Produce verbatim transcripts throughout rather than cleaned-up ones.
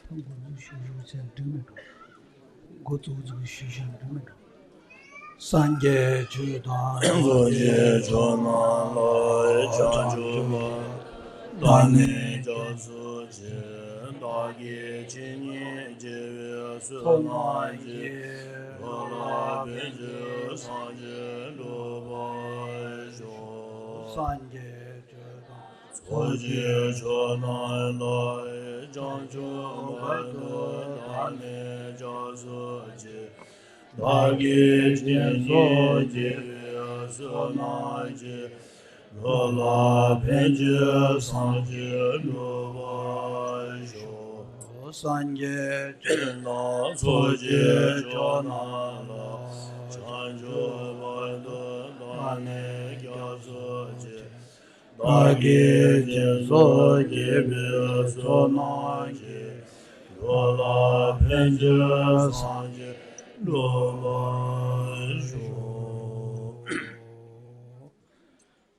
འགོ་འཛུགས་ཞུ་ཞུ་བྱས་འགྲིག་མེད་འགྲོ། འགོ་འཛུགས་འཛུགས་ཞུ་ཞུ་འགྲིག་མེད་འགྲོ། སངས་རྒྱས་ཆོས་དང་། སངས་རྒྱས་ཆོས་རྣམས་ལ། བྱང་ཆུབ་བར་དུ་བདག་ནི་སྐྱབས་སུ་མཆི། བདག་གིས་ཇི་སྙེད་བགྱིས་པའི་བསོད་ནམས་ཀྱིས། འགྲོ་ལ་ཕན་ཕྱིར་སངས་རྒྱས་འགྲུབ་པར་ཤོག། སངས་རྒྱས་ཆོས་དང་། ཚོགས་ཀྱི་མཆོག་རྣམས་ལ། བྱང་ཆུབ་བར་དུ་བདག་ནི་སྐྱབས་སུ་མཆི། བདག་གིས་ཇི་སྙེད་བགྱིས་པའི་བསོད་ནམས་ཀྱིས། འགྲོ་ལ་ཕན་ཕྱིར་སངས་རྒྱས་འགྲུབ་པར་ཤོག། སངས་རྒྱས་ཆོས་དང་ཚོགས་ཀྱི་མཆོག་རྣམས་ལ། བྱང་ཆུབ་བར་དུ་བདག་ནི་སྐྱབས་སུ་མཆི། བདག་གིས་ཇི་སྙེད་བགྱིས་པའི་བསོད་ནམས་ཀྱིས། འགྲོ་ལ་ཕན་ཕྱིར་སངས་རྒྱས་འགྲུབ་པར་ཤོག།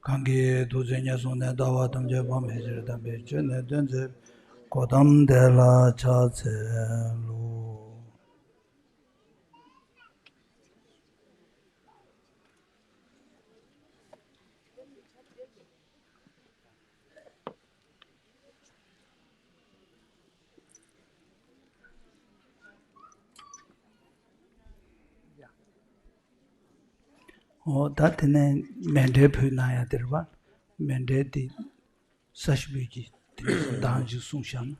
གང་གིས་ཐུགས་བརྩེ་ཉེར་བཟུང་ནས། ལྟ་བ་ཐམས་ཅད་སྤང་བའི་ཕྱིར། དམ་པའི་ཆོས་ནི་སྟོན་མཛད་པའི། གོ་ཏམ་དེ་ལ་ཕྱག་འཚལ་ལོ། འོ་ད་དེ་ནས་མཎྜལ་ཕུལ་གནང་ཡ་དེ་རེད་པ། མཎྜལ་དེ་ས་ཞིག་འབུལ་གྱི་དེ་ནས་གདངས་ཅིག་གསུངས་བཞག་ན།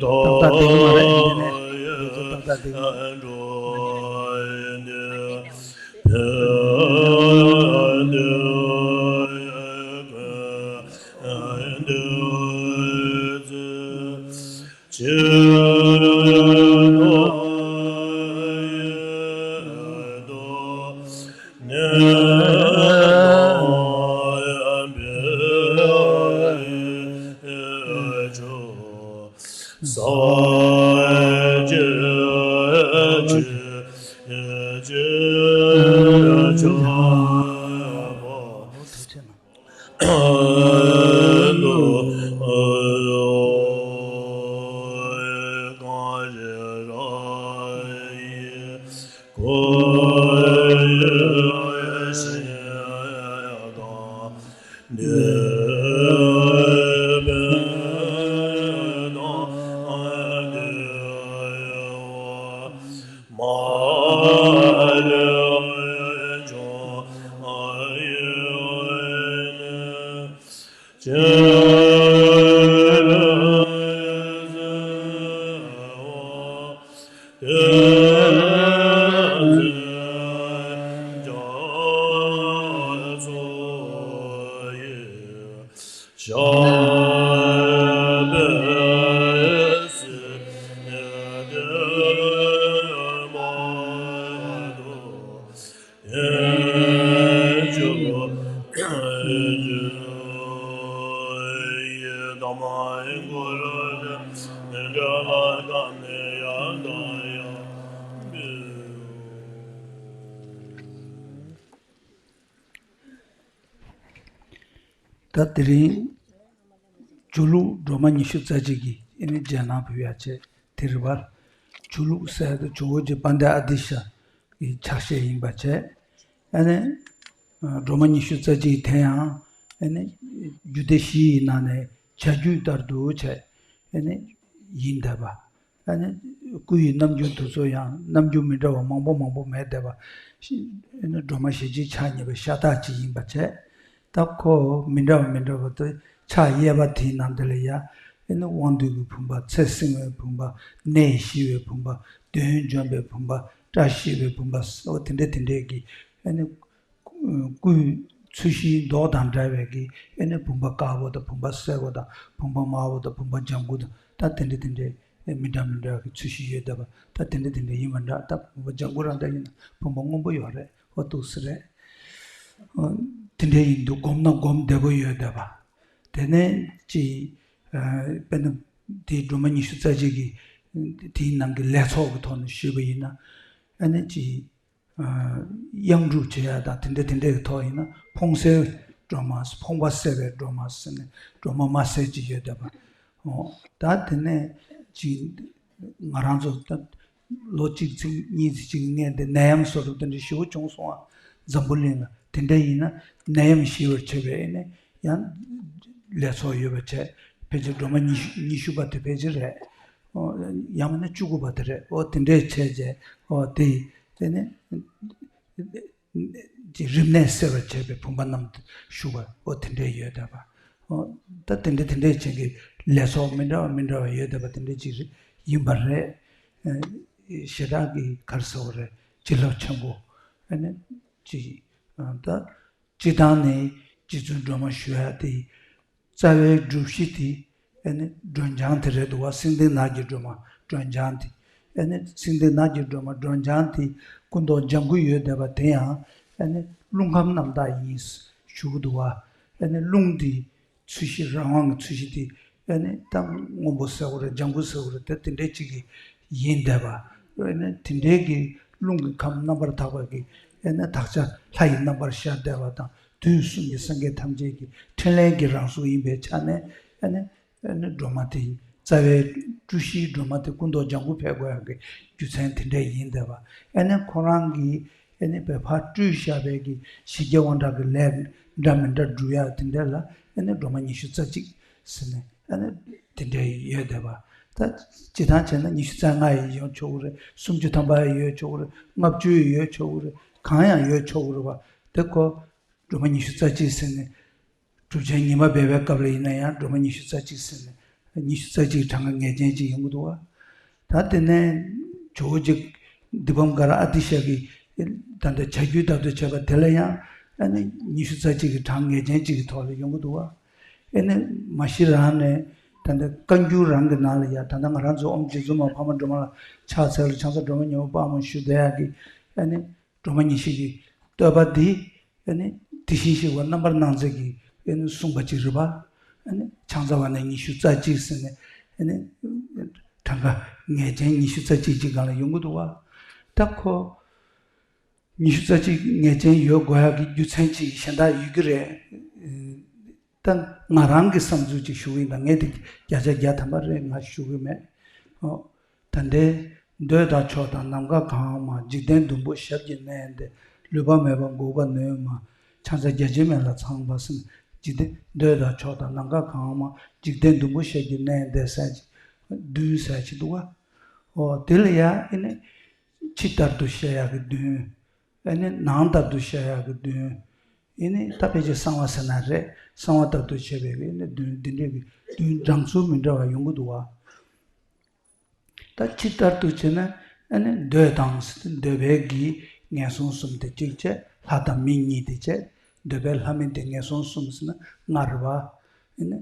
ཏག་ཏག་འགྲིག་གི་མ་རེད། འདི་ནས་འདི་ཚོ་ཏག་ཏག་འགྲིག་གི་མ་རེད། ད་དེ་རིང་ཇོ་ལུགས་སྒྲོལ་མ་ཉི་ཤུ་རྩ་གཅིག་གི་ཨེ་ནི་རྗེས་གནང་ཕུལ་ཡ་བྱས། དེ་རེད་པ། ཇོ་ལུགས་ཟེར་དུས་ཇོ་བོ་རྗེ་དཔལ་ལྡན་ཨ་ཏི་ཤ་གི་ཕྱག་བཞེས་ཡིན་པ་བྱས། ཨེ་ནི་སྒྲོལ་མ་ཉི་ཤུ་རྩ་གཅིག་དེ་ཡང་ཨེ་ནི་རྒྱུད་སྡེ་བཞི་ཡི་ནང་ནས་བྱ་རྒྱུད་ལྟར་དུ་བྱས་ཨེ་ནི་ཡིན་བསྡད་པ། ཨ་ནི་སྐུ་ཡི་རྣམ་འགྱུར་དེ་ཚོ་ཡང་རྣམ་འགྱུར་མི་འདྲ་བ་མང་པོ་མང་པོ་མེད་བསྡད་པ། ཨ་ནི་སྒྲོལ་མ་ཞལ་གཅིག་ཕྱག་གཉིས་པའི་ཤ་སྟག་ཅིག་ཡིན་པ་བྱས། ད་ཁོ་མི་འདྲ་བ་མི་འདྲ་བ་དེ་ཕྱག་གཡས་པ་དེའི་ནང་དེ་ལ་ཡ་ཨ་ནི་དབང་སྡུད་ཀྱི་བུམ་པ། ཚེ་བསྲིང་བའི་བུམ་པ། ནད་ཞི་བའི་བུམ་པ། གདོན་འཇོམས་པའི་བུམ་པ། བཀྲ་ཤིས་པའི་བུམ་པ། འོ་དེ་འདྲས་དེ་འདྲས་ཀྱི་ཨ་ནི། སྐུའི་ཚུལ་བཞིའི་མདོག་དང་འདྲ་བའི་གི་ཨེ་ནི་བུམ་པ་དཀར་པོ་དང་བུམ་པ་སེར་པོ་དང་བུམ་པ་དམར་པོ་དང་བུམ་པ་ལྗང་གུ་དང་ད་དེ་འདྲ་དེ་འདྲའི་ཨེ་མི་འདྲ་མི་འདྲ་གི་ཚུལ་བཞི་ཡོད་བསྡད་པ། ད་དེ་འདྲ་དེ་འདྲ་ཡིན་པ་འདྲ། ད་བུམ་པ་ལྗང་གུ་རང་འདྲ་ཡིན་ན་བུམ་པ་སྔོན་པོ་ཡོད་རེད། འོ་འདུག་སེ་རེད། འོ་དེ་འདྲ་ཡིན་དུས་སྒོམ་ན་སྒོམ་བདེ་པོ་ཡོད་བསྡད་པ། དེ་ནས་ཅིག་ཨ་དཔེར་ན་དེའི་སྒྲོལ་མ་ཉི་ཤུ་རྩ་གཅིག་གི་དེའི་ནང་གི་ལས་ཚོགས་ཀྱི་ཐོག་ནས་ཞུས་པ་ཡིན་ན་ཨ་ནི་ཅིག་ཨ་གཡང་སྒྲུབ་བྱེད་ཡ་དང་དེ་འདྲ་དེ་འདྲའི་ཐོག་ཡིན་ན་ཕོངས་སེལ་སྒྲོལ་མ། ཕོངས་པ་སེལ་བའི་སྒྲོལ་མ་ཟེར་ནས་སྒྲོལ་མ་དམར་སེར་ཅིག་ཡོད་བསྡད་པ། འོ་ད་དེ་ནས་ཅིག་ང་རང་ཚོ་ད་ལོ་གཅིག་ཚིག་གཉིས་ཚིག་ཅིག་སྔོན་དེ་ནད་ཡམས་སོགས་དེ་འདྲ་ཞེ་པོ་བྱུང་སོང་ང་། འཛམ་བུ་གླིང་ལ། དེ་འདྲ་ཡིན་ན་ནད་ཡམས་ཞི་བར་བྱེད་པའི་ཨེ་ནས་ཡང་ལས་ཚོགས་ཡོད་པ་བྱས། ཕལ་ཆེར་སྒྲོལ་མ་ཉི་ཤུ་ཉི་ཤུ་པ་དེ་ཕལ་ཆེར་རེད། ཨོ་ཡང་མིན་ན་བཅུ་དགུ་པ་དེ་རེད། ཨོ་དེ་འདྲས་བྱས་རྗེས་ཨོ་དེ་དེ་ནས་ཅིག་རིམས་ནད་སེལ་བར་བྱེད་པའི་བུམ་པ་རྣམས་བཞུགས་པ། ཨོ་དེ་འདྲས་ཡོད་བསྡད་པ། ཨོ་ད་དེ་འདྲས་དེ་འདྲས་བྱས་ཀྱི་ལས་ཚོགས་མི་འདྲ་བ་མི་འདྲ་བ་ཡོད་བསྡད་པ་དེ་འདྲས་ཅིག་རེད་ཡིན་པ་རེད། ཨ་ཞེ་དྲག་གི་ག་རེ་ཟེར་དགོས་རེད། བྱིན་རླབས་ཆེན་པོ་ཨ་ནི་ཅིག་ཨ་ད། སྤྱིར་བཏང་ནི་རྗེ་བཙུན་སྒྲོལ་མ་ཞུ་ཡ་དེ་རྩ་བའི་སྒྲུབ་གཞི་དེ་ཨ་ནི་སྒྲོལ་ལྗང་དེ་རེད་འདུག་བ། སེང་ལྡེང་ནགས་ཀྱི་སྒྲོལ་མ་སྒྲོལ་ལྗང་དེ། ཨ་ནི་སེང་ལྡེང་ནགས་ཀྱི་སྒྲོལ་མ་སྒྲོལ་ལྗང་དེ་སྐུ་མདོག་ལྗང་གུ་ཡོད་བསྡད་པ་དེ་ཡང་ཨ་ནི་རླུང་ཁམས་རྣམ་དག་ཡིན་ཞུ་གི་འདུག་བ། ཨ་ནི་རླུང་དེ་ཚུལ་བཞི་རང་དབང་གི་ཚུལ་བཞི་དེ་ཨ་ནི་ད་སྔོན་པོ་ཟེར་དགོས་རེད། ལྗང་གུ་ཟེར་དགོས་རེད། དེ་དེ་འདྲའི་ཅིག་གི་ཡིན་བསྡད་པ། ཨ་ནི་དེ་འདྲའི་གི་རླུང་གི་ཁམས་རྣམ་པར་དག་པ་གི་ཨ་ནི་དག་ཆ་ལྷ་ཡི་རྣམ་པར་ཤར་བསྡད་པ་དང་དུས་གསུམ་གྱི་སངས་རྒྱས་ཐམས་ཅད་ཀྱི་ཕྲིན་ལས་ཀྱི་རང་གཟུགས་ཡིན་པའི་ཆ་ནས་ཨ་ནི་ཨ་ནི་སྒྲོལ་མ་དེ་རྩ་བའི་སྤྲུལ་གཞིའི་སྒྲོལ་མ་དེ་སྐུ་མདོག་ལྗང་གུ་ཕེབས་དགོས་ཡག་གི་རྒྱུ་མཚན་དེ་འདྲ་ཡིན་བསྡད་པ། ཨ་ནི་ཁོ་རང་གི་ཨ་ནི་བོད་ཕར་སྤྲུལ་བཞག་པའི་གི་ཞི་རྒྱས་དབང་དྲག་གི་ལས་འདྲ་མི་འདྲ་སྒྲུབ་ཡག་དེ་འདྲ་ལ་ཨ་ནི་སྒྲོལ་མ་ཉི་ཤུ་རྩ་གཅིག་ཟེར་ནས་ཨ་ནི་དེ་འདྲ་ཡོད་བསྡད་པ། ད་སྤྱིར་བཏང་བྱས་ན་ཉི་ཤུ་རྩ་ལྔ་ཡི་ཡོད་ཆོག་གི་རེད། སུམ་ཅུ་ཐམ་པ་ཡི་ཡོད་ཆོག་གི་རེད། ལྔ་བཅུ་ཡི་ཡོད་ཆོག་གི་རེད། གང་ཡང་ཡོད་ཆོག་གི་རེད་བ། དེ་ཁོ་སྒྲོལ་མ་ཉི་ཤུ་རྩ་གཅིག་ཟེར་ནས་གྲུབ་ཆེན་ཉི་མ་སྦས་པའི་སྐབས་ལ་ཡིན་ན་ཡང་སྒྲོལ་མ་ཉི་ཤུ་རྩ་གཅིག་ཟེར་ནས་ཉི་ཤུ་རྩ་གཅིག་གྲངས་ཀ་ངེས་ཅན་ཅིག་ཡོང་གི་འདུག་བ། ད་དེ་ནས་ཇོ་བོ་རྗེ་དཱི་པཾ་ཀ་ར་ཨ་ཏི་ཤ་གི་ད་ལྟ་བྱ་རྒྱུད་ལྟར་དུ་བྱས་པ་དེ་ལ་ཡང་ཨ་ནི་ཉི་ཤུ་རྩ་གཅིག་གི་གྲངས་ངེས་ཅན་ཅིག་གི་ཐོག་ལ་ཡོང་གི་འདུག་བ། ཨེ་ནི་མ་གཞི་རང་ནས་ད་ལྟ་བཀའ་འགྱུར་རང་གི་ནང་ལ་ཡང་ད་ལྟ་ང་རང་ཚོ་ཨོཾ་རྗེ་བཙུན་མ་འཕགས་མ་སྒྲོལ་མ་ལ་ཕྱག་འཚལ་ལ་ཕྱག་འཚལ་སྒྲོལ་མ་ཉི་མ་དཔག་མོ་ཞུ་བསྡད་ཡག་གི་ཨེ་ནི་སྒྲོལ་མ་ཉི་ཤུ་གི་བསྟོད་པ་འདི་ཨེ་ནི་དེ་བཞིན་གཤེགས་པ་རྣམ་པར་སྣང་མཛད་ཀྱིས་ཨེ་ནི་གསུངས་པ་ཅིག་རེད་པ། ཨེ་ནི་ཕྱག་འཚལ་བ་ནས་ཉི་ཤུ་རྩ་གཅིག་ཟེར་ནས་ཨེ་ནི་གྲངས་ཀ་ངེས་ཅན་ཉི་ཤུ་རྩ་གཅིག་ཅིག་སྒང་ལ་ཡོང་གི་འདུག་བ། ད་ཁོ་ཉི་ཤུ་རྩ་གཅིག་ངེས་ཅན་ཡོད་དགོས་ཡག་གི་རྒྱུ་མཚན་ཅིག་གཞན་དག་ཡོད་ཀྱི་རེད། ད་ང་རང་གི་བསམ་ཚུལ་ཅིག་ཞུ་གི་ཡིན། ད་ངས་དེ་བརྒྱ་ཆ་བརྒྱ་ཐམ་པ་རེད་ང་ཞུ་གི་མེད། ཨོ། ད་ལྟའི་འདོད་དང་ཕྱོགས་དང་ནམ་མཁའ་གང་མ། འཇིག་རྟེན་བདུན་པོ་ཞབས་ཀྱིས་མནན་ཏེ། ལུས་པ་མེད་པར་འགུགས་པར་ནུས་མ། ཕྱག་འཚལ་རྒྱ་ཆེར་མེ་ལ་ཚངས་པ་ཟེར། འཇིག་རྟེན་འདོད་དང་ཕྱོགས་དང་ནམ་མཁའ་གང་མ། འཇིག་རྟེན་བདུན་པོ་ཞབས་ཀྱིས་མནན་ཏེ་ཟེར་གྱི་བདུན་ཟེར་གྱི་འདུག་བ། ཨོ་དེ་ལ་ཡ་ཨེ་ནི་ཕྱི་ལྟར་དུ་བཤད་ཡག་གི་བདུན། ཨེ་ནི་ནང་ལྟར་དུ་བཤད་ཡག་གི་བདུན། ཨེ་ནི་ད་ཕལ་ཆེར་གསང་བ་ཟེར་ན་རེད། གསང་བ་ལྟར་དུ་བཤད་པའི་ཨེ་ནི་བདུན་འདི་འདྲའི་གི་བདུན་གྲངས་ཚུལ་མི་འདྲ་བ་ཡོང་གི་འདུག་བ། ད་ཕྱི་ལྟར་དུ་བྱས་ན་ཨེ་ནི་འདོད་དང་འདོད་པའི་གི་ངན་སོང་གསུམ་དེ་གཅིག་བྱས། ལྷ་དང་མི་གཉིས་དེ་བྱས། འདོད་པའི་ལྷ་མིན་དེ་ངན་སོང་གསུམ་ཟེར་ན་ལྔ་རེད་བ། ཨེ་ནི་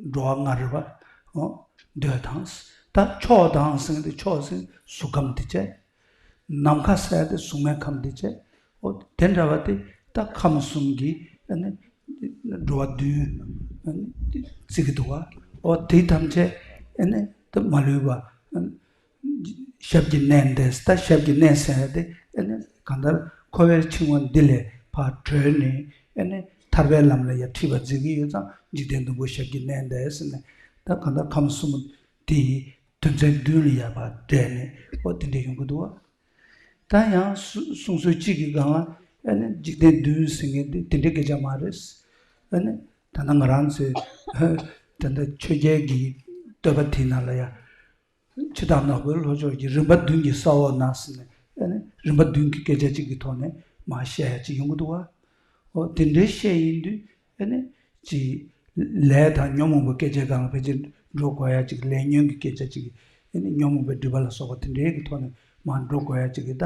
འགྲོ་བ་ལྔ་རེད་བ། འོ། འདོད་དང་། ད་ཕྱོགས་དང་ཟེར་དེ་ཕྱོགས་ཟེར་གཟུགས་ཁམས་དེ་བྱས། ནམ་མཁའ་ཟེར་དེ་གཟུགས་མེད་ཁམས་དེ་བྱས། འོ་དེ་འདྲ་བ་དེ་ད་ཁམས་གསུམ་གྱི་ཨ་ནི་འགྲོ་བ་བདུན་ཨ་ནི་བརྩི་གི་འདུག་བ། འོ་དེ་ཐམས་ཅད་ཨ་ནི་ད་མ་ལུས་པ་ཨ་ནི་ཞབས་ཀྱིས་མནན་ཏེ། ད་ཞབས་ཀྱིས་མནན་ཟེར་དེ་ཨ་ནི་གང་ལྟར་འཁོར་བའི་འཆིང་བ་འདི་ལས་ཕར་གྲོལ་ནས་ཨ་ནི་ ཐར་པའི་ལམ་ལ་ཡ་ཁྲིད་པར་མཛད་ཀྱི་ཡོད་ཙང་འཇིག་རྟེན་བདུན་པོ་ཞབས་ཀྱིས་མནན་ཏེ་ཟེར་ནས། ད་གང་ལྟར་ཁམས་གསུམ་དེ་ཡི་དོན་ཚན་བདུན་ལ་ཡ་ཕར་འགྲེལ་ནས་འོ་དེ་འདྲ་ཡོང་གི་འདུག་བ། ད་ཡང་གསུ་གསུང་སྲོལ་གཅིག་གི་སྒང་ལ་ཨ་ནི་འཇིག་རྟེན་བདུན་ཟེར་མཁན་དེ་དེ་འདྲའི་སྐད་ཆ་མ་རེད། ཨ་ནི་ད་ལྟ་ང་རང་ཚོའི་ད་ལྟ་ཆོས་རྒྱལ་གྱི་བསྟོད་པ་དེའི་ནང་ལ་ཡང་ཕྱི་དང་ནག་པོའི་ལྷོ་ཕྱོགས་ཀྱི་རིམ་པ་བདུན་གྱི་ས་འོག་ན་ཟེར་ནས། ཨ་ནི་རིམ་པ་བདུན་གྱི་སྐད་ཆ་གཅིག་གི་ཐོག་ནས་མར་བཤད་ཡ་གཅིག་ཡོང་གི་འདུག་བ། འོ་དེ་འདྲའི་བཤད་ཡིན་དུས་ཨ་ནི་ཅིག་ལས་དང་ཉོན་མོངས་པའི་སྐད་ཆའི་སྒང་ལ་ཕལ་ཆེར་འགྲོ་དགོས་ཡ་ཅིག་ལས་ཉོན་གྱི་སྐད་ཆ་ཅིག་ཨ་ནི་ཉོན་མོངས་པའི་སྒྲིབ་པ་ལ་སོགས་པ་དེ་འདྲའི་གི་ཐོག་ནས་མར་འགྲོ་དགོས་ཡ་ཅིག་གི་ད།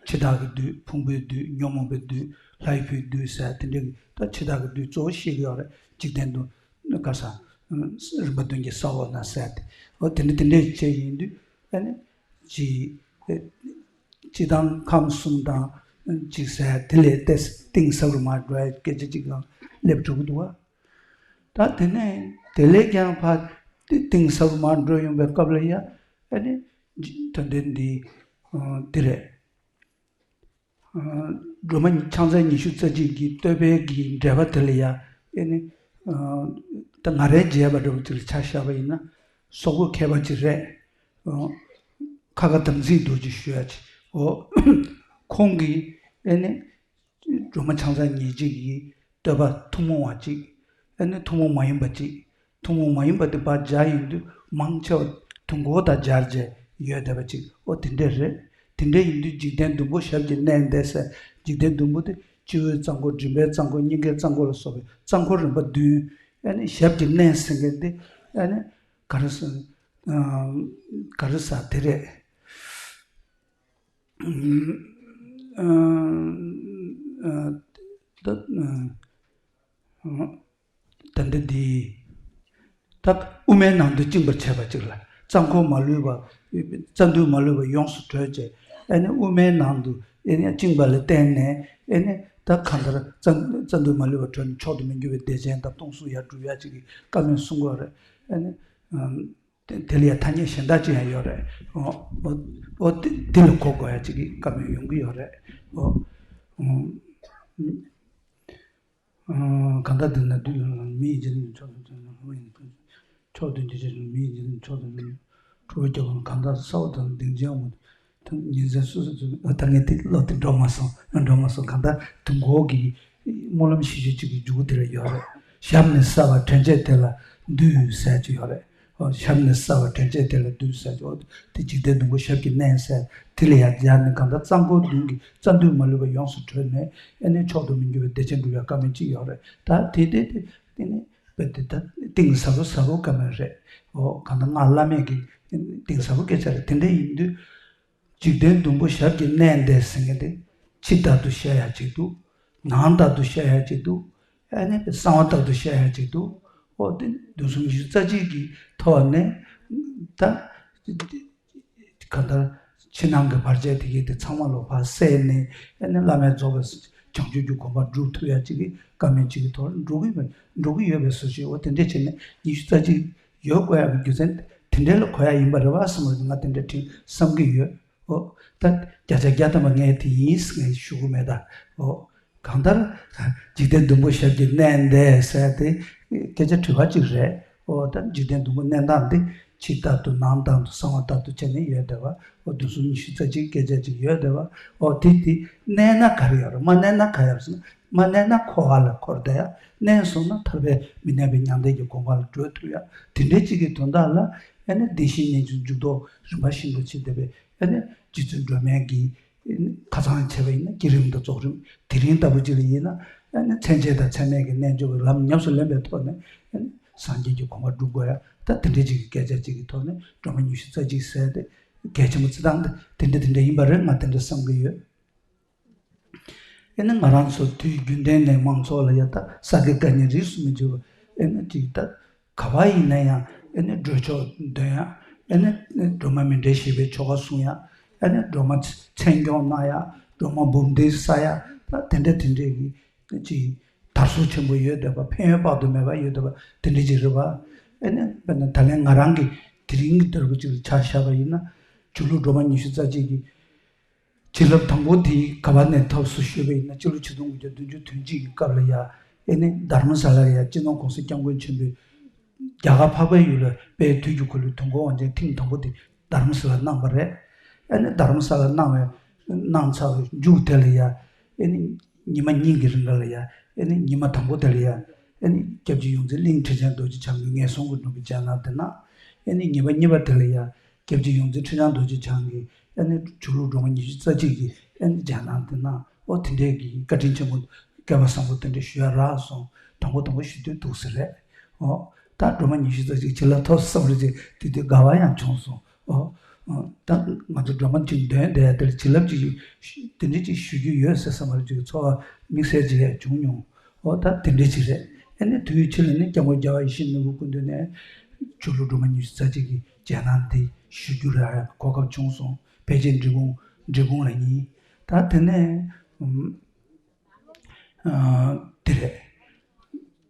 འཆི་བདག་གི་བདུད། ཕུང་པོའི་བདུད། ཉོན་མོངས་པའི་བདུད། ལྷ་ཡི་བུའི་བདུད་ཟེར་དེ་འདྲའི་ད་འཆི་བདག་གི་བདུད་གཙོ་བོ་བཤད་ཀྱི་ཡོད་རེད། འཇིག་རྟེན་དུ་ག་ས་རིམ་པ་བདུན་གྱི་ས་འོག་ན་ཟེར་ཏེ། འོ་དེ་འདྲ་དེ་འདྲ་བྱས་ཡིན་དུས་ཨ་ནི་ཅི་ཅི་དང་ཁམས་གསུམ་དང་ཅིག་ཟེར་དེ་ལས་ཏེ་གཏིང་ཟབ་རུ་མར་འགྲོ་ཡ་སྐད་ཆ་ཅིག་ལ་སླེབས་འགྲོ་གི་འདུག་བ། ད་དེ་ནས་དེ་ལས་ཀྱང་ཕར་ཏེ་གཏིང་ཟབ་རུ་མར་འགྲོ་ཡོང་བའི་སྐབས་ལ་ཡ་ཨ་ནི་ད་ལྟ་འདི་འདི་རེད། སྒྲོལ་མ་ཕྱག་འཚལ་ཉི་ཤུ་རྩ་གཅིག་གི་བསྟོད་པའི་གི་འགྲེལ་པ་དེ་ལ་ཡ་ཨེ་ནི། ད་ང་རའི་མཇལ་བ་འདྲ་པོ་ཅིག་ལ་ཆ་བཞག་པ་ཡིན་ན། སོག་པོ་མཁས་པ་ཅིག་རེད། ཁ་ཁ་དམ་ཚིག་རྡོ་རྗེ་ཞུ་ཡ་ཅིག་འོ། ཁོང་གིས་ཨེ་ནི། སྒྲོལ་མ་ཕྱག་འཚལ་ཉེར་གཅིག་གི་བསྟོད་པ་ཐུན་མོང་བ་ཅིག་ཨེ་ནི་ཐུན་མོང་མ་ཡིན་པ་ཅིག་ཐུན་མོང་མ་ཡིན་པ་དེ་ཕར་སྦྱར་ཡོང་དུས་མང་ཆེ་བ་དུས་འཁོར་དང་སྦྱར་བྱས་ཡོད་བསྡད་པ་ཅིག་འོ་དེ་འདྲ་རེད། དེ་འདྲ་ཡིན་དུས་འཇིག་རྟེན་བདུན་པོ་ཞབས་ཀྱིས་མནན་ཏེ་ཟེར། འཇིག་རྟེན་བདུན་པོ་དེ་སྤྱི་བོའི་རྩ་འཁོར། མགྲིན་པའི་རྩ་འཁོར། སྙིང་གའི་རྩ་འཁོར་ལ་སོགས་པའི་རྩ་འཁོར་རིམ་པ་བདུན། ཨ་ནི་ཞབས་ཀྱིས་མནན་ཟེར་མཁན་དེ་ཨ་ནི་ག་རེ་ཟེར། ག་རེ་ཟེར་དེ་རེད། ད་ད་འདི་འདི། ད་དབུ་མའི་ནང་དུ་བཅིངས་པར་བྱས་པ་ཅིག་ལ་རྩ་འཁོར་མ་ལུས་པ། རྩ་མདུད་མ་ལུས་པ་ཡོངས་སུ་གྲོལ་བྱས། ཨེ་ནི་དབུ་མའི་ནང་དུ་ཨེ་ནི་བཅིངས་པ་ལ་བརྟེན་ནས་ཨེ་ནི་ད་གང་ལྟར་རྩ་རྩ་མདུད་མ་ལུས་པ་གྲོལ་ནས་མཆོག་ཏུ་མི་འགྱུར་བའི་བདེ་ཆེན་དང་སྟོང་གསུམ་ཡར་སྒྲུབ་ཡ་ཅིག་གི་བཀའ་མོལ་གསུང་གི་ཡོད་རེད། ཨེ་ནི། དེ་དེ་ལ་ཡང་ཐ་སྙད་གཞན་དག་ཅིག་ཡང་ཡོད་རེད། འོ་འོ་འོ་དེ་དེ་ལ་གོ་དགོས་ཡ་ཅིག་གི་བཀའ་མོལ་ཡོང་གི་ཡོད་རེད། འོ། གང་ལྟར་འདི་ན་དུས་ལ་མི་ཡི་རྗེས་འཇུག་མཆོག་ཏུ་འཇུག་མཆོག་ཏུ་འཇུག་མི་ཡི་རྗེས་འཇུག་མཆོག་ཏུ་འཇུག་ཁྲོ་བོ་རྒྱལ་པོ་གང་དག་ས་འོག་དང་སྡིངས་ཆའི་འོག་ཏུ་ཉིན་མཚན་སོ་སོ་ཚུལ། ད་ངས་དེ་ཀློག་དེ་འགྲོ་མ་སོང་། འགྲོ་མ་སོང་། གང་ལྟར་དུས་འཁོར་གྱི་སྨོན་ལམ་བཞི་བཅུ་གཅིག་གི་མཇུག་དེ་ལ་ཡོད་རེད། ཞབས་ནི་སྲ་བར་དྲན་བྱས་དེ་ལ་འདུད་ཟེར་གྱི་ཡོད་རེད། ཞབས་ནི་སྲ་བར་དྲན་བྱས་དེ་ལ་འདུད་ཟེར་གྱི་ཡོད། དེ་འཇིག་རྟེན་བདུན་པོ་ཞབས་ཀྱིས་མནན་ཟེར། དེ་ལ་ཡང་སྦྱར་ནས་གང་ལྟར་རྩ་འཁོར་བདུན་གྱི་རྩ་མདུད་མ་ལུས་པ་ཡོངས་སུ་གྲོལ་ནས་ཨེ་ནི་མཆོག་ཏུ་མི་འགྱུར་བའི་བདེ་ཆེན་སྒྲུབ་པའི་བཀའ་མོལ་གཅིག་ཡོད་རེད། ད་དེ་དེ་དེ་དེ་ནི་བས་དེ་ད་གཏིང་ཟབ་པོ་ཟབ་པོ་བཀའ་མོལ་རེད། འོ་གང་ལྟར་སྔགས་བླ་མེད་ཀྱི་གཏིང་ཟབ་པོ་སྐད་ཆ་རེད། དེ་འདྲ་ཡིན་དུས། འཇིག་རྟེན་བདུན་པོ་ཞབས་ཀྱིས་མནན་ཏེ་ཟེར་མཁན་དེ་ཕྱི་ལྟར་དུ་བཤད་ཡ་གཅིག་འདུག་ནང་ལྟར་དུ་བཤད་ཡ་གཅིག་འདུག་ཨ་ནི་གསང་བ་ལྟར་དུ་བཤད་ཡ་གཅིག་འདུག་འོ་དེ་བདུན་ཟུར་ཉི་ཤུ་རྩ་གཅིག་གི་ཐོག་ནས་ད་གང་ལྟར་ཕྱི་ནང་གི་བར་ཆད་དེ་གའི་དེ་ཚང་མ་ལོ་ཕར་བསལ་ནས་ཨ་ནི་བླ་མེད་རྫོགས་པའི་བྱང་ཆུབ་ཀྱི་གོ་འཕང་སྒྲུབ་ཐུབ་ཡ་གཅིག་གི་བཀའ་མོལ་གཅིག་གི་ཐོག་འགྲོ་གི་འགྲོ་གི་ཡོད་པའི་བཟོ་ཞིག་འོ་དེ་འདྲས་བྱས་ནས་ཉི་ཤུ་རྩ་གཅིག་ཡོད་དགོས་ཡག་གི་རྒྱུ་མཚན་དེ་འདྲའི་ལ་གོ་ཡག་ཡིན་པ་རེད་བ་བསམ་རེད། ང་དེ་འདྲ་དྲན་བསམ་གྱི་ཡོད། ཨོ། ད་བརྒྱ་ཆ་བརྒྱ་ཐམ་པ་ངས་དེ་ཡིན་ཟེར་ངས་ཞུ་གི་མེད་ད། ཨོ། གང་ལྟར། འཇིག་རྟེན་བདུན་པོ་ཞབས་ཀྱིས་མནན་ཏེ་ཟེར་དེ་སྐད་ཆ་དྲི་བ་གཅིག་རེད། ཨོ་ད་འཇིག་རྟེན་བདུན་པོ་མནན་སྟངས་དེ་ཕྱི་ལྟར་དུ་ནང་ལྟར་དུ་གསང་བ་ལྟར་དུ་བྱས་ནས་ཡོད་བསྡད་པ། ཨོ་བདུན་ཟུར་ཉི་ཤུ་རྩ་གཅིག་སྐད་ཆ་གཅིག་ཡོད་བསྡད་པ། ཨོ་དེ་དེ་མནན་ན་ག་རེ་ཡོད་རེད། མ་མནན་ན་ག་ཡོད་རེད་ཟེར་ན། མ་མནན་ན་འཁོར་བ་ལ་འཁོར་བསྡད་ཡ། མནན་སོང་ན་ཐར་པའི་མི་མནན་པའི་མྱང་འདས་ཀྱི་གོ་འཕང་ལ་བགྲོད་ཐུབ་ཡ། དེ་འདྲའི་གཅིག་གི་དོན་དག་ལ་ཨ་ནི་བདེན་བཞིའི་གནས་ཚུལ་འཇུག་ལྡོག་རིམ་པ་བཞིན་དུ་བྱེད་བསྡད་པའི་ཨ་ནི་རྗེ་བཙུན་སྒྲོལ་མའི་གི་ཁ་སང་བྱས་པ་ཡིན་ན་བསྐྱེད་རིམ་དང་རྫོགས་རིམ། དེ་རིང་ལྟ་བུ་ཅིག་ལ་ཡིན་ན་ཨ་ནི་མཚན་བཅས་དང་མཚན་མེད་ཀྱི་རྣལ་འབྱོར་གྱི་ལམ་ཉམས་སུ་ལེན་པའི་ཐོག་ནས་ཨ་ནི་སངས་རྒྱས་ཀྱི་གོ་འཕང་སྒྲུབ་དགོས་ཡ། ད་དེ་འདྲའི་གཅིག་གི་སྐད་ཆ་གཅིག་གི་ཐོག་ནས་སྒྲོལ་མ་ཉི་ཤུ་རྩ་གཅིག་ཟེར་ཏེ་གལ་ཆེན་པོ་བརྩི་སྟངས་དེ་དེ་འདྲ་དེ་འདྲ་ཡིན་པ་རེད། ང་དེ་འདྲ་བསམ་གྱི་ཡོད། ཨེ་ནི་ང་རང་ཚོ་དུས་རྒྱུན་ལྡན་ནས་མང་ཚོགས་ལ་ཡ་ད་ས་དགེ་བཀའ་རྙིང་རིས་སུ་མི་འབྱེད་པ་ཨེ་ནི་ཅིག་ད་ག་བ་ཡིན་ན་ཡང་ཨེ་ནི་སྒྲོལ་ཆོག་འདོན་ཡ། ཨེ་ནི་སྒྲོལ་མ་མཎྜལ་བཞེས་པའི་ཆོ་ག་གསུང་ཡ། ཨེ་ནི་སྒྲོལ་མ་མཚན་སྐྱོང་གནང་ཡ། སྒྲོལ་མ་འབུམ་སྡེ་བསགས་ཡ། ད་དེ་འདྲ་དེ་འདྲའི་གི་ཅིག་དར་སོ་ཆེན་པོ་ཡོད་བསྡད་པ། ཕན་ཡོན་དཔག་ཏུ་མེད་པ་ཡོད་བསྡད་པ་དེ་འདྲ་ཅིག་རེད་པ། ཨེ་ནི་དཔེར་ན་ད་ལན་ང་རང་གི་དེ་རིང་གི་ལྟ་བུ་ཅིག་ལ་ཆ་བཞག་པ་ཡིན་ན་ཆོས་ལུགས་སྒྲོལ་མ་ཉི་ཤུ་རྩ་གཅིག་གི་བྱིན་རླབས་དང་པོ་དེ་ག་བ་ནས་ཐོབ་སོང་ཞུས་པ་ཡིན་ན། སྤྱི་ལོ་ཆིག་སྟོང་དགུ་བརྒྱ་བདུན་ཅུ་དོན་གཅིག་གི་སྐབས་ལ་ཡ། ཨེ་ནི་དྷརྨ་ས་ལར་ཡ་སྤྱི་ནོར་༸གོང་ས་༸སྐྱབས་མགོན་ཆེན་པོས་རྒྱ་གར་འཕགས་པའི་ཡུལ་ལ་དཔལ་དུས་ཀྱི་འཁོར་ལོའི་དུས་འཁོར་དབང་ཆེན་ཐེངས་དང་པོ་དེ་དྷརྨ་ས་ལར་གནང་བ་རེད། ཨེ་ནི་དྷརྨ་ས་ལར་གནང་བའི་གནང་ཚར་བའི་མཇུག་དེ་ལ་ཡ། ཨེ་ནི་ཉི་མ་གཉིས་ཀྱི་རིང་ག་ལ་ཡ། ཨེ་ནི་ཉི་མ་དང་པོ་དེ་ལ་ཡ། ཨེ་ནི་སྐྱབས་རྗེ་ཡོངས་འཛིན་གླིང་ཁྲི་བྱང་རྡོ་རྗེ་འཆང་གིས་ངན་སོང་གི་འགྲོ་བའི་རྒྱ་ནག་དེ་གནང་། ཨེ་ནི་ཉི་མ་གཉིས་པ་དེ་ལ་ཡ། སྐྱབས་རྗེ་ཡོངས་འཛིན་ཁྲི་བྱང་རྡོ་རྗེ་འཆང་གིས་ཨ་ནི་ཆོས་ལུགས་སྒྲོལ་མ་ཉི་ཤུ་རྩ་གཅིག་གི་ཨ་ནི་རྒྱ་ནག་འདི་ན། ཨོ་དེ་འདྲས་ཀྱི་བཀའ་དྲིན་ཆེན་པོ་སྐལ་བ་བཟང་པོ་དེ་འདྲས་ཞུ་ཡ་རག་སོང་། དང་པོ་དང་པོ་ཞུ་དུས་འདུག་ཟེར་རེད། ཨོ་ད་སྒྲོལ་མ་ཉི་ཤུ་རྩ་གཅིག་བྱིན་རླབས་ཐོབ་བསམ་རེ་ཅིག་དེ་དུས་དགའ་བ་ཡང་བྱུང་སོང་། ཨོ་ད་ང་ཚོ་སྒྲོལ་མ་ཅིག་འདོན་བསྡད་ཡ་དེར་བྱིན་རླབས་ཅིག་དེ་འདྲས་ཅིག་ཞུ་རྒྱུ་ཡོད་ཟེར་བསམ་པ་རེ་ཅིག་ཚོར་བ་དམིགས་བསལ་ཅིག་ཡང་བྱུང་མྱོང་། ཨོ་ད་དེ་འདྲ་ཅིག་རེད། ཨ་ནི་དུས་ཕྱི་ལ་ནི་སྐྱབས་མགོན་རྒྱལ་བ་ཡིད་བཞིན་ནོར་བུ་སྐུ་མདུན་ནས་ཆོས་ལུགས་སྒྲོལ་མ་ཉི་ཤུ་རྩ་གཅིག་གི་རྒྱ་ནག་འདི་ཞུ་རྒྱུ་རག་ཡག་གོ་སྐབས་བྱུང་སོང་། ཕལ་ཆེར་འབྲས་སྤུངས་འབྲས་སྤུངས་ལ་ཡིན། ད་དེ་ནས་ཨམ་ཨ་དེ་རེད།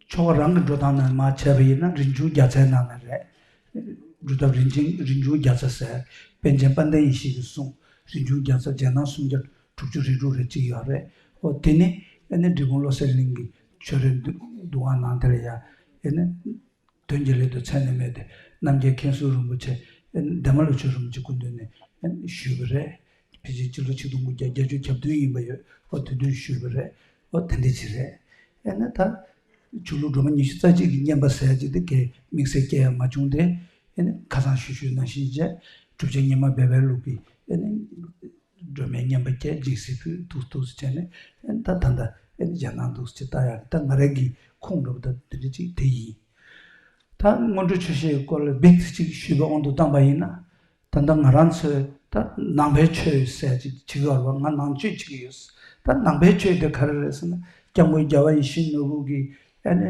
ཆོ་ག་རང་གི་འགྲོ་སྟངས་ནང་མར་བྱས་པ་ཡིན་ན་རིན་འབྱུང་རྒྱལ་མཚན་ནང་ནས་རེད། སྒྲུབ་ཐབས་རིན་ཆེན་རིན་འབྱུང་རྒྱལ་མཚན་ཟེར། པཎ་ཆེན་དཔལ་ལྡན་ཡེ་ཤེས་ཀྱི་གསུང་རིན་འབྱུང་རྒྱལ་མཚན་རྒྱན་སྣ་སུམ་བརྒྱ་དྲུག་ཅུ་རེ་དྲུག་རེ་གཅིག་ཡོད་རེད། ཨོ་དེ་ནི་ཨ་ནི་འབྲས་སྤུངས་བློ་གསལ་གླིང་གི་ཆོས་རའི་འདུ་འདུ་ཁང་ནང་དེ་ལ་ཡ། ཨ་ནི་དོན་གྱི་སླད་དུ་མཚན་ནས་སྨད་དེ་རྣམ་རྒྱལ་མཁན་ཟུར་རིན་པོ་ཆེ་ཨ་ནི་འདན་མ་ལོ་ཆོས་རིན་པོ་ཆེ་སྐུ་མདུན་ནས་ཨ་ནི་ཞུས་པ་རེད། ཕལ་ཆེར་སྤྱི་ལོ་ཆིག་སྟོང་དགུ་བརྒྱ་བརྒྱད་ཅུ་གྱ་བདུན་ཡིན་པ་ཡོད། ཨོ་དེ་དུས་ཞུས་པ་རེད། ཨོ་དེ་འདྲ་ཅིག་རེད། ཨེ་ན་ད་ཆོས་ལུགས་སྒྲོལ་མ་ཉི་ཤུ་རྩ་གཅིག་གི་བསྙེན་པ་ཟེར་ཡ་ཅིག་དེ་གའི་དམིགས་བསལ་སྐྱེ་ཡ་མ་བྱུང་སྟེ། ཨེ་ན་ཁ་སང་ཞུས་ཞུས་ནང་བཞིན་བྱས། གྲུབ་ཆེན་ཉི་མ་སྦས་པའི་ལུགས་ཀྱི་ཨེ་ན་སྒྲོལ་མའི་བསྙེན་པ་བརྒྱད་སྦྱིན་སྲེག་ཕུལ་འདུག་འདུག་བྱས་ནས། ཨེ་ན་ད་ད་ལྟ་ཨེ་ན་རྒྱ་ནག་འདུག་ཅེས་ལྟ་ཡག་ད་ང་རང་གི་ཁུངས་འདྲ་པོ་ད་འདི་འདྲ་ཅིག་དེ་ཡིན། ད་སྔོན་འགྲོ་ཆོས་བཤད་ཀྱི་སྐོར་ལ་འབིགས་ཙམ་ཅིག་ཞུས་པའི་དབང་དུ་བཏང་པ་ཡིན་ན། ད་ལྟ་ང་རང་ཚོས་ད་ནང་པའི་ཆོས་ཟེར་ཅིག་བྱེད་ཀྱི་ཡོད་རེད་བ། ང་ནང་ཆོས་བྱེད་ཀྱི་ཡོད། ད་ནང་པའི་ཆོས་དེ་ག་རེ་རེད་ཟེར་ན། སྐྱབས་མགོན་རྒྱལ་བ་ཡིད་བཞིན་ནོར་བུ་གིས་ཨ་ནི་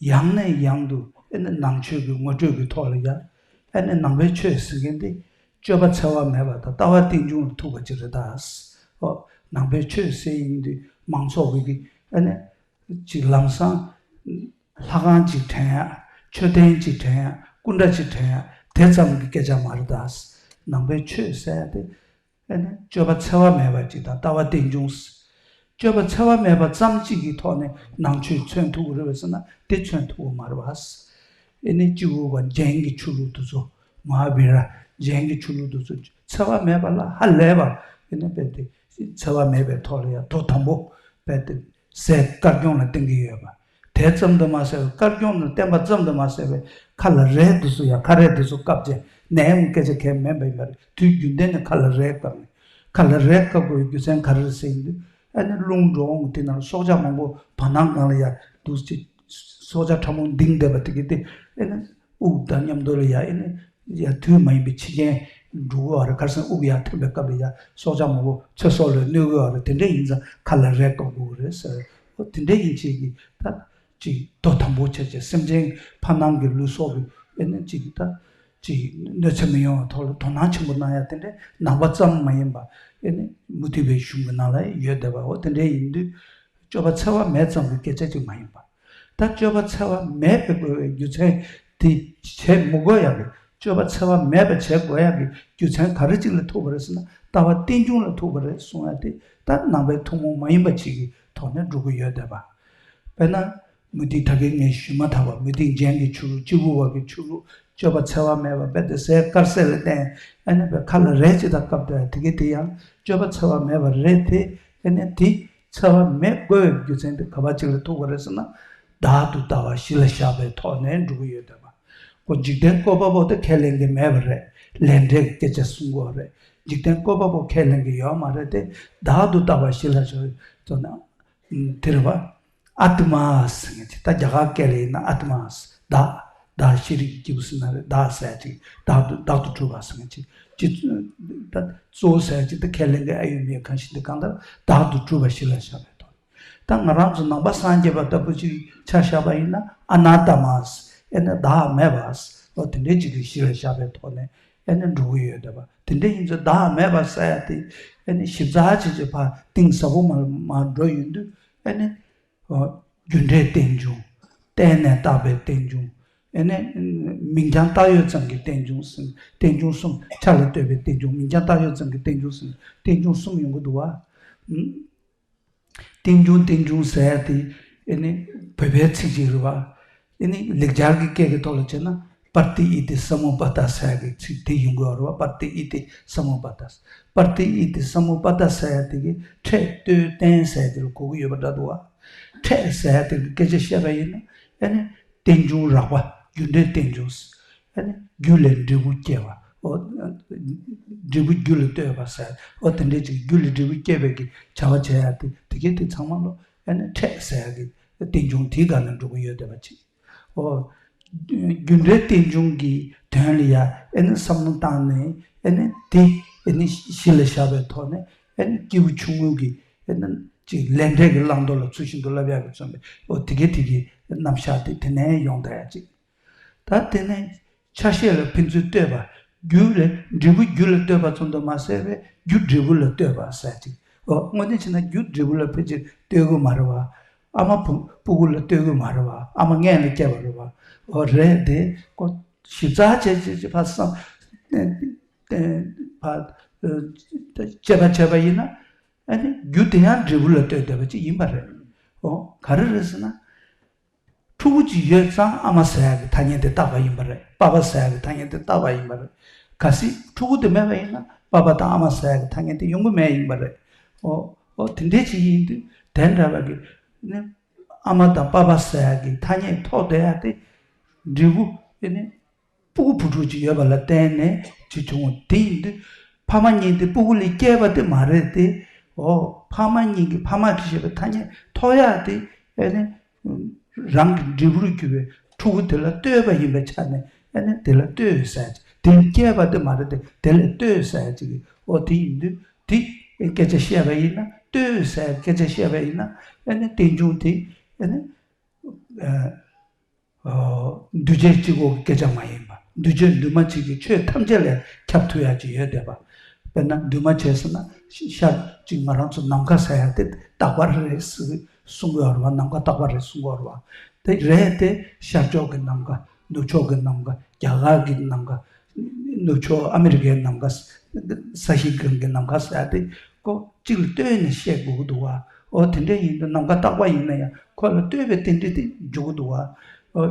ཡང་ནས་ཡང་དུ་ཨ་ནི་ནང་ཆོས་ཀྱི་ངོ་སྤྲོད་ཀྱི་ཐོག་ལ་ཡ། ཨ་ནི་ནང་པའི་ཆོས་ཟེར་མཁན་དེ་སྤྱོད་པ་འཚེ་བ་མེད་པ་དང་ལྟ་བ་རྟེན་འབྱུང་ལ་ཐུག་པ་ཅིག་རེད་ད། ཨོ་ནང་པའི་ཆོས་ཟེར་ཡིན་དུས་མང་ཚོགས་ཀྱི་ཨ་ནི་ཅིག་ལམ་སང་། ལྷ་ཁང་ཅིག་དྲན་ཡག་མཆོད་རྟེན་ཅིག་དྲན་ཡག་སྐུ་འདྲ་ཅིག་དྲན་ཡག་དེ་ཙམ་གྱི་སྐད་ཆ་མ་རེད་ད། ནང་པའི་ཆོས་ཟེར་ཡག་དེ་ཨ་ནི་སྤྱོད་པ་འཚེ་བ་མེད་པ་ཅིག་དང་ལྟ་བ་རྟེན་འབྱུང་། སྤྱོད་པ་འཚེ་བ་མེད་པ་ཙམ་གཅིག་གི་ཐོག་ནས་ནང་ཆོས་མཚོན་ཐུབ་ཀྱི་རེད་པས་ཟེར་ན་དེ་མཚོན་ཐུབ་ཀྱི་མ་རེད་པ། ཨ་ནི་སྤྱི་བོ་བ་རྒྱན་གྱི་ཆོས་ལུགས་དེ་ཚོ། མ་ཧཱ་བི་ར་རྒྱན་གྱི་ཆོས་ལུགས་དེ་ཚོ་འཚེ་བ་མེད་པ་ལ་ཧ་ལས་པ། ཨ་ནི་རྦད་དེ་འཚེ་བ་མེད་པའི་ཐོག་ལ་ཡ་དོ་དམ་པོ་རྦད་དེ། ཟས་དཀར་སྐྱོང་ལ་བརྟེན་གྱི་ཡོད་པ། དེ་ཙམ་དུ་མ་ཟད་པའི་དཀར་སྐྱོང་ལ་བརྟེན་པ་ཙམ་དུ་མ་ཟད་པའི་ཁ་ལ་རས་དེ་ཚོ་ཡང་ཁ་རས་དེ་ཚོ་བཀབ་བྱས་ནས་ཡང་སྐད་ཆ་གང་ཡང་མེད་པ་ཡིན་པ་རེད། དུས་རྒྱུན་ལྡན་ནས་ཁ་ལ་རས་བཀབ་ནས། ཁ་ལ་རས་བཀབ་དགོས་པའི་རྒྱུ་མཚན་ག་རེ་རེད་ཟེར་ཡིན་དུས། ཨ་ནི་རླུང་འགྲོ་འོང་དེ་ནང་སྲོག་ཆགས་མང་པོ་བར་སྣང་སྒང་ལ་ཡ་འདུག་ཅིག་སྲོག་ཆགས་ཕྲ་མོ་ལྡིང་བསྡད་པ་དེ་གི་དེ་ཨ་ནི་དབུགས་དང་མཉམ་དུ་ལ་ཡ་ཨ་ནི་ཡ་དུས་མ་ཡིན་པའི་འཆི་རྐྱེན་འགྲོ་གི་ཡོད་རེད། ཁ་སང་དབུགས་ཡར་འཐེན་པའི་སྐབས་ལ་ཡ་སྲོག་ཆགས་མང་པོ་ཚེ་སྲོག་ལ་གནོད་གི་ཡོད་རེད། དེ་འདྲ་ཡིན་ཙང་ཁ་ལ་རས་བཀབ་དགོས་ཀྱི་རེད་ཟེར། ཨོ་དེ་འདྲ་ཡིན་ཅིག་གི་ད་ཅིག་དོ་དམ་པོ་བྱས་བྱས་སེམས་ཅན་ཕར་སྣང་གི་ལུས་སྲོག་གི་ཨ་ནི་ཅིག་ད་ཅིག་གནོད་འཚེ་མི་ཡོང་བའི་ཐོག་ལ་དོ་སྣང་ཆེན་པོ་གནང་ཡ་དེ་འདྲ་ནང་པ་ཙམ་མ་ཡིན་པ། ཨ་ནི་མུ་སྟེགས་པའི་གཞུང་གི་ནང་ལ་ཡོད་བསྡད་པ། ཨོ་དེ་འདྲ་ཡིན་དུས། སྤྱོད་པ་འཚེ་བ་མེད་ཙམ་གྱི་སྐད་ཆ་ཅིག་མ་ཡིན་པ། ད་སྤྱོད་པ་འཚེ་བ་མེད་པའི་དགོས་པའི་རྒྱུ་མཚན་དེ་བྱེད་མི་དགོས་ཡག་གི། སྤྱོད་པ་འཚེ་བ་མེད་པ་བྱེད་དགོས་ཡག་གི་རྒྱུ་མཚན་ག་རེ་ཅིག་ལ་ཐུག་པ་རེད་ཟེར་ན། ལྟ་བ་རྟེན་འབྱུང་ལ་ཐུག་པ་རེད་གསུང་ཡ་དེ་ད་ནང་པའི་ཐུན་མོང་མ་ཡིན་པ་ཅིག་གི་ཐོག་ནས་འགྲོ་གི་ཡོད་བསྡད་པ། དཔེར་ན། མུ་སྟེགས་ད་གིན་ངས་ཞུས་མ་ཐག་པ་མུ་སྟེགས་རྒྱན་གྱི་ཆོས་ལུགས། སྤྱི་བོ་བ་གི་ཆོས་ལུགས། སྤྱོད་པ་འཚེ་བ་མེད་པ་རྦད་དེ་ཟས་དཀར་ཟས་ལ་བརྟེན། ཨ་ནི་བའི་ཁ་ལ་རས་ཅིག་དང་བཀབ་བསྡད་དེ་གི་དེ་ཡང་སྤྱོད་པ་འཚེ་བ་མེད་པ་རེད་དེ། ཨ་ནི་དེ། འཚེ་བ་མེད་དགོས་པའི་རྒྱུ་མཚན་དེ་ག་པ་ཅིག་ལ་ཐུག་པ་རེད་ཟེར་ན། བདག་ཏུ་ལྟ་བ་གཞི་ལ་བཞག་པའི་ཐོག་ནས་འགྲོ་གི་ཡོད་བསྡད་པ། ཁོ་འཇིག་རྟེན་བཀོད་པ་པོ་དེ་ཁས་ལེན་གྱི་མེད་པ་རེད། ལས་འབྲས་ཀྱི་སྐད་ཆ་གསུང་གི་ཡོད་རེད། འཇིག་རྟེན་བཀོད་པ་པོ་ཁས་ལེན་གྱི་ཡོད་མ་རེད་དེ། བདག་ཏུ་ལྟ་བ་གཞི་ལ་བཞག་པའི་ཐོག་ནས། དེ་རེད་པ། ཨ་ཏི་མ་ཟེར་མཁན་ཅིག་ད་རྒྱ་གར་སྐད་ལ་ཡིན་ན་ཨ་ཏི་མ། བདག་བདག་ཤེས་རིག་གི་སྐྱེས་བུ་ཟེར་ན་རེད། བདག་ཟེར་ཅིག་བདག་ཏུ་བདག་ཏུ་གྲུབ་པ་ཟེར་མཁན་ཅིག་ཅིག་ད་གཙོ་བོ་ཟེར་ཅིག་ད་ཁས་ལེན་གྱི་ཨ་ཡོད་མེད་གང་ཞིག་འདི་གང་ལྟར་བདག་ཏུ་གྲུབ་པ་གཞི་ལ་བཞག་པའི་ཐོག་ད་ང་རང་ཚོ་ནང་པ་སངས་རྒྱས་པ་ལྟ་བུ་ཅིག་ཆ་བཞག་པ་ཡིན་ན་ཨ་ན་ཏ་མ། ཨེ་ན་བདག་མེད་པ། ཨོ་དེ་འདྲའི་ཅིག་གི་གཞི་ལ་བཞག་པའི་ཐོག་ནས་ཨེ་ན་འགྲོ་གི་ཡོད་བསྡད་པ། དེ་འདྲ་ཡིན་ཙང་བདག་མེད་པ་ཟེར་ཡ་དེ་ཨེ་ན་ཞིབ་ཚགས་བྱས་བྱས་ཕར་གཏིང་ཟབ་པོ་མར་མར་འགྲོ་ཡོང་དུས་ཨེ་ན། རྒྱུ་འབྲས་རྟེན་འབྱུང་། བརྟེན་ནས་བཏགས་པའི་རྟེན་འབྱུང་ ཨེ་ནས་མིང་རྐྱང་བཏགས་ཡོད་ཙམ་གྱི་རྟེན་འབྱུང་ཟེར། རྟེན་འབྱུང་གསུམ། ཆ་ལ་ལྟོས་པའི་རྟེན་འབྱུང་། མིང་རྐྱང་བཏགས་ཡོད་ཙམ་གྱི་རྟེན་འབྱུང་ཟེར། རྟེན་འབྱུང་གསུམ་ཡོང་གི་འདུག་བ། རྟེན་འབྱུང་། རྟེན་འབྱུང་ཟེར་ཡ་དེ་ཨེ་ནི་བོད་པའི་ཚིག་ཅིག་རེད་བ། ཨེ་ནི་ལེགས་སྦྱར་གྱི་སྐད་ཀྱི་ཐོག་ལ་བྱས་ན་པྲ་ཏི་ཨི་ཏི་ས་མུ་པ་ཏ་ཟེར་ཡ་གི་ཚིག་དེ་ཡོང་གི་ཡོད་རེད་བ། པྲ་ཏི་ཨི་ཏི་ས་མུ་པ་ཏ། པྲ་ཏི་ཨི་ཏི་ས་མུ་པ་ཏ་ཟེར་ཡ་དེ་གི་འཕྲད་ལྟོས་རྟེན་ཟེར་ཡ་དེ་ལ་གོ་གི་ཡོད་པ་འདྲ་འདུག་བ། འཕྲད་ཟེར་ཡ་དེ་གི་སྐད་ཆ་བཤད་པ་ཡིན་ན་ཨེ་ནི་རྟེན་འབྱུང་རགས་པ། རྒྱུ་འབྲས་རྟེན་འབྱུང་། ཨ་ནི་རྒྱུ་ལས་འབྲས་བུ་སྐྱེ་བ། ཨོ། འབྲས་བུ་རྒྱུ་ལ་ལྟོས་པ་ཟེར། ཨོ་དེ་འདྲའི་ཅིག་རྒྱུ་ལས་འབྲས་བུ་སྐྱེ་བའི་གི་བྱ་བ་བྱེད་ཡ་དེ་དེ་གའི་དེ་ཚང་མ་ལོ་ཨ་ནི་འཕྲད་ཟེར་ཡ་གི་རྟེན་འབྱུང་དེའི་སྒང་ནས་འགྲོ་གི་ཡོད་བསྡད་པ་ཅིག། ཨོ། རྒྱུ་འབྲས་རྟེན་འབྱུང་གི་དོན་ལ་ཡ་ཨ་ནི་བསམ་བློ་བཏང་ནས་ཨ་ནི་དེ་ཨ་ནི་གཞི་ལ་བཞག་པའི་ཐོག་ནས་ཨ་ནི་སྐྱེས་བུ་ཆུང་ངུ་གི་ཨ་ནི་ཅིག་ལས་འབྲས་ཀྱི་བླང་དོར་ལ་ཚུལ་བཞིན་དུ་བསླབ་ཡ་གི་བརྩོན་པའི་ཨོ་དེ་གའི་དེ་གི་རྣམ་གཞག་དེ་དེ་ནས་ཡོང་བསྡད་ཡ་ཅིག། ད་དེ་ནས་ཆ་ཤས་ལ་ཕན་ཚུན་ལྟོས་པ། རྒྱུ་ལས་འབྲས་བུ་རྒྱུ་ལ་ལྟོས་པ་ཙམ་དུ་མ་ཟད་པའི་རྒྱུ་འབྲས་བུ་ལ་ལྟོས་པ་ཟེར་ཅིག། ཨོ་དངོས་གནས་བྱས་ན་རྒྱུ་འབྲས་བུ་ལ་ཕལ་ཆེར་ལྟོས་ཀྱི་མ་རེད་བ། ཨ་མ་བུ་སྤུ་གུ་ལ་ལྟོས་ཀྱི་མ་རེད་བ། ཨ་མ་མངལ་ལ་སྐྱེས་པ་རེད་བ། ཨོ་རེད་དེ་ཀོ་ཞིབ་ཚགས་བྱས་བྱས་བྱས་ཕར་བསམ་ཕར་དཔྱད་པ་བྱས་པ་ཡིན་ན་ཨ་ནི་རྒྱུ་དེ་ཡང་འབྲས་བུ་ལ་ལྟོས་བསྡད་པ་ཅིག་ཡིན་པ་རེད། ཨོ་ག་རེ་རེད་ཟེར་ན། ཕྲུ་གུ་ཅིག་ཡོད་ཙང་ཨ་མ་ཟེར་ཡག་གི་ཐ་སྙད་དེ་བཏགས་པ་ཡིན་པ་རེད། པ་ཕ་ཟེར་ཡག་གི་ཐ་སྙད་དེ་བཏགས་པ་ཡིན་པ་རེད། གལ་སྲིད་ཕྲུ་གུ་དེ་མེད་པ་ཡིན་ན་པ་ཕ་དང་ཨ་མ་ཟེར་ཡག་གི་ཐ་སྙད་དེ་ཡོང་གི་མེད་ཡིན་པ་རེད། ཨོ་ཨོ་དེ་འདྲས་ཅིག་ཡིན་དུས་དེ་འདྲ་བ་གི་ནི་ཨ་མ་དང་པ་ཕ་ཟེར་ཡག་གི་ཐ་སྙད་ཐོགས་བསྡད་ཡག་དེ་འབྲས་བུ་ཨེ་ནི་སྤུ་གུ་བུ་ཕྲུག་ཅིག་ཡོད་པ་ལ་བརྟེན་ནས་ཅིག་བྱུང་བ་དེ་ཡིན་དུས། ཕ་མ་གཉིས་དེ་སྤུ་གུ་ལས་སྐྱེས་པ་དེ་མ་རེད་དེ། ཨོ་ཕ་མ་གཉིས་ཀྱི་ཕ་མ་ཞེས་པའི་ཐ་སྙད་ཐོགས་ཡག་དེ་ཨེ་ནི་རང་གི་འབྲས་བུར་གྱུར་པའི་ཕྲུ་གུ་དེ་ལ་ལྟོས་པ་ཡིན་པའི་ཆ་ནས་ཨེ་ནི་དེ་ལ་ལྟོས་ཟེར་ཅིག། དེ་ལས་སྐྱེས་པ་དེ་མ་རེད་དེ་དེ་ལ་ལྟོས་ཟེར་ཅིག། ཨོ་དེ་ཡིན་དུས་དེ་སྐད་ཆ་བཤད་པ་ཡིན་ན་ལྟོས་ཟེར་སྐད་ཆ་བཤད་པ་ཡིན་ན་ཨེ་ནི་རྟེན་འབྱུང་དེ་ཨེ་ནི། འདུས་བྱས་གཅིག་པོ་གི་སྐད་ཆ་མ་ཡིན་པ། འདུས་བྱས་འདུས་མ་བྱས་ཀྱི་ཆོས་ཐམས་ཅད་ལ་ཁྱབ་ཐུབ་ཡག་ཅིག་ཡོད་བསྡད་པ། དཔེར་ན་འདུས་མ་བྱས་ཟེར་ན་ཤར་གཅིག་ང་རང་ཚོ་ནམ་མཁའ་ཟེར་ཡག་དེ་རྟག་པར་རེད་གསུང་གི་ཡོད་རེད་བ། ནམ་མཁའ་རྟག་པར་རེད་གསུང་གི་ཡོད་རེད་བ། དེ་རེད་དེ་ཤར་ཕྱོགས་ཀྱི་ནམ་མཁའ། ནུབ་ཕྱོགས་ཀྱི་ནམ་མཁའ། རྒྱ་གར་གྱི་ནམ་མཁའ། ནུབ་ཕྱོགས་ཨ་མི་རི་ཀའི་ནམ་མཁའ། ས་གཞི་སྒང་གི་ནམ་མཁའ་ཟེར་ཡག་དེ་ཀོ་གཅིག་ལ་ལྟོས་ནས་བཤད་དགོས་ཀྱི་འདུག་བ། ཨོ་དེ་འདྲ་ཡིན་དུས་ནམ་མཁའ་རྟག་པ་ཡིན་ན་ཡང་ཁོ་ལ་ལྟོས་པའི་རྟེན་འབྲེལ་དེ་འཇུག་གི་འདུག་བ། ཨོ།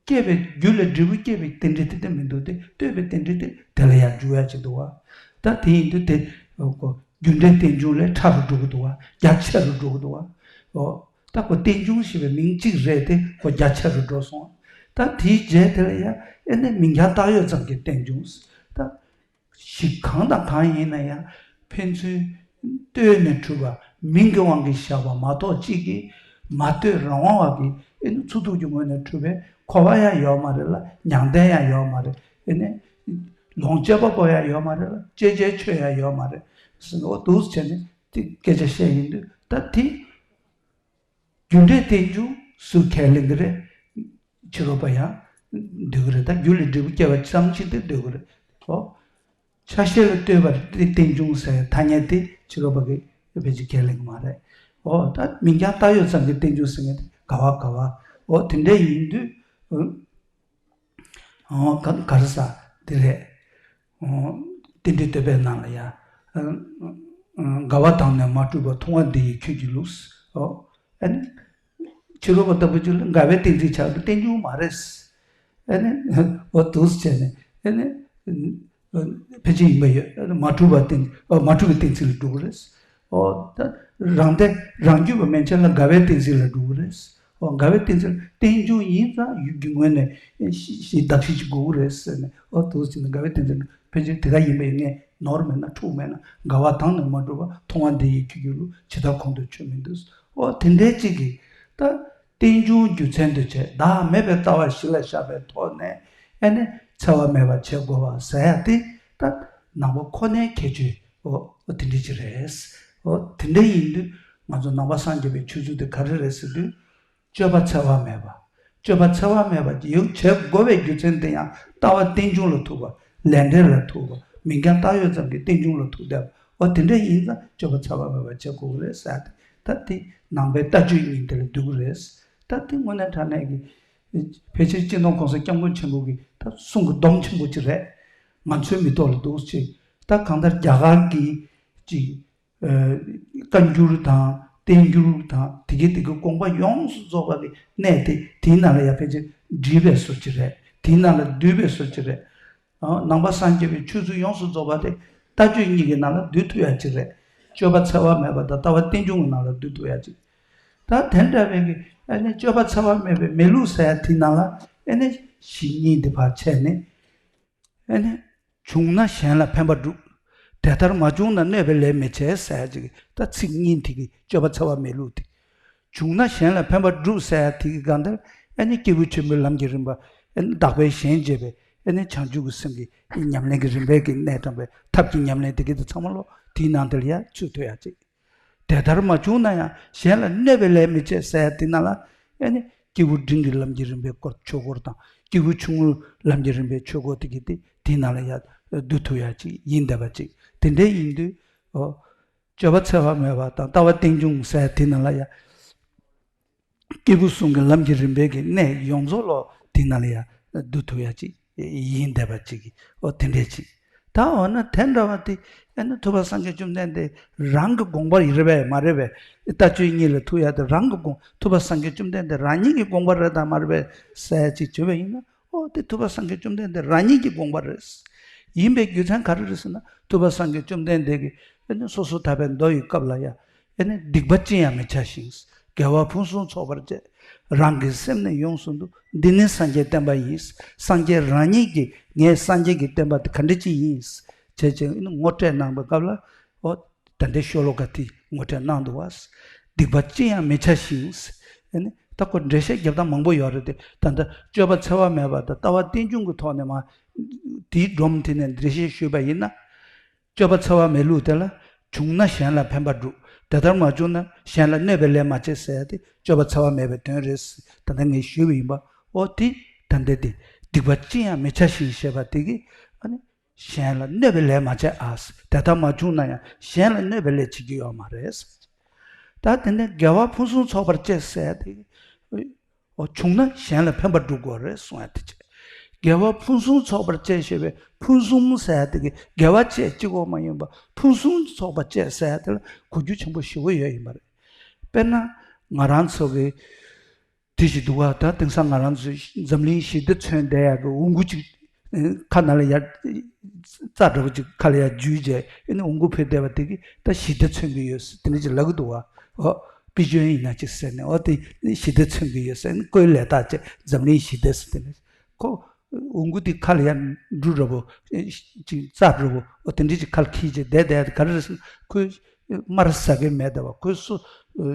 སྐྱེས་པའི་རྒྱུ་ལས་འབྲས་བུ་སྐྱེས་པའི་རྟེན་འབྲེལ་དེ་དེ་མི་འདུག་སྟེ་ལྟོས་པའི་རྟེན་འབྲེལ་དེ་དེ་ལ་ཡང་འཇུག་ཡ་ཅིག་འདུག་བ། ད་དེ་ཡིན་དུས་དེ་ཨོ་ཁོ་རྒྱུ་འབྲས་རྟེན་འབྱུང་ལས་ཕྲ་རུ་འགྲོ་གི་འདུག་བ། རྒྱ་ཆེ་རུ་འགྲོ་གི་འདུག་བ། ཨོ། ད་ཁོ་རྟེན་འབྱུང་ཞེས་པའི་མིང་གཅིག་རེད་དེ་ཁོ་རྒྱ་ཆེ་རུ་འགྲོ་སོང་། ད་དེའི་རྗེས་དེ་ལ་ཡང་ཨེ་ནི་མིང་རྐྱང་བཏགས་ཡོད་ཙམ་གྱི་རྟེན་འབྱུང་། ད། ཞིག་གང་དང་གང་ཡིན་ན་ཡང་ཕན་ཚུན་ལྟོས་ནས་གྲུབ་པ་མིང་གི་དབང་གིས་བཞག་པ་མ་གཏོགས་གཅིག་གིས་མ་ལྟོས་རང་དབང་བ་གི་ཨེ་ནི་འཚོ་ཐུབ་ཀྱི་ངོས་ནས་གྲུབ་པའི་འཁོར་བ་ཡང་ཡོད་མ་རེད་ལ་མྱང་འདས་ཡང་ཡོད་མ་རེད། ཨེ་ནི་ལོངས་སྤྱོད་པ་པོ་ཡང་ཡོད་མ་རེད་ལ་སྐྱེ་བྱའི་ཆོས་ཡང་ཡོད་མ་རེད་ཟེར་ནས་འོ་འདུག་སེ་བྱས་ནས་དེ་སྐད་ཆ་བཤད་ཡིན་དུས་ད་དེ། རྒྱུ་འབྲས་རྟེན་འབྱུང་སུས་ཁས་ལེན་གྱི་རེད། ཕྱི་རོལ་པ་ཡང་འདོད་ཀྱི་རེད། ད་རྒྱུ་ལས་འབྲས་བུ་སྐྱེ་བ་ཙམ་ཞིག་དེ་འདོད་ཀྱི་རེད། ཨོ། ཆ་ཤས་ལ་ལྟོས་པར་རྟེན་འབྱུང་ཟེར་ཐ་སྙད་དེ་ཕྱི་རོལ་པ་གིས་ཕལ་ཆེར་ཁས་ལེན་གྱི་མ་རེད། ཨོ་ད་མིང་རྐྱང་བཏགས་ཡོད་ཙམ་གྱི་རྟེན་འབྱུང་ཟེར་མཁན་དེ་ག་བ་ག་བ། ཨོ་དེ་འདྲ་ཡིན་དུས། ཨོ་ག་ག་རེ་ཟ་དེ་རེད། ཨོ་རྟེན་འབྲེལ་བསྟོད་པའི་ནང་ལ་ཡ། ཨ་ཨ་འགལ་བ་དང་ནི་མ་གྲུབ་པ། མཐོང་བ་འདི་ཡིས་ཁྱོད་ཀྱི་ལུགས། ཨོ་ཨ་ནི། ཕྱི་རོལ་པ་ལྟ་བུ་ཅིག་ལ་འགལ་བའི་གཏན་ཚིགས་ཆགས་ཏེ་རྟེན་འབྱུང་མ་རེད། ཨ་ནི། ཨོ་འདུག་སེ་བྱས་ནས་ཨ་ནི། ཕལ་ཆེར་ཡིན་པ་ཡོད། མ་གྲུབ་པ་གཏན་ཨོ་མ་གྲུབ་པའི་གཏན་ཚིགས་ལ་འགྲོ་གི་རེད། ཨོ་ད་རང་ལྡན་རང་རྒྱུད་པ་མན་ཆད་ལ་འགལ་བའི་གཏན་ཚིགས་ལ་འགྲོ་གི་རེད། ཨོ་འགལ་བའི་གཏན་ཚིགས་རྟེན་འབྱུང་ཡིན་ཙང་ཡུལ་གྱི་ངོས་ནས་ཞེས་གདགས་གཞི་ཅིག་དགོས་ཀྱི་རེད་ཟེར་ནས་ཨོ་འདུག་ཟེར་ནས་འགལ་བའི་གཏན་ཚིགས་ཕལ་ཆེར་དེ་ག་ཡིན་པ་ཡིན་ངེས་ནོར་མེད་ན་འཁྲུག་མེད་ན་འགལ་བ་དང་ནི་མ་གྲུབ་པ། མཐོང་བ་འདི་ཡིས་ཁྱོད་ཀྱི་ལུགས། ཇི་ལྟར་ཁོང་དུ་ཆུད་མི་འདུག་ཨོ་དེ་འདྲའི་ཅིག་གིས་ད་རྟེན་འབྱུང་རྒྱུ་མཚན་དུ་བྱས་བདག་མེད་པའི་ལྟ་བ་གཞི་ལ་བཞག་པའི་ཐོག་ནས་ཨེ་ནས་འཚེ་བ་མེད་པར་བྱེད་དགོས་པ་ཟེར་ཡ་དེ་ད་ནང་པ་ཁོ་ནའི་ཁྱད་ཆོས་ཨོ་ཨོ་དེ་འདྲ་ཅིག་རེད། ཨོ་དེ་འདྲ་ཡིན་དུས་ང་ཚོ་ནང་པ་སངས་རྒྱས་པའི་ཆོས་ཚུལ་དེ་ག་རེ་རེད་ཟེར་དུས། སྤྱོད་པ་འཚེ་བ་མེད་པ། སྤྱོད་པ་འཚེ་བ་མེད་པ་ཡང་བྱེད་དགོས་པའི་རྒྱུ་མཚན་དེ་ཡང་ལྟ་བ་རྟེན་འབྱུང་ལ་ཐུག་པ། ལས་འབྲས་ལ་ཐུག་པ། མིང་རྐྱང་བཏགས་ཡོད་ཙམ་གྱི་རྟེན་འབྱུང་ལ་ཐུག་བསྡད་པ། འོ་དེ་འདྲ་ཡིན་ཙང་སྤྱོད་པ་འཚེ་བ་མེད་པ་བྱེད་དགོས་ཀྱི་རེད་ཟེར་ཏེ། ད་དེ་ནང་པའི་ལྟ་སྤྱོད་གཉིས་དེ་ལ་འདུས་ཀྱི་རེད། ད་དེ་དངོས་གནས་དྲང་གནས་ཀྱི་ ཕལ་ཆེར་སྤྱི་ནོར་༸གོང་ས་༸སྐྱབས་མགོན་ཆེན་པོ་གི་ད་གསུང་གི་སྡོམ་ཆེན་པོ་ཅིག་རེད། ང་ཚོའི་མི་ཐོག་ལ་འདུག་ཅེས། ད་གང་ལྟར་རྒྱ་གར་གྱི་ཅིག་ཨ་བཀའ་འགྱུར་དང་བསྟན་འགྱུར་དང་དེ་གའི་དེ་གའི་དགོངས་པ་ཡོངས་སུ་རྫོགས་པ་གི་གནས་དེ་དེའི་ནང་ལ་ཡང་ཕལ་ཆེར་བྲིས་པའི་བཟོ་ཅིག་རེད། དེའི་ནང་ལ་བསྡུས་པའི་བཟོ་ཅིག་རེད། ཨ་ནང་པ་སངས་རྒྱས་པའི་ཆོས་ཚུལ་ཡོངས་སུ་རྫོགས་པ་དེ་ལྟ་སྤྱོད་གཉིས་ཀྱི་ནང་ལ་བསྡུ་ཐུབ་ཡ་ཅིག་རེད། སྤྱོད་པ་འཚེ་བ་མེད་པ་དང་ལྟ་བ་རྟེན་འབྱུང་གི་ནང་ལ་བསྡུ་ཐུབ་ཡ་ཅིག་ད་དེ་འདྲ་བའི་གི་ཨ་ནི་སྤྱོད་པ་འཚེ་བ་མེད་པའི་མི་ལུས་ཟེར་ཡ་དེའི་ནང་ལ་ཨ་ནི་གཞི་གཉིས་འདི་ཕར་བྱས་ནས། ཨ་ནི། བྱུང་ན་གཞན་ལ་ཕན་པ་སྒྲུབ། དེ་ལྟར་མ་བྱུང་ན་གནོད་པའི་ལས་མི་བྱེད་ཟེར་ཅིག་ད་ཚིག་གཉིས་དེ་གི་སྤྱོད་པ་འཚེ་བ་མེད་ལུགས་དེ། བྱུང་ན་གཞན་ལ་ཕན་པ་སྒྲུབ་ཟེར་དེ་གི་གང་ལྟར་ཨ་ནི་སྐྱེས་བུ་ཆེན་པོའི་ལམ་གྱི་རིམ་པ་ཨ་ནི་བདག་པོས་གཞན་བྱེད་པའི་ཨ་ནི་བྱང་ཆུབ་ཀྱི་སེམས་ཀྱི་ཉམས་ལེན་གྱི་རིམ་པའི་གི་གནས་དྲངས་པའི་ཐབས་ཀྱི་ཉམས་ལེན་དེ་གི་དེ་ཚང་མ་ལོ་དེའི་ནང་དེ་ལ་ཡང་ཚུད་ཐུབ་ཡ་ཅིག་དེ་ལྟར་མ་བྱུང་ན་ཡང་གཞན་ལ་གནོད་པའི་ལས་མི་བྱེད་ཟེར་དེ་ནང་ལ་ཨེ་ནི་སྐྱེས་བུ་འབྲིང་གི་ལམ་གྱི་རིམ་པའི་སྐོར་ཆོས་སྐོར་དང་སྐྱེས་བུ་ཆུང་ངུའི་ལམ་གྱི་རིམ་པའི་ཆོས་སྐོར་དེ་གི་དེ་དེ་ནང་ལ་ཡང་བསྡུ་ཐུབ་ཡ་ཅིག་ཡིན་བསྡད་པ་ཅིག་དེ་འདྲའི་ཡིན་དུས་ཨོ་སྤྱོད་པ་འཚེ་བ་མེད་པ་དང་ལྟ་བ་རྟེན་འབྱུང་ཟེར་དེ་ནང་ལ་ཡང་སྐྱེས་བུ་གསུམ་གྱི་ལམ་གྱི་རིམ་པའི་གི་གནས་ཡོངས་རྫོགས་ལོ་དེ་ནང་ལ་ཡང་བསྡུ་ཐུབ་ཡ་ཅིག་ཡིན་བསྡད་པ་ཅིག་ཨོ་དེ་འདྲས་ཅིག་ད་འོ་ན་དེ་འདྲ་བ་དེ་ཨ་ནི་ཐུབ་པ་སངས་རྒྱས་བཅོམ་ལྡན་འདས་རང་གི་དགོངས་པ་ཡིན་རེད་པས་མ་རེད་པས། ལྟ་སྤྱོད་གཉིས་ལ་ཐུག་ཡ་དེ་རང་གི་དགོངས་ཐུབ་པ་སངས་རྒྱས་བཅོམ་ལྡན་འདས་རང་ཉིད་ཀྱི་དགོངས་པ་རེད་དམ་མ་རེད་པས་ཟེར་ཅིག་བརྗོད་པ་ཡིན་ན་ཨོ་དེ་ཐུབ་པ་སངས་རྒྱས་བཅོམ་ལྡན་འདས་རང་ཉིད་ཀྱི་དགོངས་པ་རེད། ཡིན་པའི་རྒྱུ་མཚན་ག་རེ་རེད་ཟེར་ན་ཐུབ་པ་སངས་རྒྱས་བཅོམ་ལྡན་འདས་ཀྱིས་ཨ་ནི་སོ་སོ་ཐར་པའི་མདོ་ཡི་སྐབས་ལ་ཡ་ཨ་ནི་སྡིག་པ་ཅི་ཡང་མི་བྱ་ཞིང་། དགེ་བ་ཕུན་སུམ་ཚོགས་པར་སྤྱད། རང་གི་སེམས་ནི་ཡོངས་སུ་འདུལ། འདི་ནི་སངས་རྒྱས་བསྟན་པ་ཡིན། སངས་རྒྱས་རང་ཉིད་ཀྱིས་ངས་སངས་རྒྱས་ཀྱི་བསྟན་པ་དེ་ག་འདྲ་ཅིག་ཡིན། བྱས་ཙང་ཨ་ནི་ངོ་སྤྲོད་གནང་བའི་སྐབས་ལ་ཨོ་ད་ལྟའི་ཤོ་ལོ་ཀ་དེ་ངོ་སྤྲོད་གནང་འདུག་བ། སྡིག་པ་ཅི་ཡང་མི་བྱ་ཞིང་། ཨ་ནི་ད་ཁོ་འགྲེལ་བཤད་རྒྱབ་སྟངས་མང་པོ་ཡོད་རེད་དེ་ད་ལྟ་སྤྱོད་པ་འཚེ་བ་མེད་པ་དང་ལྟ་བ་རྟེན་འབྱུང་གི་ཐོག་ནས་མ་དེའི་སྒྲོམ་དེ་ནས་འགྲེལ་བཤད་ཞུས་པ་ཡིན་ན། སྤྱོད་པ་འཚེ་བ་མེད་ལུགས་དེ་ལ། བྱུང་ན་གཞན་ལ་ཕན་པ་སྒྲུབ། དེ་ལྟར་མ་བྱུང་ན་གཞན་ལ་གནོད་པའི་ལས་མ་བྱེད་ཟེར་ཡ་དེ་སྤྱོད་པ་འཚེ་བ་མེད་པའི་དོན་རེད། ད་ལྟ་ངས་ཞུས་པ་ཡིན་པ། ཨོ་དེ་ད་ལྟ་དེ་སྡིག་པ་ཅི་ཡང་མི་བྱ་ཞིང་ཞེས་པ་དེ་གིས་ཨ་ནི་གཞན་ལ་གནོད་པའི་ལས་མ་བྱེད་ཨ། དེ་ལྟར་མ་བྱུང་ན་ཡང་གཞན་ལ་གནོད་པའི་ལས་བྱེད་ཀྱི་ཡོད་མ་རེད། ད་དེ་ནས་དགེ་བ་ཕུན་སུམ་ཚོགས་པར་སྤྱད་ཟེར་ཡ་དེ། ཨོ་བྱུང་ན་གཞན་ལ་ཕན་པ་སྒྲུབ་དགོས་རེད་གསུང་ཡ་དེ་བྱས། དགེ་བ་ཕུན་སུམ་ཚོགས་པར་སྤྱད་ཞེས་པའི་ཕུན་སུམ་ཟེར་ཡ་དེ་གི་དགེ་བ་སྤྱད་གཅིག་པོ་མ་ཡིན་པ་ཕུན་སུམ་ཚོགས་པ་སྤྱད་ཟེར་ཡ་དེ་ལ་གོ་རྒྱུ་ཆེན་པོ་ཞེ་པོ་ཡོད་ཡིན་པ་རེད། དཔེར་ན་ང་རང་ཚོ་གི་དེ་ཞིག་འདུག་བ། ད་དེང་སང་ང་རང་ཚོ་འཛམ་གླིང་ཞི་བདེ་མཚོན་བསྡད་ཡ་གི་འོང་སྐུ་ཅིག་ཁ་ནང་ལ་ཡར་རྩྭ་འདྲ་པོ་ཅིག་ཁ་ལ་ཡར་འཇུས་བྱས་ཨ་ནི་འོང་སྐུ་ཕེབས་བསྡད་པ་དེ་གི་ད་ཞི་བདེ་མཚོན་གི་ཡོད་ཟེར་དེ་འདྲ་ཅིག་ལབ་གི་འདུག་བ། ཨོ། པི་ཇོན་ཡིན་ན་ཅིག་ཟེར་ནས་ཨོ་དེ་ཞི་བདེ་མཚོན་གི་ཡོད་ཟེར་ནས་ཁོའི་ལས་རྟགས་བྱས་འཛམ་གླིང་ཞི་བདེ་ཟེར་དེ་ནས་ཁོ་འོང་སྐུ་དེ་ཁ་ལ་ཡར་འབྲུ་འདྲ་པོ་ཅིག་རྩྭ་འདྲ་པོ་ཨོ་དེ་འདྲ་ཅིག་ཁ་ལ་འཁྱེར་བྱས་བསྡད་བསྡད་ག་རེ་རེད་ཟེར་ན་ཁོས་དམར་ཟ་གི་མེད་བསྡད་པ། ཁོས་སོ་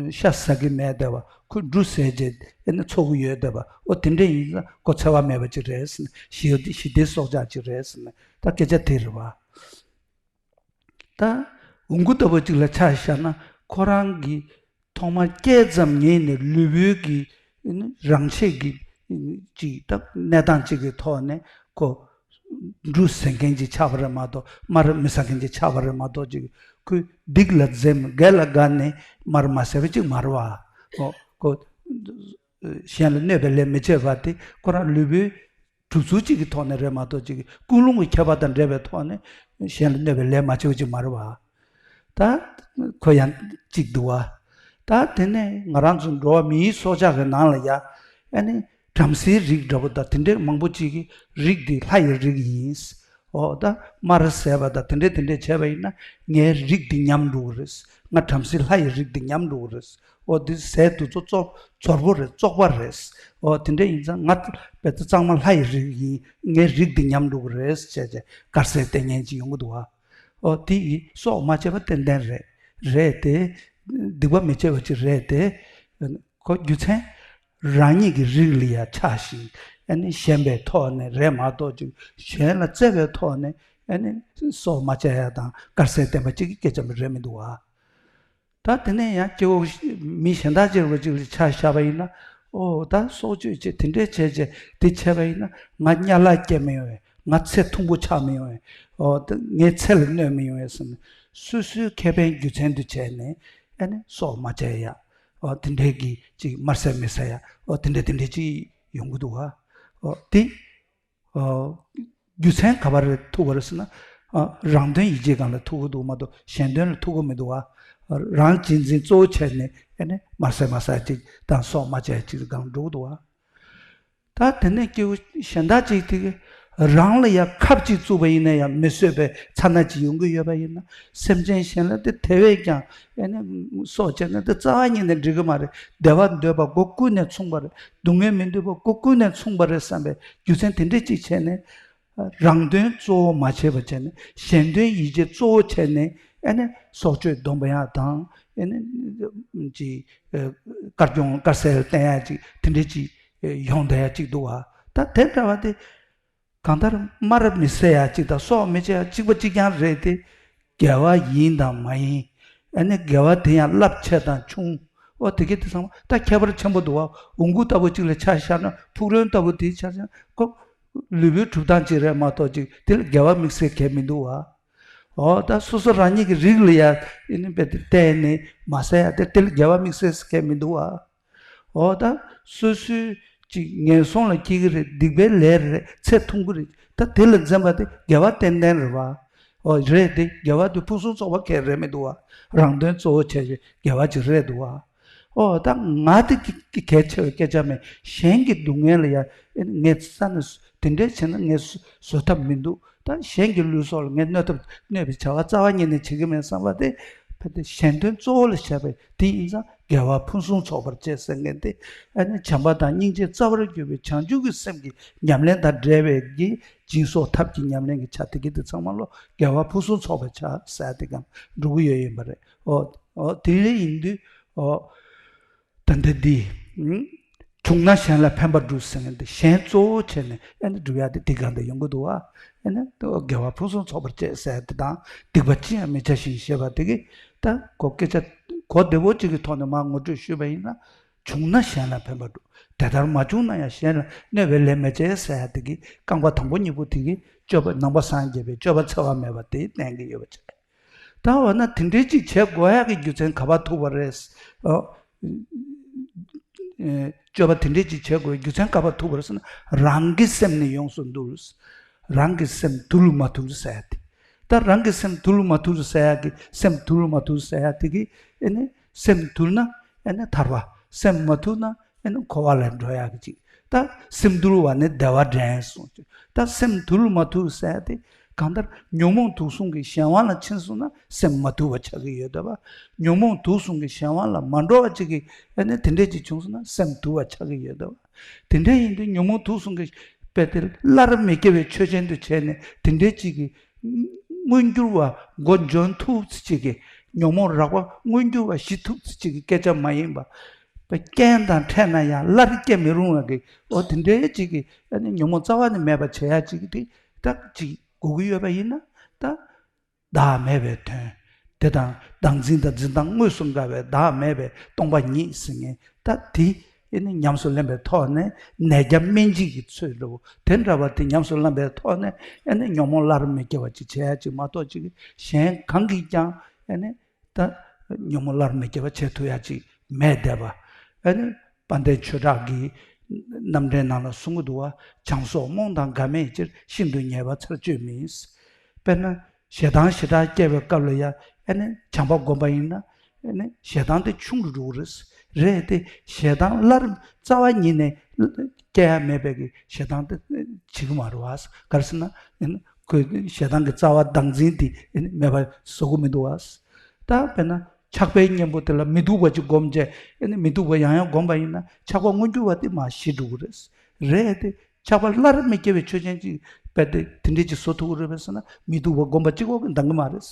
ཤ་ཟ་གི་མེད་བསྡད་པ། ཁོས་འབྲུ་ཟས་བྱས་ཨ་ནི་འཚོ་གི་ཡོད་བསྡད་པ། ཨོ་དེ་འདྲ་ཡིན་ཙང་ཁོ་འཚེ་བ་མེད་པ་ཅིག་རེད་ཟེར་ནས་ཞི་བདེ་ཞི་བདེའི་སྲོག་ཆགས་ཅིག་རེད་ཟེར་ནས་ད་སྐད་ཆ་དེ་རེད་བ། ད་འོང་སྐུ་ལྟ་བུ་ཅིག་ལ་ཆ་བཞག་ན་ཁོ་རང་གིས་ཐོག་མར་སྐྱེས་ཙམ་ཉིད་ནས་ལུས་པོའི་གི་རང་ཆས་ཀྱི་ཅིག་ད་གནས་སྟངས་ཅིག་གི་ཐོག་ནས་ཁོ་འབྲུ་ཟ་མཁན་ཅིག་ཆགས་པ་རེད་མ་གཏོགས་དམར་མི་ཟ་མཁན་ཅིག་ཆགས་པ་རེད་མ་གཏོགས་ཅིག་ཁོས་སྡིག་ལ་འཛེམ་དགེ་ལ་དགའ་ནས་དམར་མ་ཟ་བ་ཅིག་མ་རེད་བ། ཁོ་ཁོ་གཞན་ལ་གནོད་པའི་ལས་མི་བྱེད་པ་དེ་ཁོ་རང་ལུས་པོའི་གྲུབ་ཚུལ་གཅིག་གི་ཐོག་ནས་རེད་མ་གཏོགས་གཅིག་གི་ཀུན་སློང་གི་ཁྱད་པར་དང་འབྲེལ་བའི་ཐོག་ནས་གཞན་ལ་གནོད་པའི་ལས་མ་བྱེད་པ་ཅིག་མ་རེད་བ། ད་ཁོ་ཡང་གཅིག་འདུག་བ། ད་དེ་ནས་ང་རང་ཚོ་འགྲོ་བ་མིའི་སྲོག་ཆགས་ཀྱི་ནང་ལ་ཡ་ཨ་ནི་བྲམ་ཟེའི་རིགས་འདྲ་པོ་དང་དེ་འདྲའི་མང་པོ་ཅིག་གི་རིགས་འདི་ལྷ་ཡི་རིགས་ཡིན། ཨོ་ད་དམར་ཟས་པ་དང་དེ་འདྲས་དེ་འདྲས་བྱས་པ་ཡིན་ན་ངའི་རིགས་འདི་ཉམས་འགྲོ་གི་རེད། ང་བྲམ་ཟེ་ལྷ་ཡི་རིགས་འདི་ཉམས་འགྲོ་གི་རེད། ཨོ་འདི་ཟས་དུས་ཚོད་རྩོག་རྩོག་པོ་རེད། བཙོག་པ་རེད། ཨོ་དེ་འདྲས་ཡིན་ཙང་ང་དཔེ་ད་གཙང་མ་ལྷ་ཡི་རིགས་ཡིན། ངའི་རིགས་འདི་ཉམས་འགྲོ་གི་རེད་བྱས་བྱས་དཀར་ཟས་སྟེར་མཁན་ཅིག་ཡོང་གི་འདུག་བ། ཨོ་དེ་ཡིས་སྲོག་མ་བཅད་པ་ཏན་ཏན་རེད། རེད་དེ། སྡིག་པ་མི་བྱེད་པ་ཅིག་རེད་དེ། ཁོ་རྒྱུ་མཚན། རང་ཉིད་ཀྱི་རིགས་ལ་ཡང་ཆགས་ཤིང་ཨ་ནི་ཞེན་པའི་ཐོག་ནས་རེད་མ་གཏོགས་ཅིག་གཞན་ལ་བརྩེ་བའི་ཐོག་ནས་ཨ་ནི་སྲོག་མ་བཅད་ཡ་དང་དཀར་ཟས་བསྟེན་པ་གཅིག་གི་སྐད་ཆ་རེད་མི་འདུག་བ། ད་དེ་ནས་ཡང་སྐྱེ་བོ་མི་གཞན་དག་ཅིག་རུ་གཅིག་ལ་ཆ་བཞག་པ་ཡིན་ན་ཨོ་ད་སྲོག་གཅོད་བྱེད་དེ་འདྲས་བྱས་བྱས་དེ་བྱས་པ་ཡིན་ན་ང་དམྱལ་བར་སྐྱེ་མི་ཡོང་བས། ང་ཚེ་ཐུང་པོ་ཆགས་མི་ཡོང་བས། ཨོ་ད་ངའི་ཚེ་ལ་གནོད་མི་ཡོང་བས་བསམ་ནས་སོ་སོའི་ཁེ་ཕན་རྒྱུ་མཚན་དུ་བྱས་ནས་ཨ་ནི་སྲོག་མ་བཅད་ཡ། ཨོ་དེ་འདྲས་ཀྱི་ཅིག་དམར་ཟས་མི་ཟ་ཡ། ཨོ་དེ་འདྲས་དེ་འདྲས་ཅིག་ ཡོང་གི་འདུག་བ། ཨོ་དེ། ཨོ། རྒྱུ་མཚན་ག་པར་རེད་ཐུག་པ་རེད་ཟེར་ན། ཨ། རང་དོན་ཡིད་བྱེད་སྒང་ལ་ཐུག་གི་འདུག་མ་གཏོགས་གཞན་དོན་ལ་ཐུག་གི་མི་འདུག་བ། རང་གཅེས་འཛིན་གཙོ་བོ་བྱས་ནས་ཨེ་ནས་མར་ཟས་མ་ཟ་ཅིག་དང་སྲོག་མ་བཅད་ཅིག་སྒང་འགྲོ་གི་འདུག་བ། ད་དེ་ནས་སྐྱེ་བོ་གཞན་དག་ཅིག་དེ་གི་རང་ལ་ཡང་ཁབ་ཅིག་བཙུགས་པ་ཡིན་ན་ཡང་མི་གསོད་པའི་ཚ་ན་ཅིག་ཡོང་གི་ཡོད་པ་ཡིན་ན། སེམས་ཅན་གཞན་ལ་དེ་དེ་བས་ཀྱང་ཨེ་ནས་སྲོག་བཅད་ན་དེ་རྩ་བ་ཉིད་ནས་འགྲིག་གི་མ་རེད། བདེ་བ་འདོད་པ་སྒོ་ཀུན་ནས་མཚུངས་པ་རེད། སྡུག་བསྔལ་མི་འདོད་པ་སྒོ་ཀུན་ནས་མཚུངས་པ་རེད་བསམ་པའི་རྒྱུ་མཚན་དེ་འདྲས་ཅིག་བྱས་ནས། རང་དོན་གཙོ་བོ་མ་བྱས་པ་བྱས་ནས་གཞན་དོན་ཡིད་བྱེད་གཙོ་བོ་བྱས་ནས་ཨེ་ནས་སྲོག་གཅོད་སྡོམ་པ་ཡང་དང་ཨེ་ནས་ཅིག་དཀར་སྐྱོང་དཀར་ཟས་བསྟེན་ཡ་ཅིག་དེ་འདྲས་ཅིག་ཡོང་བསྡད་ཡ་ཅིག་འདུག་བ། ད་དེ་འདྲ་བ་དེ་གང་ལྟར་སྨ་ར་མི་བསད་ཡ་ཅིག་དང་སྲོག་མི་གཅོད་ཡ་གཅིག་པ་གཅིག་རྐྱང་རེད་དེ། དགེ་བ་ཡིན་དང་མ་ཡིན། ཨ་ནི་དགེ་བ་དེ་ཡང་རླབས་ཆེ་དང་ཆུང་། ཨོ་དེ་གི་དེ་ཚང་མ་ད་ཁྱད་པར་ཆེན་པོ་འདུག་བ། འོང་སྐུ་ལྟ་བུ་གཅིག་ལ་ཆ་བཞག་ན་ཕུག་རོན་ལྟ་བུ་དེའི་ཆ་བཞག་ན་ཁོ་ལུས་པོའི་གྲུབ་སྟངས་གཅིག་རེད་མ་གཏོགས་ཅིག་དེ་ལ་དགེ་བ་དམིགས་བསལ་གང་ཡང་མི་འདུག་བ། ཨོ་ད་སོ་སོ་རང་ཉིད་ཀྱི་རིགས་ལ་ཡ་ཨེ་ནི་དཔེ་དེ་བལྟས་ནས་མ་ཟ་ཡ་དེ་དེ་ལ་དགེ་བ་དམིགས་བསལ་གང་ཡང་མི་འདུག་བ། འོ་ད། སོ་སོའི་ཅིག་ངན་སོང་ལ་སྐྱེ་གི་རེད། སྡིག་པའི་ལས་རེད། ཚེ་ཐུང་གི་རེད། ད་དེ་ལ་འཛེམ་པ་དེ་དགེ་བ་ཏན་ཏན་རེད་བ། འོ་རེད་དེ་དགེ་བ་དེ་ཕུན་སུམ་ཚོགས་པ་གང་ཡང་རེད་མི་འདུག་བ། རང་དོན་གཙོ་བོ་བྱས་པའི་དགེ་བ་ཅིག་རེད་འདུག་བ། འོ་ད་ང་དེ་གི་གལ་ཆེ་བའི་སྐད་ཆ་མེད། གཞན་གྱི་སྡུག་བསྔལ་ལ་ཡ་ངས་རྩ་ནས་དེ་འདྲས་བྱས་ན་ངས་བཟོད་ཐབས་མི་འདུག་ད་གཞན་གྱི་ལུས་སྲོག་ལ་ངས་གནོད་ཐབས་གནོད་པའི་བྱ་བ་རྩ་བ་ཉིད་ནས་བྱེད་ཀྱི་མེད་བསམ་པ་དེ་ཕ་དེ་གཞན་དོན་གཙོ་བོ་ལ་བྱས་པའི་དེ་ཡིན་ཙང་དགེ་བ་ཕུན་སུམ་ཚོགས་པར་བྱེད་ཟེར་མཁན་དེ་ཨ་ནི་བྱམས་པ་དང་སྙིང་རྗེ་རྩ་བར་གྱུར་པའི་བྱང་ཆུབ་ཀྱི་སེམས་ཀྱི་ཉམས་ལེན་དང་འབྲེལ་བའི་གི་སྦྱིན་སོགས་ཐབས་ཀྱི་ཉམས་ལེན་གྱི་ཆ་དེ་གི་དེ་ཚང་མ་ལོ་དགེ་བ་ཕུན་སུམ་ཚོགས་པར་བྱ་ཟེར་དེ་གང་འགྲོ་གི་ཡོད་ཡིན་པ་རེད། ཨོ་ཨོ་དེ་ཡིན་དུས་ཨོ། ད་ལྟ་འདི། བྱུང་ན་གཞན་ལ་ཕན་པར་སྒྲུབ་ཟེར་མཁན་འདི་གཞན་གཙོ་བོ་བྱས་ནས་ཨེ་ནི་སྒྲུབ་ཡ་དེ་འདི་གང་དུ་ཡོང་གི་འདུག་བ། ཨེ་ནི་དགེ་བ་ཕུན་སུམ་ཚོགས་པར་བྱེད་ཟེར་དེ་དང་སྡིག་པ་ཅི་ཡང་མི་བྱ་ཞིང་ཞེས་པ་དེ་གི་ད་གོ་སྐད་ཆ་གོ་བདེ་བོ་གཅིག་གི་ཐོག་ནས་མར་ངོ་སྤྲོད་ཞུས་པ་ཡིན་ན། བྱུང་ན་གཞན་ལ་ཕན་པར་སྒྲུབ། དེ་ལྟར་མ་བྱུང་ན་ཡང་གཞན་ལ་གནོད་པའི་ལས་མི་བྱེད་ཟེར་ཡ་དེ་གི་རྐང་པ་དང་པོ་གཉིས་པོ་དེ་གི་སྤྱོད་པ་ནང་པ་སངས་རྒྱས་པའི་སྤྱོད་པ་འཚེ་བ་མེད་པ་དེ་བསྟན་གི་ཡོད་པ་བྱས། ད་འོ་ན་དེ་འདྲའི་ཅིག་བྱེད་དགོས་ཡག་གི་རྒྱུ་མཚན་ག་པར་ཐུག་པ་རེད། ཨོ། ཨེ། སྤྱོད་པ་དེ་འདྲའི་ཅིག་བྱེད་དགོས་རྒྱུ་མཚན་ག་པར་ཐུག་པ་རེད་ཟེར་ན་རང་གི་སེམས་ནི་ཡོངས་སུ་འདུལ། རང་གི་སེམས་དུལ་མ་ཐུབ་ཟེར་ཡ་དེ། ད་རང་གི་སེམས་དུལ་མ་ཐུབ་ཟེར་ཡ་གི་སེམས་དུལ་མ་ཐུབ་ཟེར་ཡ་དེ་གི་ཨེ་ནི་སེམས་དུལ་ན་ཨེ་ནི་ཐར་བ། སེམས་མ་དུལ་ན་ཨེ་ནི་འཁོར་བ་ལ་འགྲོ་ཡག་གི་ཅིག་ད་སེམས་དུལ་བ་ནི་བདེ་བ་འདྲེན་གསུངས་ཅིག་ད་སེམས་དུལ་མ་ཐུབ་ཟེར་ཡ་དེ་གང་ལྟར་ཉོན་མོངས་དུག་གསུམ་གྱི་གཞན་དབང་ལ་ཕྱིན་སོང་ན་སེམས་མ་དུལ་བ་ཆགས་ཀྱི་ཡོད་དོ། ཉོན་མོངས་དུག་གསུམ་གྱི་གཞན་དབང་ལ་མ་འགྲོ་བ་ཅིག་གི་ཨ་ནི་དེ་འདྲས་ཅིག་བྱུང་སོང་ན་སེམས་དུལ་བ་ཆགས་ཀྱི་ཡོད་དོ། དེ་འདྲས་ཡིན་དུས་ཉོན་མོངས་དུག་གསུམ་གྱི་དཔེ་དེ་སླར་མི་སྐྱེ་བའི་ཆོས་ཅན་དུ་བྱས་ནས་དེ་འདྲས་ཅིག་གི་མངོན་གྱུར་བ་མགོ་འཇོན་ཐུབ་ཅིག་གི་ཉོན་མོངས་རགས་པ་མངོན་གྱུར་བ་ཞི་ཐུབ་ཅིག་གི་སྐད་ཆ་མ་ཡིན་པ། རྐྱེན་དང་འཕྲད་ན་ཡང་སླར་སྐྱེ་མི་རུང་བ་གི་ཨོ་དེ་འདྲའི་ཅིག་གི་ཨ་ནི་ཉོན་མོངས་རྩ་བ་ནས་མེད་པ་བྱེད་ཡ་ཅིག་གི་དེ་ད་ཅིག་དགོས་ཀྱི་ཡོད་པ་ཡིན་ན་ད་བདག་མེད་པའི་དོན། དེ་དང་བདག་འཛིན་དང་འཛིན་སྟངས་དངོས་སུ་འགལ་བའི་བདག་མེད་པའི་སྟོང་པ་ཉིད་ཟེར་མཁན་ད་དེ་ཨ་ནི་ཉམས་སུ་ལེན་པའི་ཐོག་ནས་ནད་བརྒྱ་སྨན་གཅིག་གི་ཚུལ་འདྲ་བོ་དེ་འདྲ་བ་དེ་ཉམས་སུ་ལེན་པའི་ཐོག་ནས་ཨ་ནི་ཉོན་མོངས་སླར་མི་སྐྱེ་བ་ཅིག་བྱེད་ཡ་ཅིག་མ་གཏོགས་ཅིག་གཞན་གང་གིས་ཀྱང་ཨ་ནི། ད་ཉོན་མོངས་སླར་མི་སྐྱེ་བ་བྱེད་ཐུབ་ཡ་ཅིག་མེད་བསྡད་པ། ཨ་ནི་དཔལ་ལྡན་ཆོས་གྲགས་ཀྱི་རྣམ་འགྲེལ་ནང་ལ་གསུང་གི་འདུག་བ། བྱང་སོགས་རྨོངས་དང་འགལ་མེད་ཕྱིར། ཤིན་ཏུ་ཉེས་པ་ཚར་གཅོད་མིན། དཔེར་ན་ཞེ་སྡང་ཞེ་དྲག་སྐྱེ་བའི་སྐབས་ལ་ཡ་ཨ་ནི་བྱམས་པ་བསྒོམ་པ་ཡིན་ན་ཨ་ནི་ཞེ་སྡང་དེ་ཆུང་རུ་འགྲོ་གི་རེད། རེད་དེ་ཞེ་སྡང་སླར་རྩ་བ་ཉིད་ནས་སྐྱེ་ཡ་མེད་པའི་གི་ཞེ་སྡང་དེ་བྱེད་ཀྱི་མ་རེད་བ། ག་རེ་ཟེར་ན་ཨ་ནི། ཁོས་ཞེ་སྡང་གི་རྩ་བ་བདག་འཛིན་དེ་མེད་པ་བཟོ་གི་མི་འདུག་བ། ད་དཔེར་ན་ཆགས་པའི་གཉེན་པོ་དེ་ལ་མི་སྡུག་པ་ཅིག་བསྒོམ་བྱས་ཨ་ནི་མི་སྡུག་པ་ཡང་ཡང་བསྒོམ་པ་ཡིན་ན་ཆགས་པ་མངོན་གྱུར་བ་དེ་མར་ཞི་འགྲོ་གི་རེད། རེད་དེ་ཆགས་པ་སླར་མི་སྐྱེ་བའི་ཆོས་ཅན་ཅིག་དཔེ་དེ་དེ་འདྲས་ཅིག་བཟོ་ཐུབ་ཀྱི་རེད་པས་ཟེར་ན་མི་སྡུག་པ་བསྒོམ་པ་གཅིག་པོ་གིས་འདང་གི་མ་རེད།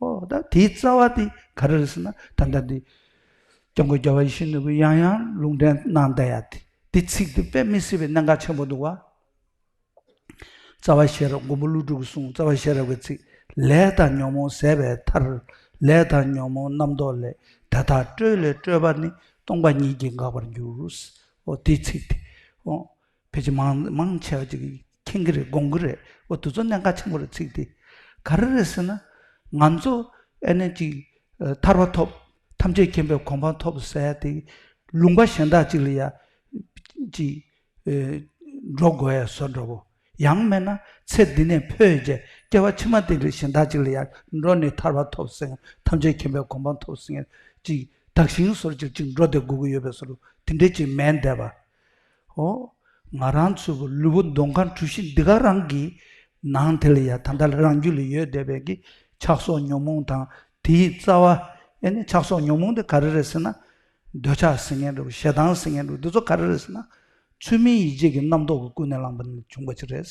ཨོ་ད་དེའི་རྩ་བ་དེ་ག་རེ་རེད་ཟེར་ན་ད་ལྟ་འདི་སྐྱབས་མགོན་རྒྱལ་བ་ཡིད་བཞིན་ནོར་བུས་ཡང་ཡང་ལུང་འདྲེན་གནང་བསྡད་ཡ་དེ་དེ་ཚིག་དེ་དཔེ་མི་སྲིད་པའི་གནད་འགག་ཆེན་པོ་འདུག་བ། རྩ་བ་ཤེས་རབ་མགོན་པོ་ཀླུ་སྒྲུབ་ཀྱིས་གསུངས། རྩ་བ་ཤེས་རབ་ཀྱི་ཚིག་ལས་དང་ཉོན་མོངས་ཟད་པའི་མཐར། ལས་དང་ཉོན་མོངས་རྣམ་རྟོག་ལས། དེ་དག་སྤྲོས་ལས་སྤྲོས་པ་ནི། སྟོང་པ་ཉིད་ཀྱིས་འགག་པར་འགྱུར། འོ་དེའི་ཚིག་དེ། འོ་ཕལ་ཆེར་མང་མང་ཆེ་བ་ཅིག་གིས་མཁྱེན་གྱི་རེད། དགོངས་ཀྱི་རེད། འོ་དེ་ཚོ་གནད་འགག་ཆེན་པོ་རེད་ཚིག་དེ། ག་རེ་རེད་ཟེར་ན། ང་ཚོ་ཨེ་ནས་ཅིག་ཐར་པ་ཐོབ། ཐམས་ཅད་མཁྱེན་པའི་གོ་འཕང་ཐོབ་ཟེར་ཡ་དེ། ལུང་པ་གཞན་དག་ཅིག་ལ་ཡ། ཅིག་འགྲོ་དགོས་ཡ་བཟོ་འདྲ་བོ། ཡང་མིན་ན་ཚེ་འདི་ནས་འཕོས་རྗེས་སྐྱེ་བ་ཕྱི་མ་དེ་རིགས་གཞན་དག་ཅིག་ལ་ཡང་འགྲོ་ནས་ཐར་པ་ཐོབ་ཟིན། ཐམས་ཅད་མཁྱེན་པའི་གོ་འཕང་ཐོབ་ཟིན་ཅིག་བདག་ཞིང་བཟོ་ཅིག་ཅིག་འགྲོ་བསྡད་དགོས་ཀྱི་ཡོད་པའི་བཟོ་འདྲ་དེ་འདྲས་ཅིག་མེད་བསྡད་པ། ཨོ། ང་རང་ཚོའི་ལུས་པོ་གདོང་ཁ་གྲུ་བཞི་འདི་ག་རང་གི་ནང་དེ་ལ་ཡ་ད་ལྟ་རང་རྒྱུད་ལ་ཡོད་བསྡད་པའི་གི་ཆགས་སོགས་ཉོན་མོངས་དང་དེའི་རྩ་བ། ཨེ་ནི་ཆགས་སོགས་ཉོན་མོངས་དེ་ག་རེ་རེད་ཟེར་ན། འདོད་ཆགས་ཟེར་མཁན་འདྲ་བོ། ཞེ་སྡང་ཟེར་མཁན་འདྲ་བོ། འདི་ཚོ་ག་རེ་རེད་ཟེར་ན། ཚུལ་མིན་ཡིད་བྱེད་ཀྱི་རྣམ་རྟོག་གིས་ཀུན་ནས་བསླངས་པ་ནས་བྱུང་བ་ཅིག་རེད།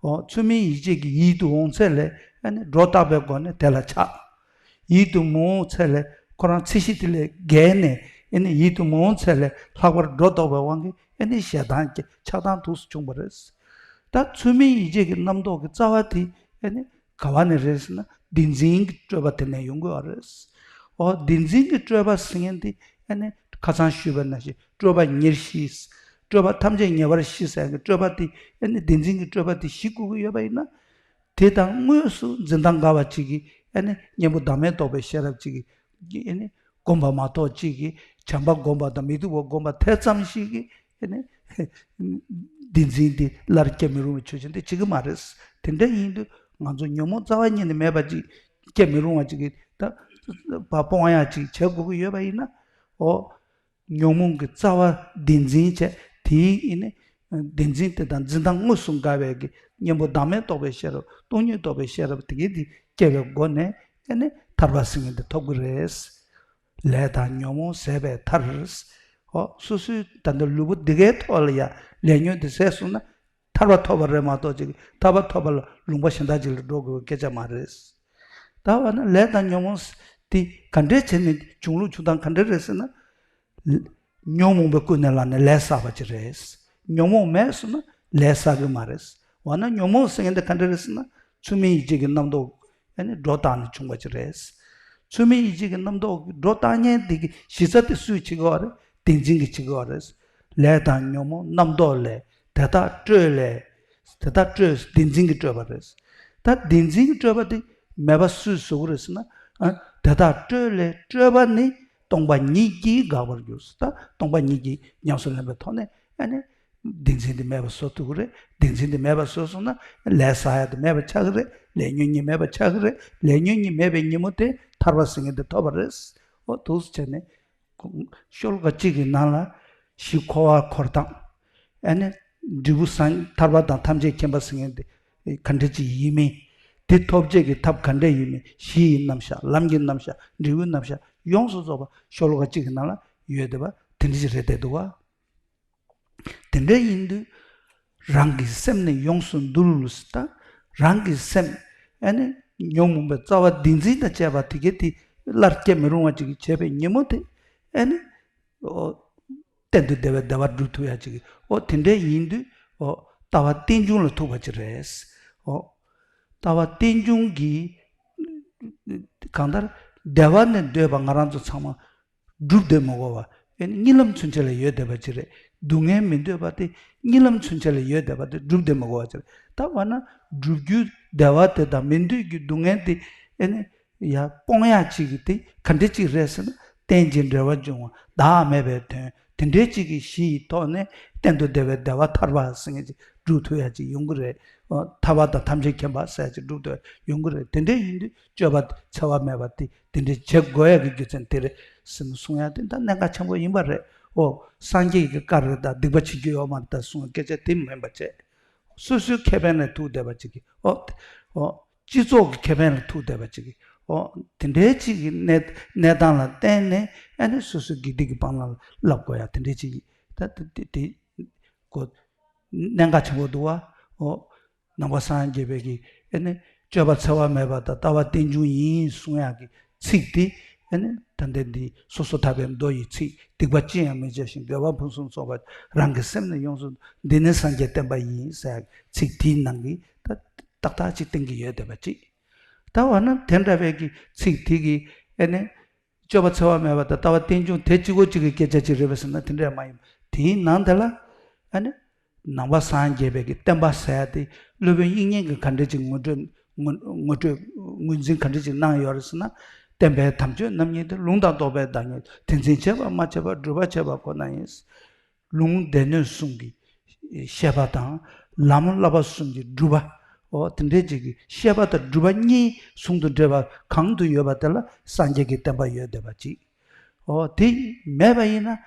འོ། ཚུལ་མིན་ཡིད་བྱེད་ཀྱི་ཡིད་དུ་འོང་ཚད་ལས་ཨ་ནི་སྒྲོ་བཏགས་པའི་སྒོ་ནས་དེ་ལ་ཆགས། ཡིད་དུ་མི་འོང་ཚད་ལས་ཁོ་རང་ཚད་གཞི་དེ་ལས་བརྒལ་ནས་ཨ་ནི་ཡིད་དུ་མི་འོང་ཚད་ལས་ལྷག་པར་སྒྲོ་བཏགས་པའི་དབང་གིས་ཨ་ནི་ཞེ་སྡང་སྐྱེ། ཆགས་སྡང་འདུག་སེ་བྱུང་བ་རེད། ད་ཚུལ་མིན་ཡིད་བྱེད་ཀྱི་རྣམ་རྟོག་གི་རྩ་བ་དེ་ཨ་ནི་ག་བ་ནས་རེད་ཟེར་ན། བདེན་འཛིན་གྱི་སྤྲོས་པ་དེ་ནས་ཡོང་གི་ཡོད་རེད། འོ། བདེན་འཛིན་གྱི་སྤྲོས་པ་ཟེར་མཁན་དེ་ཨ་ནི་ཁ་སང་ཞུས་པ་ནང་བཞིན་སྤྲོས་པ་ཉེར་ཞི། སྤྲོས་པ་ཐམས་ཅད་ཉེ་བར་ཞི་ཟེར་གྱི་སྤྲོས་པ་དེ་ཨ་ནི་བདེན་འཛིན་གྱི་སྤྲོས་པ་དེ་ཞི་དགོས་ཀྱི་ཡོད་པ་ཡིན་ན། དེ་དང་དངོས་སུ་འཛིན་སྟངས་འགལ་བ་ཅིག་གིས་ཨ་ནི་གཉེན་པོ་བདག་མེད་རྟོགས་པའི་ཤེས་རབ་ཅིག་གིས་ཨ་ནི་བསྒོམ་པ་མ་གཏོགས་ཅིག་གིས་བྱམས་པ་བསྒོམ་པ་དང་མི་སྡུག་པ་བསྒོམ་པ་དེ་ཙམ་ཞིག་གིས་ཨ་ནི་བདེན་འཛིན་དེ་སླར་སྐྱེ་མི་རུང་བའི་ཆོས་ཅན་དེ་བྱེད་ཀྱི་མ་རེད། དེ་འདྲ་ཡིན་དུས་ང་ཚོ་ཉོན་མོངས་རྩ་བ་ཉིད་ནས་མེད་པ་ཅིག་སྐྱེ་མི་རུང་བ་ཅིག་གིས་ད་བ་སྤོང་ཡ་ཅིག་བྱེད་དགོས་ཀྱི་ཡོད་པ་ཡིན་ན། འོ། ཉོན་མོངས་ཀྱི་རྩ་བ་བདེན་འཛིན་བྱས། དེའི་ཨེ་ནི་བདེན་འཛིན་དེ་དང་འཛིན་སྟངས་དངོས་སུ་འགལ་བའི་གི་གཉེན་པོ་བདག་མེད་རྟོགས་པའི་ཤེས་རབ། སྟོང་ཉིད་རྟོགས་པའི་ཤེས་རབ་དེ་གའི་དེ་སྐྱེ་བའི་སྒོ་ནས་ཨེ་ནི་ཐར་པ་ཟེར་མཁན་དེ་ཐོབ་ཀྱི་རེད། ལས་དང་ཉོན་མོངས་ཟད་པས་ཐར། ཨོ། སོ་སོའི་ད་ལྟ་ལུས་པོ་འདི་གའི་ཐོག་ལ་ཡ་ལས་ཉོན་དེ་ཟད་སོང་ན་ཐར་པ་ཐོབ་པ་རེད་མ་གཏོགས་ཅིག་ཐར་པ་ཐོབ་པ་ལ་ལུང་པ་གཞན་དག་ཅིག་ལ་འགྲོ་དགོས་པའི་སྐད་ཆ་མ་རེད། ད་བ་ན་ལས་དང་ཉོན་མོངས་དེ་ག་འདྲས་བྱས་ནས་བྱུང་ལུགས་བྱུང་སྟངས་ག་འདྲས་རེད་ཟེར་ན། ཉོན་མོངས་པས་ཀུན་ནས་བསླངས་ནས་ལས་བསགས་པ་ཅིག་རེད། ཉོན་མོངས་མེད་སོང་ན་ལས་བསགས་ཀྱི་མ་རེད། འོ་ན་ཉོན་མོངས་ཟེར་མཁན་དེ་ག་འདྲ་རེད་ཟེར་ན། ཚུལ་མིན་ཡིད་བྱེད་ཀྱི་རྣམ་རྟོག་ཨ་ནི་སྒྲོ་བཏགས་ནས་བྱུང་བ་ཅིག་རེད། ཚུལ་མིན་ཡིད་བྱེད་ཀྱི་རྣམ་རྟོག་སྒྲོ་བཏགས་མཁན་དེ་གི་གཞི་རྩ་དེ་སུས་བྱེད་ཀྱི་ཡོད་རེད། བདེན་འཛིན་གྱིས་བྱེད་ཀྱི་ཡོད་རེད། ལས་དང་ཉོན་མོངས་རྣམ་རྟོག་ལས། དེ་དག་སྤྲོས་ལས། དེ་དག་སྤྲོས། བདེན་འཛིན་གྱིས་སྤྲོས་པ་རེད། ད་བདེན་འཛིན་གྱིས་སྤྲོས་པ་དེ་མེད་པ་སུས་བཟོ་གི་རེད་ཟེར་ན། ཨ། དེ་དག་སྤྲོས་ལས་སྤྲོས་པ་ནི་སྟོང་པ་ཉིད་ཀྱིས་འགག་པར་འགྱུར། ད་སྟོང་པ་ཉིད་ཀྱིས་ཉམས་སུ་ལེན་པའི་ཐོག་ནས་ཨ་ནི་བདེན་འཛིན་དེ་མེད་པ་བཟོ་ཐུབ་ཀྱི་རེད། བདེན་འཛིན་དེ་མེད་པ་བཟོས་སོང་ན་ལས་བསགས་ཡ་དེ་མེད་པ་ཆགས་ཀྱི་རེད། ལས་ཉོན་གཉིས་མེད་པ་ཆགས་ཀྱི་རེད། ལས་ཉོན་གཉིས་མེད་པའི་ཉིན་མོ་དེ་ཐར་པ་ཟེར་མཁན་དེ་ཐོབ་པ་རེད། འོ། འདུག་སེ་བྱས་ནས། ཤོ་ལོ་ཀ་གཅིག་གི་ནང་ལ་གཞི་འཁོར་བ་འཁོར་སྟངས། ཨ་ནི་འབྲས་བུ་སངས། ཐར་པ་དང་ཐམས་ཅད་མཁྱེན་པ་ཟེར་མཁན་དེ་ག་འདྲ་ཅིག་ཡིན་མིན། དེ་ཐོབ་བྱེད་ཀྱི་ཐབས་ག་འདྲ་ཡིན་མིན། གཞི་ཡི་རྣམ་གཞག་ལམ་གྱི་རྣམ་གཞག་འབྲས་བུའི་རྣམ་གཞག་ཡོངས་སུ་རྫོགས་པ་ཤོ་ལོ་ཀ་གཅིག་གི་ནང་ལ་ཡོད་བསྡད་པ་དེ་འདྲ་ཅིག་རེད་བསྡད་འདུག་བ། དེ་འདྲ་ཡིན་དུས། རང་གི་སེམས་ནི་ཡོངས་སུ་འདུལ། ད་རང་གི་སེམས་ཨ་ནི་ཉོན་མོངས་པའི་རྩ་བ་བདེན་འཛིན་དང་བཅས་པ་དེ་གས་དེ་སླར་སྐྱེ་མི་རུང་བ་ཅིག་བྱས་པའི་ཉིན་མོ་དེ་ཨ་ནི། ཨོ། གཏན་དུ་བདེ་བའི་བདེ་བ་སྒྲུབ་ཐུབ་ཡ་ཅིག་ཨོ། དེ་འདྲ་ཡིན་དུས། ཨོ། ལྟ་བ་རྟེན་འབྱུང་ལ་ཐུག་པ་ཅིག་རེད། ཨོ། ལྟ་བ་རྟེན་འབྱུང་གིས་གང་ལྟར་བདེ་བ་ནི་འདོད་པ་ང་རང་ཚོ་ཚང་མ་སྒྲུབ་བསྡད་མི་དགོས་པ། ཨེ་ནི་གཉིད་ལམ་ཚུན་ཆད་ལ་ཡོད་བསྡད་པ་ཅིག་རེད། སྡུག་བསྔལ་མི་འདོད་པ་དེ་གཉིད་ལམ་ཚུན་ཆད་ལ་ཡོད་བསྡད་པ་དེ་སྒྲུབ་བསྡད་མི་དགོས་པ་ཅིག་རེད། ད་འོ་ན་སྒྲུབ་རྒྱུའི་བདེ་བ་དེ་དང་མི་འདོད་རྒྱུའི་སྡུག་བསྔལ་དེ་ཨེ་ནི་ཡར་སྤོང་ཡག་ཅིག་གི་དེ་ག་འདྲ་ཅིག་རེད་ཟེར་ན། རྟེན་ཅིང་འབྲེལ་བར་འབྱུང་བ་བདག་མེད་པའི་དོན་དེ་འདྲའི་ཅིག་གི་གཞི་ཡི་ཐོག་ནས་གཏན་དུ་བདེ་བའི་བདེ་བ་ཐར་པ་ཟེར་མཁན་ཅིག་སྒྲུབ་ཐུབ་ཡག་ཅིག་ཡོང་གི་རེད། ཨོ། ཐར་པ་དང་ཐམས་ཅད་མཁྱེན་པ་ཟེར་ཡག་ཅིག་སྒྲུབ་ཐུབ་ཡག་ཡོང་གི་རེད། དེ་འདྲ་ཡིན་དུས་སྤྱོད་པ་འཚེ་བ་མེད་པ་དེ་དེ་འདྲ་བྱེད་དགོས་ཡག་གི་རྒྱུ་མཚན་དེ་རེད་ཟེར་ནས་གསུང་ཡག་དེ་ད་གནད་འགག་ཆེན་པོ་ཡིན་པ་རེད། ཨོ། སངས་རྒྱས་ཀྱི་བཀའ་རེད་ད་སྡིག་པ་བྱེད་རྒྱུ་ཡོད་མ་རེད་ད་གསུང་སྐད་ཆ་དེ་མིན་པ་བྱས། སོ་སོའི་ཁེ་ཕན་ལ་ཐུག་བསྡད་པ་ཅིག་གིས། ཨོ། ཨོ། སྤྱི་ཚོགས་ཀྱི་ཁེ་ཕན་ལ་ཐུག་བསྡད་པ་ཅིག་གིས། ཨོ། དེ་འདྲའི་ཅིག་གི་གནས་གནས་སྟངས་ལ་བརྟེན་ནས་ཨ་ནི་སོ་སོའི་དགེ་སྡིག་གི་སྤང་བླང་ལ་བསླབ་དགོས་ཡ་དེ་འདྲའི་ཅིག་གིས། ད་དེ་དེ་དེ་གོ་གནད་འགག་ཆེན་པོ་འདུག་བ། ཨོ། ནང་པ་སངས་རྒྱས་པའི་གི་ཨ་ནི་སྤྱོད་པ་འཚེ་བ་མེད་པ་དང་ལྟ་བ་རྟེན་འབྱུང་ཡིན་གསུང་ཡག་གི་ཚིག་དེ་ཨ་ནི་ད་ལྟ་འདི་སོ་སོ་ཐར་པའི་མདོ་ཡི་ཚིག་སྡིག་པ་ཅི་ཡང་མི་བྱ་ཞིང་དགེ་བ་ཕུན་སུམ་ཚོགས་པར་རང་གི་སེམས་ནི་ཡོངས་སུ་འདི་ནི་སངས་རྒྱས་བསྟན་པ་ཡིན་ཟེར་ཡག་ཚིག་དེའི་ནང་གི་ད་ཏག་ཏག་ཅིག་བསྟན་གྱི་ཡོད་བསྡད་པ་ཅིག་ད་འོ་ན་དེ་འདྲ་བའི་གི་ཚིག་དེ་གི་ཨ་ནི་སྤྱོད་པ་འཚེ་བ་མེད་པ་དང་ལྟ་བ་རྟེན་འབྱུང་དེ་གཅིག་པོ་གཅིག་གི་སྐད་ཆ་ཅིག་རེད་པས་ཟེར་ན་དེ་འདྲ་མ་ཡིན། དེའི་ནང་དེ་ལ་ཨ་ནི་ནང་པ་སངས་རྒྱས་པའི་གི་བསྟན་པ་ཟེར་ཡ་དེ་སློབ་དཔོན་དབྱིག་གཉེན་གྱིས་ག་འདྲ་ཅིག་ངོ་སྤྲོད་ངོ་ངོ་སྤྲོད་ངོས་འཛིན་ག་འདྲ་ཅིག་གནང་ཡོད་རེད་ཟེར་ན། བསྟན་པའི་དམ་ཆོས་རྣམ་གཉིས་ཏེ། ལུང་དང་རྟོགས་པའི་བདག་ཉིད་དེ། དེ་འཛིན་བྱེད་པ་སྨྲ་བྱེད་པ། སྒྲུབ་པ་བྱེད་པ་ཁོ་ན་ཡིན། ལུང་སྡེ་སྣོད་གསུམ་གྱི་ བཤད་པ་དང་། ལམ་བསླབ་པ་གསུམ་གྱི་སྒྲུབ་པ། འོ་དེ་འདྲའི་ཅིག་གི་བཤད་པ་དང་སྒྲུབ་པ་གཉིས་ཟུང་དུ་འབྲེལ་བ་གང་དུ་ཡོད་པ་དེ་ལ་སངས་རྒྱས་ཀྱི་བསྟན་པ་ཡོད་བསྡད་པ་ཅིག་འོ་དེ་མེད་པ་ཡིན་ན།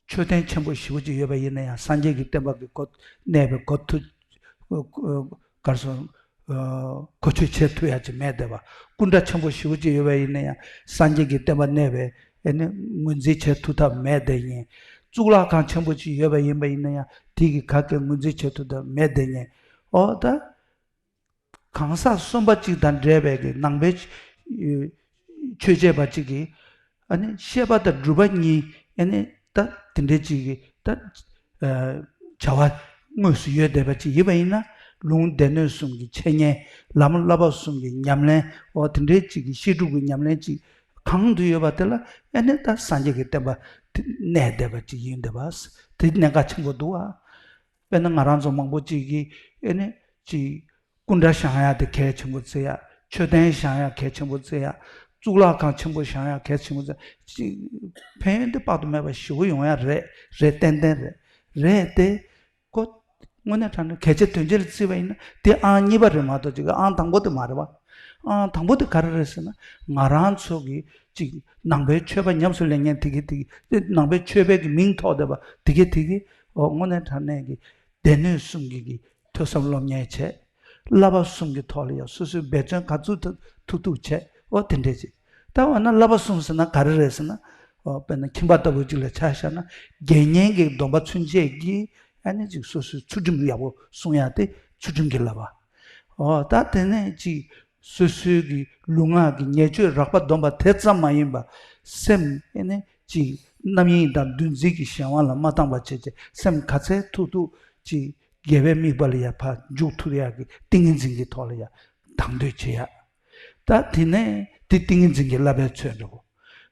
མཆོད་རྟེན་ཆེན་པོ་ཞེ་པོ་ཅིག་ཡོད་པ་ཡིན་ན་ཡང་སངས་རྒྱས་ཀྱི་བསྟན་པ་གི་གོ་གནས་པའི་གོ་ཐུབ། གར་སོང་གོ་ཆོད་བྱེད་ཐུབ་ཡ་ཅིག་མེད་བསྡད་པ། སྐུ་འདྲ་ཆེན་པོ་ཞེ་པོ་ཅིག་ཡོད་པ་ཡིན་ན་ཡང་སངས་རྒྱས་ཀྱི་བསྟན་པ་གནས་པའི་ཨེ་ནི་ངོས་འཛིན་བྱེད་ཐུབ་ཐབས་མེད་བསྡད་ཡིན། གཙུག་ལག་ཁང་ཆེན་པོ་ཅིག་ཡོད་པ་ཡིན་པ་ཡིན་ན་ཡང་དེ་གི་ག་གེ་ངོས་འཛིན་བྱེད་ཐུབ་ཐབས་མེད་བསྡད་ཡིན། འོ་ད། གང་ཟག་གསུམ་པ་གཅིག་དང་འབྲེལ་བའི་གི་ནང་པའི་ཆོས་བྱེད་པ་གཅིག་གིས་ཨ་ནི་བཤད་པ་དང་སྒྲུབ་པ་གཉིས་ཨ་ནི་ད་དེ་འདྲའི་གཅིག་གིས་ད་བྱ་བ་དངོས་སུ་ཡོད་བསྡད་པ་ཅིག་ཡིན་པ་ཡིན་ན། ལུང་སྡེ་སྣོད་གསུམ་གྱི་འཆད་ཉན། ལམ་བསླབ་པ་གསུམ་གྱི་ཉམས་ལེན། འོ་དེ་འདྲའི་གཅིག་གིས་བཤད་སྒྲུབ་ཀྱི་ཉམས་ལེན་གཅིག་གང་དུ་ཡོད་པ་དེ་ལ་ཨ་ནི་ད་སངས་རྒྱས་ཀྱི་བསྟན་པ་གནས་བསྡད་པ་ཅིག་ཡིན་བསྡད་པ། དེ་གནད་འགག་ཆེན་པོ་འདུག་ཨ། དཔེར་ན་ང་རང་ཚོ་མང་པོ་ཅིག་གིས་ཨེ་ནི་ཅིག་སྐུ་འདྲ་བཞེངས་ཡ་དེ་གལ་ཆེན་པོ་བརྩི་ཡ། མཆོད་རྟེན་བཞེངས་ཡ་གལ་ཆེན་པོ་བརྩི་ཡ། གཙུག་ལག་ཁང་ཆེན་པོ་བཞེངས་ཡ་གལ་ཆེན་པོ་བརྩི་ཡ། ཅིག་ཕན་ཡོན་དེ་དཔག་ཏུ་མེད་པ་ཞེ་པོ་ཡོང་ཡ་རེད། རེད། ཏན་ཏན་རེད། རེད་དེ། ཁོ་དངོས་གནས་དྲང་གནས་གལ་ཆེ་དོན་ཆེ་ལ་བརྩིས་པ་ཡིན་ན་དེ་ཨང་གཉིས་པ་རེད་མ་གཏོགས་ཅིག་ཨང་དང་པོ་དེ་མ་རེད་བ། ཨང་དང་པོ་དེ་ག་རེ་རེད་ཟེར་ན། ང་རང་ཚོ་གི་ཅིག་ནང་པའི་ཆོས་པ་ཉམས་སུ་ལེན་མཁན་དེ་གི་དེ་གི་ནང་པའི་ཆོས་པའི་གི་མིང་ཐོགས་བསྡད་པ་དེ་གི་དེ་གི་འོ་དངོས་གནས་དྲང་གནས་ཀྱི་སྡེ་སྣོད་གསུམ་གྱི་གི་ཐོས་བསམ་སློབ་གཉེར་བྱས། བསླབ་པ་གསུམ་གྱི་ཐོག་ལ་ཡང་སོ་སོའི་འབད་བརྩོན་ག་ཚོད་ཐུབ་ཐུབ་བྱས། འོ་དེ་འདྲས་ཅིག་ད་འོ་ན་བསླབ་པ་གསུམ་ཟེར་ན་ག་རེ་རེད་ཟེར་ན། འོ་དཔེར་ན་ཁྱིམ་པ་ལྟ་བུ་ཅིག་ལ་ཆ་བཞག་ན་དགེ་བསྙེན་གྱི་སྡོམ་པ་ཚུན་ཆད་ཀྱི་ཨ་ནི་ཅིག་སོ་སོའི་ཚུལ་ཁྲིམས་ཡག་པོ་སྲུང་ཡ་དེ་ཚུལ་ཁྲིམས་ཀྱི་བསླབ་པ། འོ་ད་དེ་ནས་ཅིག་སོ་སོའི་གི་ལུས་ངག་གི་ཉེས་སྤྱོད་རགས་པ་སྡོམ་པ་དེ་ཙམ་མ་ཡིན་པ། སེམས་ཨེ་ནི་ཅིག་རྣམ་གཡེང་དང་འདུ་འཛི་གི་གཞན་དབང་ལ་མ་བཏང་བ་བྱས་བྱས་སེམས་ག་ཚད་ཐུབ་ཐུབ་ཅིག་དགེ་བའི་དམིགས་པ་ལ་ཡང་ཕར་འཇུག་ཐུབ་ཡག་གི་ཏིང་ངེ་འཛིན་གྱི་ཐོག་ལ་ཡང་དང་དོད་བྱེད་ཡག་ད་དེ་ནས་དེ་ཏིང་ངེ་འཛིན་གྱི་བསླབ་པའི་ཚོད་འགྲོ།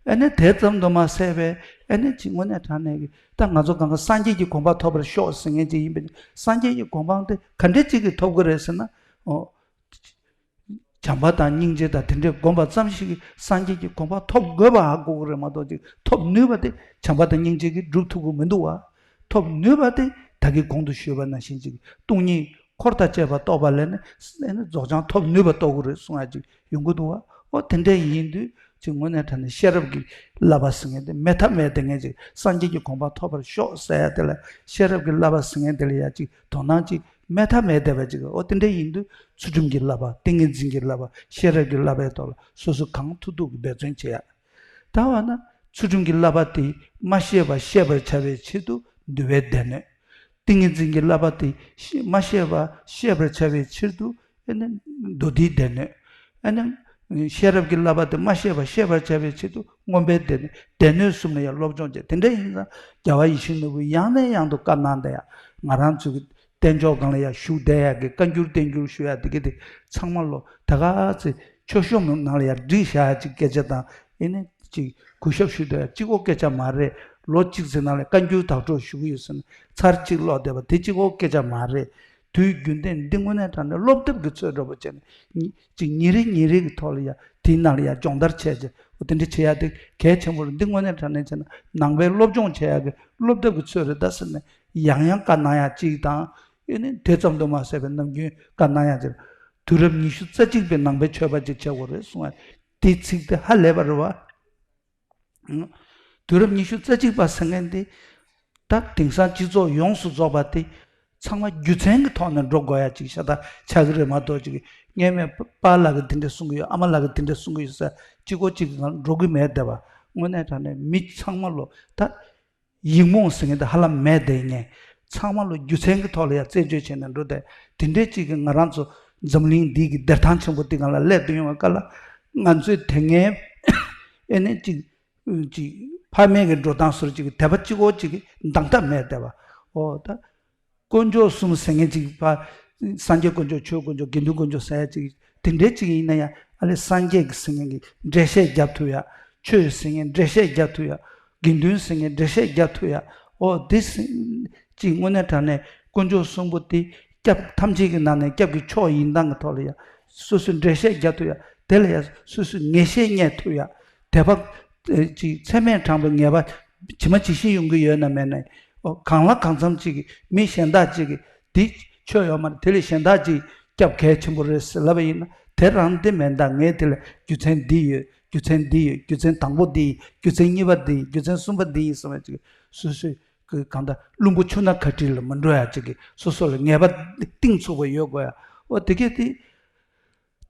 ཨ་ནི་དེ་ཙམ་དུ་མ་ཟད་པའི་ཨ་ནི་ཅིག་དངོས་གནས་དྲང་གནས་ཀྱི་ད་ང་ཚོ་གང་ག་སངས་རྒྱས་ཀྱི་གོ་འཕང་ཐོབ་པར་ཤོག་ཟེར་མཁན་ཅིག་ཡིན་པས་སངས་རྒྱས་ཀྱི་གོ་འཕང་དེ་ག་འདྲས་ཅིག་གིས་ཐོབ་ཀྱི་རེད་ཟེར་ན། ཨོ། བྱམས་པ་དང་སྙིང་རྗེ་དང་དེ་འདྲས་བསྒོམ་པ་ཙམ་ཞིག་གིས་སངས་རྒྱས་ཀྱི་གོ་འཕང་ཐོབ་དགོས་པ་ཧ་གོ་གི་རེད་མ་གཏོགས་ཅིག་ཐོབ་ནུས་པ་དེ་བྱམས་པ་དང་སྙིང་རྗེ་གིས་སྒྲུབ་ཐུབ་ཀྱི་མི་འདུག་བ། ཐོབ་ནུས་པ་དེ་ད་གིན་གོང་དུ་ཞུས་པ་ནང་བཞིན་ཅིག་སྟོང་ཉིད་འཁོར་དང་བཅས་པ་རྟོགས་པ་ལས་ནི་ཨེ་ནི་རྫོགས་བྱང་ཐོབ་ནུས་པ་རྟོགས་ཀྱི་རེད་གསུང་ཡ་ཅིག་ཡོང་གི་འདུག་བ། ཨོ་དེ་འདྲ་ཡིན་དུས་ཅིག་དངོས་གནས་དྲང་གནས་ཤེས་རབ་ཀྱི་བསླབ་པ་ཟེར་མཁན་དེ་མེད་ཐབས་མེད་དེ་ངས་ཅིག་སངས་རྒྱས་ཀྱི་གོ་འཕང་ཐོབ་པར་ཤོག་ཟེར་ཡ་དེ་ལ་ཤེས་རབ་ཀྱི་བསླབ་པ་ཟེར་མཁན་དེ་ལ་ཡ་ཅིག་དོ་སྣང་ཅིག་མེད་ཐབས་མེད་བསྡད་པ་ཅིག་ཨོ་དེ་འདྲ་ཡིན་དུས་ཚུལ་ཁྲིམས་ཀྱི་བསླབ་པ་ཏིང་ངེ་འཛིན་གྱི་བསླབ་པ་ཤེས་རབ་ཀྱི་བསླབ་པའི་ཐོག་ལ་སོ་སོ་གང་ཐུབ་ཐུབ་ཀྱི་འབད་བརྩོན་བྱེད་ཡ། ད་འོ་ན་ཚུལ་ཁྲིམས་ཀྱི་བསླབ་པ་དེ་མ་ཤེས་པ་ཤེས་པར་བྱ་བའི་ཆེད་དུ་འདུལ་བའི་སྡེ་སྣོད། ཏིང་ངེ་འཛིན་གྱི་བསླབ་པ་དེ་ཤེས་མ་ཤེས་པ་ཤེས་པར་བྱ་བའི་ཕྱིར་དུ་ཨེ་ནི་མདོ་སྡེའི་སྡེ་སྣོད། ཨེ་ནི་ཤེས་རབ་ཀྱི་བསླབ་པ་དེ་མ་ཤེས་པ་ཤེས་པར་བྱ་བའི་ཕྱིར་དུ་མངོན་པའི་སྡེ་སྣོད། སྡེ་སྣོད་གསུམ་ལ་ཡང་སློབ་སྦྱོང་བྱས་དེ་འདྲ་ཡིན་ཙང་རྒྱལ་བ་ཡིད་བཞིན་ནོར་བུས་ཡང་ནས་ཡང་དུ་བཀའ་གནང་བསྡད་ཡ། ང་རང་ཚོའི་གི་དལ་འབྱོར་སྒང་ལ་ཡང་བཞུགས་བསྡད་ཡ་གི་བཀའ་འགྱུར་བསྟན་འགྱུར་ཞུ་ཡ་དེ་གི་དེ་ཚང་མ་ལོ་ད་ག་ཚེ་མཆོད་གཤོམ་ནང་ལ་ཡང་བསྒྲིགས་བཞག་ཡ་ཅིག་སྐད་ཆ་དང་ཨེ་ནི་ཅིག་གུས་ཞབས་ཞུ་བསྡད་ཡ་གཅིག་པོ་སྐད་ཆ་མ་རེད། ལོ་གཅིག་ཙམ་ནང་ལ་བཀའ་འགྱུར་དག་སྒྲུབ་ཞུ་གི་ཡོད་ཟེར་ན་ཚར་གཅིག་ཀློག་བསྡད་པ་དེ་གཅིག་པོ་སྐད་ཆ་མ་རེད། དུས་རྒྱུན་ལྡན་འདི་དངོས་གནས་དྲང་གནས་སློབ་དེབ་ཀྱི་ཚོད་འགྲོ་པོ་བྱས་ནས་ཉི་ཅིག་ཉིན་རེ་ཉིན་རེ་གི་ཐོག་ལ་ཡ་དེའི་ནང་ལ་ཡ་སྦྱོང་བརྡར་བྱས་རྗེས་འོ་དེ་འདྲ་བྱེད་ཡ་དེ་གལ་ཆེན་པོ་རེད། འདི་དངོས་གནས་དྲང་གནས་བྱས་ན་ནང་པའི་སློབ་སྦྱོང་བྱེད་ཡ་གི་སློབ་དེབ་ཀྱི་ཚོད་རེད་ད་ཟེར་ནས་ཡང་ཡང་བཀའ་གནང་ཡ་གཅིག་དང་། ཨེ་ནི་དེ་ཙམ་དུ་མ་ཟད་པའི་ནམ་རྒྱུན་བཀའ་གནང་ཡ་ཅིག་དུས་རབས་ཉི་ཤུ་རྩ་གཅིག་པའི་ནང་པའི་ཆོས་པ་ཅིག་བྱེད་དགོས་རེད་གསུང་ཡ་དེ་ཚིག་དེ་ཧ་ལས་པ་རེད་བ། དུས་རབས་ཉི་ཤུ་རྩ་གཅིག་པ་ཟེར་མཁན་དེ་ད་དེང་སང་སྤྱི་ཚོགས་ཡོངས་སུ་རྫོགས་པ་དེ་ཚང་མ་རྒྱུ་མཚན་གྱི་ཐོག་ནས་འགྲོ་དགོས་ཡ་ཅིག་ཤ་སྟག་ཆགས་ཀྱི་རེད་མ་གཏོགས་ཅིག་སྔས་མའི་པ་པཱ་ལགས་ཀྱིས་དེ་འདྲ་གསུང་གི་ཡོད། ཨ་མ་ལགས་ཀྱིས་དེ་འདྲ་གསུང་གི་ཡོད་ཟེར་གཅིག་པོ་གཅིག་གི་ངང་འགྲོ་གི་མེད་བསྡད་པ། དངོས་གནས་དྲང་གནས་མི་ཚང་མ་ལོ་ད་ཡིག་རྨོངས་ཟེར་མཁན་དེ་ཧ་ལམ་མེད་བསྡད་མཁན་ཚང་མ་ལོ་རྒྱུ་མཚན་གྱི་ཐོག་ལ་ཡ་རྩད་གཅོད་བྱས་ནས་འགྲོ་བསྡད། དེ་འདྲའི་གཅིག་གི་ང་རང་ཚོ་འཛམ་གླིང་འདི་གི་བདེ་ཐང་ཆེན་པོ་འདི་སྒང་ལ་སླེབས་བསྡད་ཡོང་བའི་སྐབས་ལ་ང་ཚོས་དེ་སྔའི་ཨེ་ནི་གཅིག་ཅིག་ཕ་མེས་ཀྱི་འགྲོ་སྟངས་སོར་ཅིག་དད་པ་གཅིག་པོ་ཅིག་གི་འདང་ཐབས་མེད་བསྡད་པ། ཨོ་ད་དཀོན་མཆོག་གསུམ་ཟེར་མཁན་ཅིག་ཕ་སངས་རྒྱས་དཀོན་མཆོག་ཆོས་དཀོན་མཆོག་དགེ་འདུན་དཀོན་མཆོག་ཟེར་ཡ་ཅིག་དེ་འདྲའི་ཅིག་ཡིན་ན་ཡང་ཨ་ལེ་སངས་རྒྱས་ཀྱི་ཟེར་མཁན་གྱི་འགྲེལ་བཤད་རྒྱབ་ཐུབ་ཡ། ཆོས་ཟེར་མཁན་འགྲེལ་བཤད་རྒྱབ་ཐུབ་ཡ། དགེ་འདུན་ཟེར་མཁན་འགྲེལ་བཤད་རྒྱབ་ཐུབ་ཡ། ཨོ་འདི་ཟེར་ཅིག་དངོས་གནས་དྲང་གནས་དཀོན་མཆོག་གསུམ་པོ་དེ་སྐྱབས་ཐམས་ཅད་ཀྱི་ནང་ནས་སྐྱབས་ཀྱི་མཆོག་ཡིན་སྟངས་ཀྱི་ཐོག་ལ་ཡ་སོ་སོས་འགྲེལ་བཤད་རྒྱག་ཐུབ་ཡ། དེ་ལ་ཡ་སོ་སོས་ངེས་ཤེས་རྙེད་ཐུབ་ཡ། དད་པ་ཨེ་ཅིག་ཚད་མས་དྲངས་པའི་ངེས་པ་ཇི་མ་ཇི་བཞིན་ཡོང་གི་ཡོད་ན་མེད་ན། ཨོ། གང་ལ་གང་འཚམ་ཅིག་གིས་མི་གཞན་དག་ཅིག་གིས་འདི་ཆོས་ཡོད་མ་རེད། དེ་ལས་གཞན་དག་ཅིག་སྐྱབས་གལ་ཆེན་པོ་རེད་ཟེར་ལབ་པ་ཡིན་ན། དེ་རང་དེ་མིན་ད། ངས་དེ་ལ་རྒྱུ་མཚན་འདི་ཡོད། རྒྱུ་མཚན་འདི་ཡོད། རྒྱུ་མཚན་དང་པོ་འདི་ཡིན། རྒྱུ་མཚན་གཉིས་པ་འདི་ཡིན། རྒྱུ་མཚན་གསུམ་པ་འདི་ཡིན་གསུངས་པ་ཅིག་སོ་སོས་གི་གང་ལྟར་རླུང་བུ་ཆུ་སྣ་ག་ཏི་ལ་མི་འགྲོ་ཡ་ཅིག་གིས་སོ་སོ་ལ་ངེས་པ་གཏིང་ཚུགས་པ་ཡོད་དགོས་ཡ། ཨོ། དེ་གས་དེ།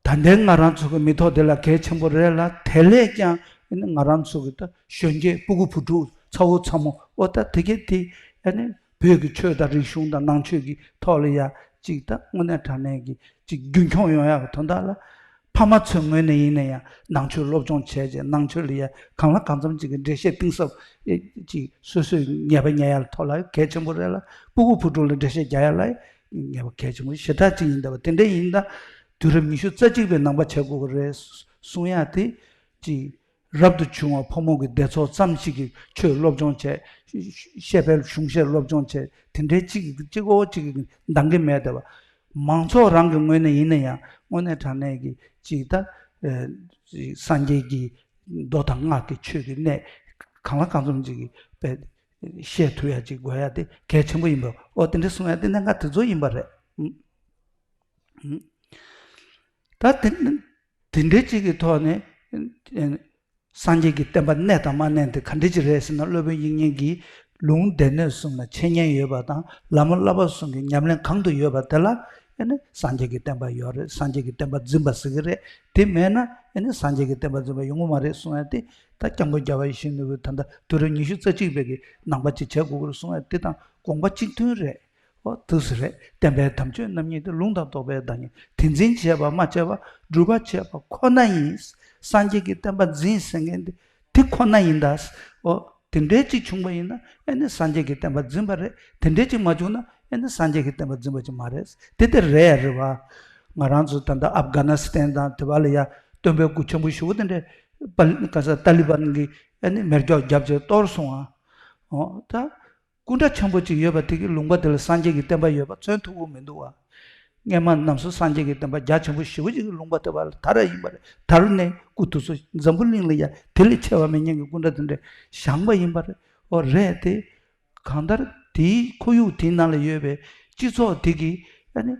ད་ལྟའི་ང་རང་ཚོ་གི་མི་ཐོག་འདི་ལ་གལ་ཆེན་པོ་རེད་ལ། དེ་ལས་ཀྱང་ཨ་ནི་ང་རང་ཚོ་གི་ད་གཞོན་སྐྱེས་སྤུ་གུ་བུ་ཕྲུག་ཚ་བོ་ཚ་མོ། ཨོ། ད་དེ་གས་དེ་ཨ་ནི་བོད་ཀྱི་ཆོས་དང་རིག་གཞུང་དང་ནང་ཆོས་ཀྱི་ཐོག་ལ་ཡ་ཅིག་ད་དངོས་གནས་དྲང་གནས་ཀྱི་ཅིག་རྒྱུན་འཁྱོངས་ཡོང་ཡག་གི་དོན་དག་ལ། ཕ་མ་ཚོའི་ངོས་ནས་ཡིན་ན་ཡང་ནང་ཆོས་སློབ་སྦྱོང་བྱས་རྗེས་ནང་ཆོས་ལ་ཡ་གང་ལ་གང་འཚམ་ཅིག་གི་འགྲེལ་བཤད་གཏིང་ཟབ་ཅིག་སོ་སོས་ངེས་པ་རྙེད་ཡག་ཐོག་ལ་གལ་ཆེན་པོ་རེད་ལ། སྤུ་གུ་བུ་ཕྲུག་ལ་འགྲེལ་བཤད་རྒྱག་ཡག་ལ་ངེས་པ་གལ་ཆེན་པོ་ཞེ་དྲག་ཅིག་ཡིན། ད་བ་དེ་འདྲ་ཡིན་ད། དུས་རབས་ཉི་ཤུ་རྩ་གཅིག་པའི་ནང་པ་བྱེད་དགོས་ཀྱི་རེད་གསུང་ཡག་དེ་ཅིག་རབ་ཏུ་བྱུང་བ་ཕོ་མོ་གི་སྡེ་ཚོགས་ཙམ་ཞིག་གིས་ཆོས་སློབ་སྦྱོང་བྱས། བཤད་པའི་གཞུང་བཤད་སློབ་སྦྱོང་བྱས། དེ་འདྲའི་གཅིག་གཅིག་པོ་གཅིག་གིས་འདང་གི་མེད་ད་བ། མང་ཚོགས་རང་གི་ངོས་ནས་ཡིན་ན་ཡང་དངོས་གནས་དྲང་གནས་ཀྱི་ཅིག་ད་ཨ་སངས་རྒྱས་ཀྱི་མདོ་དང་སྔགས་ཀྱི་ཆོས་ཀྱི་གནད་གང་ལ་གང་འཚམ་ཅིག་གིས་དཔེ་བཤད་ཐུབ་ཡ་ཅིག་དགོས་ཡ་དེ་གལ་ཆེན་པོ་ཡིན་པ། ཨོ། དེ་འདྲ་གསུང་ཡ་དེ་གནད་འགག་དེ་ཚོ་ཡིན་པ་རེད། ད་དེ་དེ་འདྲའི་ཅིག་གི་ཐོག་ནས་སངས་རྒྱས་ཀྱི་བསྟན་པ་གནས་དང་མ་གནས་དེ་ག་འདྲ་ཅིག་རེད་ཟེར་ན། སློབ་དཔོན་དབྱིག་གཉེན་གྱིས་ལུང་སྡེ་སྣོད་གསུམ་ལ་འཆད་ཉན་ཡོད་པ་དང་། བླ་མ་བསླབ་པ་གསུམ་གྱི་ཉམས་ལེན་གང་དུ་ཡོད་པ་དེ་ལ་ཨ་ནི་སངས་རྒྱས་ཀྱི་བསྟན་པ་ཡོད་རེད། སངས་རྒྱས་ཀྱི་བསྟན་པ་འཛིན་པ་ཟེར་གྱི་རེད། དེ་མེད་ན་ཨ་ནི་སངས་རྒྱས་ཀྱི་བསྟན་པ་འཛིན་པ་ཡོང་གི་མ་རེད་གསུང་ཡ་དེ། ད་སྐྱབས་མགོན་རྒྱལ་བ་ཡིད་བཞིན་ནོར་བུས་ད་ལྟ་དུས་རབས་ཉི་ཤུ་རྩ་གཅིག་པའི་གི་ནང་པ་ཅིག་བྱེད་དགོས་ཀྱི་རེད་གསུང་ཡ་དེ་དང་དགོངས་པ་གཅིག་མཐུན་རེད། ཨོ། དེ་སུ་རེད། བསྟན་པའི་དམ་ཆོས་རྣམ་གཉིས་ཏེ། ལུང་དང་རྟོགས་པའི་བདག་ཉིད། དེ་འཛིན་བྱེད་པ་སྨྲ་བྱེད་པ། སྒྲུབ་པ་བྱེད་པ་ཁོ་ན་ཡིན། སངས་རྒྱས་ཀྱི་བསྟན་པ་འཛིན་ཟེར་མཁན་དེ་དེ་ཁོ་ན་ཡིན་ད། ཨོ། དེ་འདྲའི་ཅིག་བྱུང་བ་ཡིན་ན་ཨ་ནི་སངས་རྒྱས་ཀྱི་བསྟན་པ་འཛིན་པ་རེད། དེ་འདྲའི་ཅིག་མ་བྱུང་ན་ཨ་ནི་སངས་རྒྱས་ཀྱི་བསྟན་པ་འཛིན་པ་ཅིག་མ་རེད། དེ་དེ་རེད་ཡ་རེད་བ། ང་རང་ཚོ་ད་ལྟ་ཨབ་གྷ་ནི་སི་ཐན་དང་དེ་བ་ལ་ཡ་སྟོན་པའི་སྐུ་ཆེན་པོ་ཞེ་པོ་དེ་འདྲའི་པ་ག་ས་ཏཱ་ལི་བན་གྱིས་ཨ་ནི་མེ་སྒྱོགས་བརྒྱབ་བྱས་གཏོར་སོང་ཨ། ཨོ། ད། སྐུ་འདྲ་ཆེན་པོ་ཅིག་ཡོད་པ་དེ་གི་ལུང་པ་དེ་ལ་སངས་རྒྱས་ཀྱི་བསྟན་པ་ཡོད་པ་མཚོན་ཐུབ་ཀྱི་མི་འདུག་བ། སྔས་མ་ནམ་སོ་སངས་རྒྱས་ཀྱི་བསྟན་པ་རྒྱ་ཆེན་པོ་ཞེ་པོ་ཅིག་གི་ལུང་པ་དེ་བ་ལ་དར་ཡིན་པ་རེད། དར་ནས་སྐུ་དུས་སུ་འཛམ་བུ་གླིང་ལ་ཡ་དེ་ལས་ཆེ་བ་མེད་མཁན་གྱི་སྐུ་འདྲ་དེ་འདྲ་བཞེངས་པ་ཡིན་པ་རེད། ཨོ་རེད་དེ། གང་ལྟར་དེའི་ཁོར་ཡུག་དེའི་ནང་ལ་ཡོད་པའི་སྤྱི་ཚོགས་དེ་གིས་ཨ་ནི།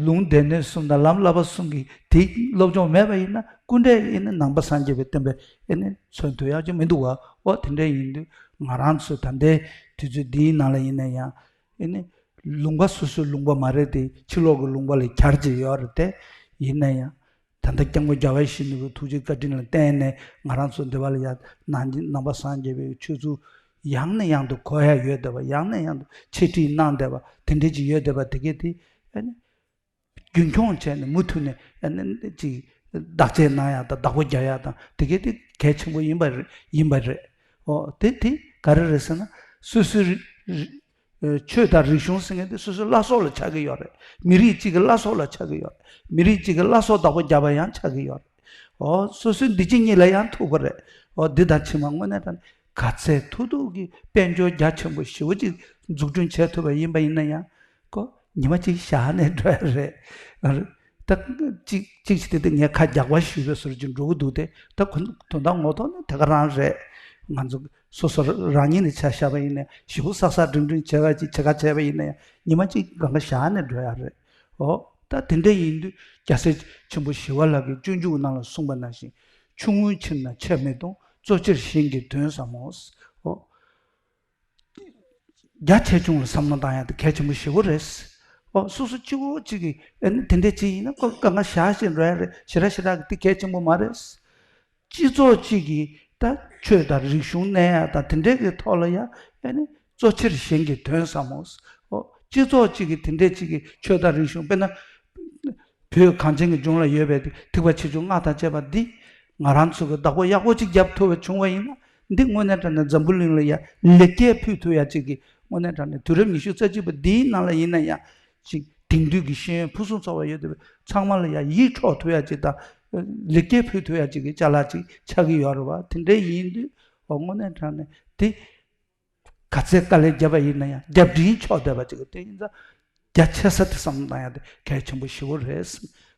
ལུང་སྡེ་སྣོད་གསུམ་དང་ལམ་བསླབ་པ་གསུམ་གྱི་དེ་སློབ་སྦྱོང་མེད་པ་ཡིན་ན་སྐུ་འདྲ་ཡིན་ན་ནང་པ་སངས་རྒྱས་པའི་བསྟན་པའི་ཨེ་ནི་མཚོན་ཐུབ་ཡག་ཅིག་མི་འདུག་བ། ཨོ་དེ་འདྲ་ཡིན་དུས་ང་རང་ཚོ་ད་ལྟའི་དུས་ཚོད་འདིའི་ནང་ལ་ཡིན་ན་ཡང་ཨེ་ནི་ལུང་པ་སོ་སོའི་ལུང་པ་མ་རེད་དེ་ཕྱི་ལོགས་ཀྱི་ལུང་པ་ལ་གྱར་གྱི་ཡོད་རེད་དེ། ཡིན་ན་ཡང་ད་ལྟ་སྐྱབས་མགོན་རྒྱལ་བ་ཡིད་བཞིན་ནོར་བུའི་ཐུགས་རྗེ་བཀའ་དྲིན་ལ་བརྟེན་ནས་ང་རང་ཚོ་འདི་བ་ལ་ཡང་ནང་ནང་པ་སངས་རྒྱས་པའི་ཆོས་ཚུལ་ཡང་ནས་ཡང་དུ་གོ་ཡ་ཡོད་བསྡད་པ། ཡང་ནས་ཡང་དུ་འཆད་ཁྲིད་གནང་བསྡད་པ་དེ་འདྲ་ཅིག་ཡོད་བསྡད་པ་དེ་གས་དེ་ཨ་ནི། རྒྱུན་འཁྱོངས་བྱས་ནས་མུ་མཐུད་ནས་ཨ་ནི་ཅིག་བདག་གཅེས་གནང་ཡག་དང་བདག་པོ་རྒྱག་ཡག་དང་དེ་གས་དེ་གལ་ཆེན་པོ་ཡིན་པ་རེད། ཡིན་པ་རེད། ཨོ་དེ་དེ་ག་རེ་རེད་ཟེར་ན་སོ་སོའི་རི་རི་ཨ་ཆོས་དང་རིག་གཞུང་ཟེར་མཁན་དེ་སོ་སོའི་བླ་སྲོག་ལ་ཆགས་ཀྱི་ཡོད་རེད། མི་རིགས་གཅིག་གི་བླ་སྲོག་ལ་ཆགས་ཀྱི་ཡོད་རེད། མི་རིགས་གཅིག་གི་བླ་སྲོག་བདག་པོ་རྒྱག་པ་ཡང་ཆགས་ཀྱི་ཡོད་རེད། ཨོ་སོ་སོའི་འདི་ཕྱི་གཉིས་ལ་ཡང་ཐུག་པ་རེད། ཨོ་འདི་དང་ཕྱི་མ་དངོས་གནས་དྲང་གནས་ག་ཚད་ཐུག་ཐུག་གི་དཔལ་འབྱོར་རྒྱ་ཆེན་པོ་ཞེ་པོ་ཅིག་འཛུགས་སྐྲུན་བྱས་ཐུབ་པ་ཡིན་པ་ཡིན་ན་ཡང་། ཁོ་ཉི་མ་གཅིག་ཞག་ནས་འགྲོ་ཡ་རེད། ད་གཅིག་གཅིག་བྱས་ཏེ་ངས་ཁ་རྒྱག་པ་ཞུས་པའི་བཟོ་འདྲ་ཅིག་འགྲོ་གི་འདུག་སྟེ། ད་གོ་དོན་དག་ངོ་ཐོག་ནས་དེ་ག་རང་རེད། ང་ཚོ་སོ་སོ་རང་ཉིད་ནས་ཆ་བཞག་པ་ཡིན་ན་ཞེ་པོ་བསགས་བསགས་སྒྲིམ་སྒྲིམ་བྱས་པ་ཅིག་བྱེད་ཁ་བྱས་པ་ཡིན་ན་ཡང་ཉི་མ་གཅིག་གང་ག་ཞག་ནས་འགྲོ་ཡ་རེད། ཨོ་ད་དེ་འདྲ་ཡིན་དུས་རྒྱལ་སྲས་ཆེན་པོ་ཞི་བ་ལྷ་གིས་སྤྱོད་འཇུག་ནང་ལ་གསུངས་པ་ནང་བཞིན་ཆུང་ངུའི་ཕྱིར་ན་ཆེར་མི་གཏོང་། གཙོ་ཆེར་གཞན་གྱི་དོན་བསམ་མོ། ཨོ། རྒྱ་ཆེ་ཆུང་ལ་བསམ་བློ་བཏང་ཡ་དེ་གལ་ཆེན་པོ་ཞེ་པོ་རེད། ཨོ་སོ་སོ་གཅིག་པོ་གཅིག་གིས་ཨ་ནི་དེ་འདྲས་བྱས་ཡིན་ན་ཁོ་དཀའ་ངལ་བཞག་བཞིན་འགྲོ་ཡ་རེད། ཞེ་དྲག་ཞེ་དྲག་གི་དེ་གལ་ཆེན་པོ་མ་རེད། སྤྱི་ཚོགས་གཅིག་གིས་ད་ཆོས་དང་རིག་གཞུང་གནས་ཡ་དང་དེ་འདྲས་ཀྱི་ཐོག་ལ་ཡ་ཨ་ནི་གཙོ་ཆེར་གཞན་གྱི་དོན་བསམ་མོ། ཨོ་སྤྱི་ཚོགས་གཅིག་གིས་དེ་འདྲས་གཅིག་གིས་ཆོས་དང་རིག་གཞུང་དཔེར་ན། བོད་གངས་ཅན་གྱི་ལྗོངས་ལ་ཡོད་པའི་ཐེག་པ་ཆེ་ཆུང་སྔགས་དང་བཅས་པ་འདི་ང་རང་ཚོ་གི་བདག་པོ་ཡག་པོ་ཅིག་རྒྱབ་ཐུབ་པ་བྱུང་བ་ཡིན་ན། འདི་དངོས་གནས་དྲང་གནས་འཛམ་བུ་གླིང་ལ་ཡ་ལེགས་སྐྱེས་ཕུལ་ཐུབ་ཡ་ཅིག་གི་དངོས་གནས་དྲང་གནས་དུས་རབས་ཉི་ཤུ་རྩ་གཅིག་པ་འདིའི་ནང་ལ་ཡིན་ན་ཡང་ཅིག་དེང་དུས་ཀྱི་ཤེས་ཡོན་ཕུན་སུམ་ཚོགས་པ་ཡོད་དེ་ཚང་མ་ལ་ཡ་ཡིད་འཕྲོག་ཐུབ་ཡ་ཅིག་དང་ལེགས་སྐྱེས་ཕུལ་ཐུབ་ཡ་ཅིག་གི་ཅ་ལག་ཅིག་ཆགས་ཀྱི་ཡོད་རེད་བ། དེ་འདྲ་ཡིན་དུས་འོ་དངོས་གནས་དྲང་གནས་དེ། ག་ཚད་དཀའ་ལས་བརྒྱབ་པ་ཡིན་ན་ཡང་རྒྱབ་འགྲིམ་ཆོག་བསྡད་པ་ཅིག་གི་དེ་ཡིན་ཙང་རྒྱ་ཆེ་ས་དེ་བསམ་བློ་བཏང་ཡ་དེ་གལ་ཆེན་པོ་ཞེ་པོ་རེད།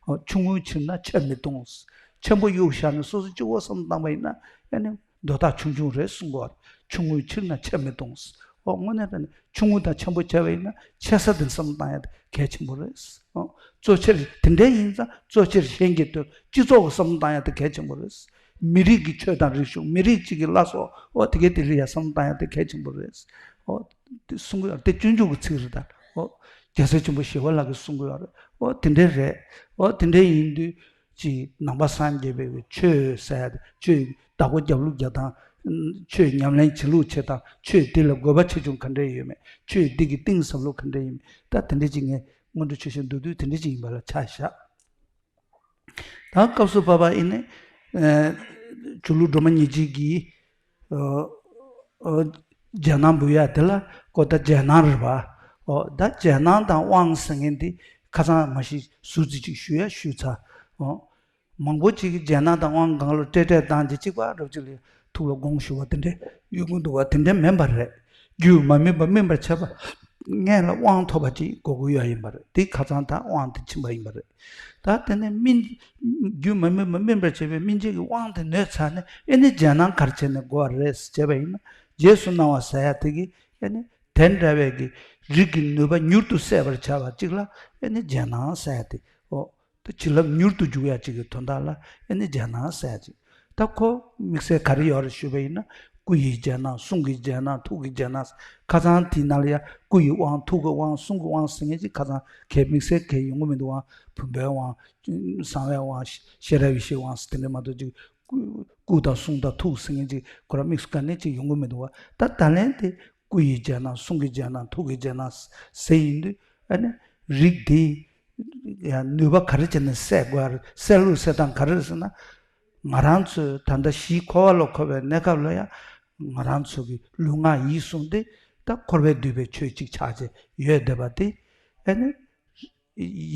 ཨོ་ཆུང་ངུའི་ཕྱིར་ན་ཆེར་མི་གཏོང་། ཆེན་པོ་གཡུག་བཞག་ནས་སོ་སོ་གཅིག་པོ་བསམ་བློ་བཏང་པ་ཡིན་ན་ཨ་ནི་འདོད་ཐག་ཆུང་ཆུང་རེད་གསུང་གི་ཡོད་རེད། ཆུང་ངུའི་ཕྱིར་ན་ཆེར་མི་གཏོང་། ཨོ་དངོས་གནས་དྲང་གནས་ཆུང་ངུ་དང་ཆེན་པོ་བྱས་པ་ཡིན་ན་ཆེ་ས་དེ་བསམ་བློ་བཏང་ཡ་དེ་གལ་ཆེན་པོ་རེད། ཨོ་གཙོ་ཆེར་དེ་འདྲ་ཡིན་ཙང་གཙོ་ཆེར་གཞན་གྱི་དོན་སྤྱི་ཚོགས་ཀྱི་བསམ་བློ་བཏང་ཡ་དེ་གལ་ཆེན་པོ་རེད། མི་རིགས་ཀྱི་ཆོས་དང་རིག་གཞུང་མི་རིགས་གཅིག་གི་བླ་སྲོག་ཨོ་དེ་གའི་དེ་ལ་ཡ་བསམ་བློ་བཏང་ཡ་དེ་གལ་ཆེན་པོ་རེད། ཨོ་དེ་གསུང་གི་ཡོད་རེད། དེ་སྤྱོད་འཇུག་གི་ཚིག་རེད་ད། ཨོ་རྒྱལ་སྲས་ཆེན་པོ་ཞི་བ་ལྷ་གིས་གསུང་གི་ཡོད་རེད། ཨོ་དེ་འདྲ་རེད། ཨོ་དེ་འདྲ་ཡིན་དུས། ཅིག་ནང་པ་སངས་རྒྱས་པའི་ཆོས་ཟེར་ཡ་དེ་ཆོས་བདག་པོ་རྒྱབ་ལུགས་རྒྱག་སྟངས། ཆོས་ཉམས་ལེན་བྱེད་ལུགས་བྱེད་སྟངས། ཆོས་དེ་ལ་དགོས་པ་ཆེ་ཆུང་ག་འདྲ་ཡོད་མེད། ཆོས་འདི་གི་གཏིང་ཟབ་ལོ་ག་འདྲ་ཡོད་མེད། ད་དེ་འདྲ་ཅིག་ངས་སྔོན་འགྲོ་ཆོས་བཤད་མདོར་བསྡུས་དེ་འདྲ་ཅིག་ཡིན་པ་ལ་ཆ་བཞག་ད་སྐབས་སུ་བབ་པ་ཡིན་ནི། ཆོས་ལུགས་སྒྲོལ་མ་ཉེར་གཅིག་གི་ཨོ་ཨོ་རྗེས་གནང་འབུལ་ཡ་དེ་ལ་ཀོ་ད་རྗེས་གནང་རེད་པ། ཨོ་ད་རྗེས་གནང་དང་དབང་ཟེར་མཁན་དེ་ཁ་སང་མ་གཞི་ཟུར་ཙམ་ཅིག་ཞུ་ཡ་ཞུས་ཚར། ཨོ་མང་པོ་ཅིག་གིས་རྗེས་གནང་དང་དབང་སྒང་ལ་སྤྲེལ་སྤྲེལ་བཏང་རྗེས་གཅིག་པ་རབ་ཅིག་ལ་ཐུགས་ལ་དགོངས་ཞུ་བ་དེ་འདྲ་ཡོང་གི་འདུག་བ། དེ་འདྲ་མིན་པ་རེད། རྒྱུད་མ་དམིགས་པ་སྨིན་པར་བྱེད་པ་སྔོན་ལ་དབང་ཐོབ་པ་ཅིག་དགོས་ཀྱི་ཡོད་ཡིན་པ་རེད། དེ་ཁ་སང་ད་དབང་དེ་ཕྱིན་པ་ཡིན་པ་རེད། ད་དེ་ནས་སྨིན། རྒྱུད་མ་དམིགས་པ་སྨིན་པར་བྱེད་པའི་སྨིན་བྱེད་ཀྱི་དབང་དེ་ནོད་ཚར་ནས་ཨེ་ནི་རྗེས་གནང་ག་རེ་བྱས་ནས་དགོས་པ་རེད་ཟེར་བྱས་པ་ཡིན་ན། རྗེས་སུ་གནང་བ་ཟེར་ཡ་དེ་གིས་ཨེ་ནི་དེ་འདྲ་བའི་གི་རིགས་ཀྱི་ནུས་པ་མྱུར་དུ་གསལ་བར་བྱ་བ་གཅིག་ལ་ཨེ་ནི་རྗེས་གནང་ཟེར་ཡ་དེ། ཨོ། དེ་བྱིན་རླབས་མྱུར་དུ་འཇུག་ཡ་གཅིག་གི་དོན་དག་ལ་ཨེ་ནི་རྗེས་གནང་ཟེར་ཡ་གཅིག་ད་ཁོ་དམིགས་བསལ་ག་རེ་ཡོད་རེད་ཞུས་པ་ཡིན་ན། སྐུ་ཡི་རྗེས་གནང་། གསུང་གི་རྗེས་གནང་། ཐུགས་ཀྱི་རྗེས་གནང་། ཁ་སང་དེའི་ནང་ལ་ཡ་སྐུ་ཡི་དབང་། ཐུགས་ཀྱི་དབང་། གསུང་གི་དབང་ཟེར་མཁན་ཅིག་ཁ་སང་གས་དམིགས་བསལ་གས་ཡོང་གི་མི་འདུག་ཨང་། བུམ་པའི་དབང་། གསང་བའི་དབང་། ཤེས་རབ་ཡེ་ཤེས་དབང་ཟེར་དེ་འདྲ་མ་གཏོགས་ཅིག་སྐུ་སྐུ་དང་གསུང་དང་ཐུགས་ཟེར་མཁན་ཅིག་ཁོ་རང་དམིགས་སུ་ག་ནས་ཅིག་ཡོང་གི་མི་འདུག་བ། ད་ད་ལན་དེ་སྐུ་ཡི་རྗེས་གནང་། གསུང་གི་རྗེས་གནང་། ཐུགས་ཀྱི་རྗེས་གནང་ཟེར་ཡིན་དུས་ཨ་ནི་རིགས་དེ་ཡང་ནུས་པ་ག་རེ་བྱས་ནས་གསལ་དགོས་རེད། གསལ་ལུགས་གསལ་སྟངས་ག་རེ་རེད་ཟེར་ན། ང་རང་ཚོས་ད་ལྟ་གཞི་འཁོར་བ་ལ་འཁོར་བའི་གནས་སྐབས་ལ་ཡང་ང་རང་ཚོ་གི་ལུས་ངག་ཡིད་གསུམ་དེ་ད་འཁོར་བས་བསྡུས་པའི་ཆོས་གཅིག་ཆགས་བྱས་ཡོད་བསྡད་པ་དེ་ཨ་ནི་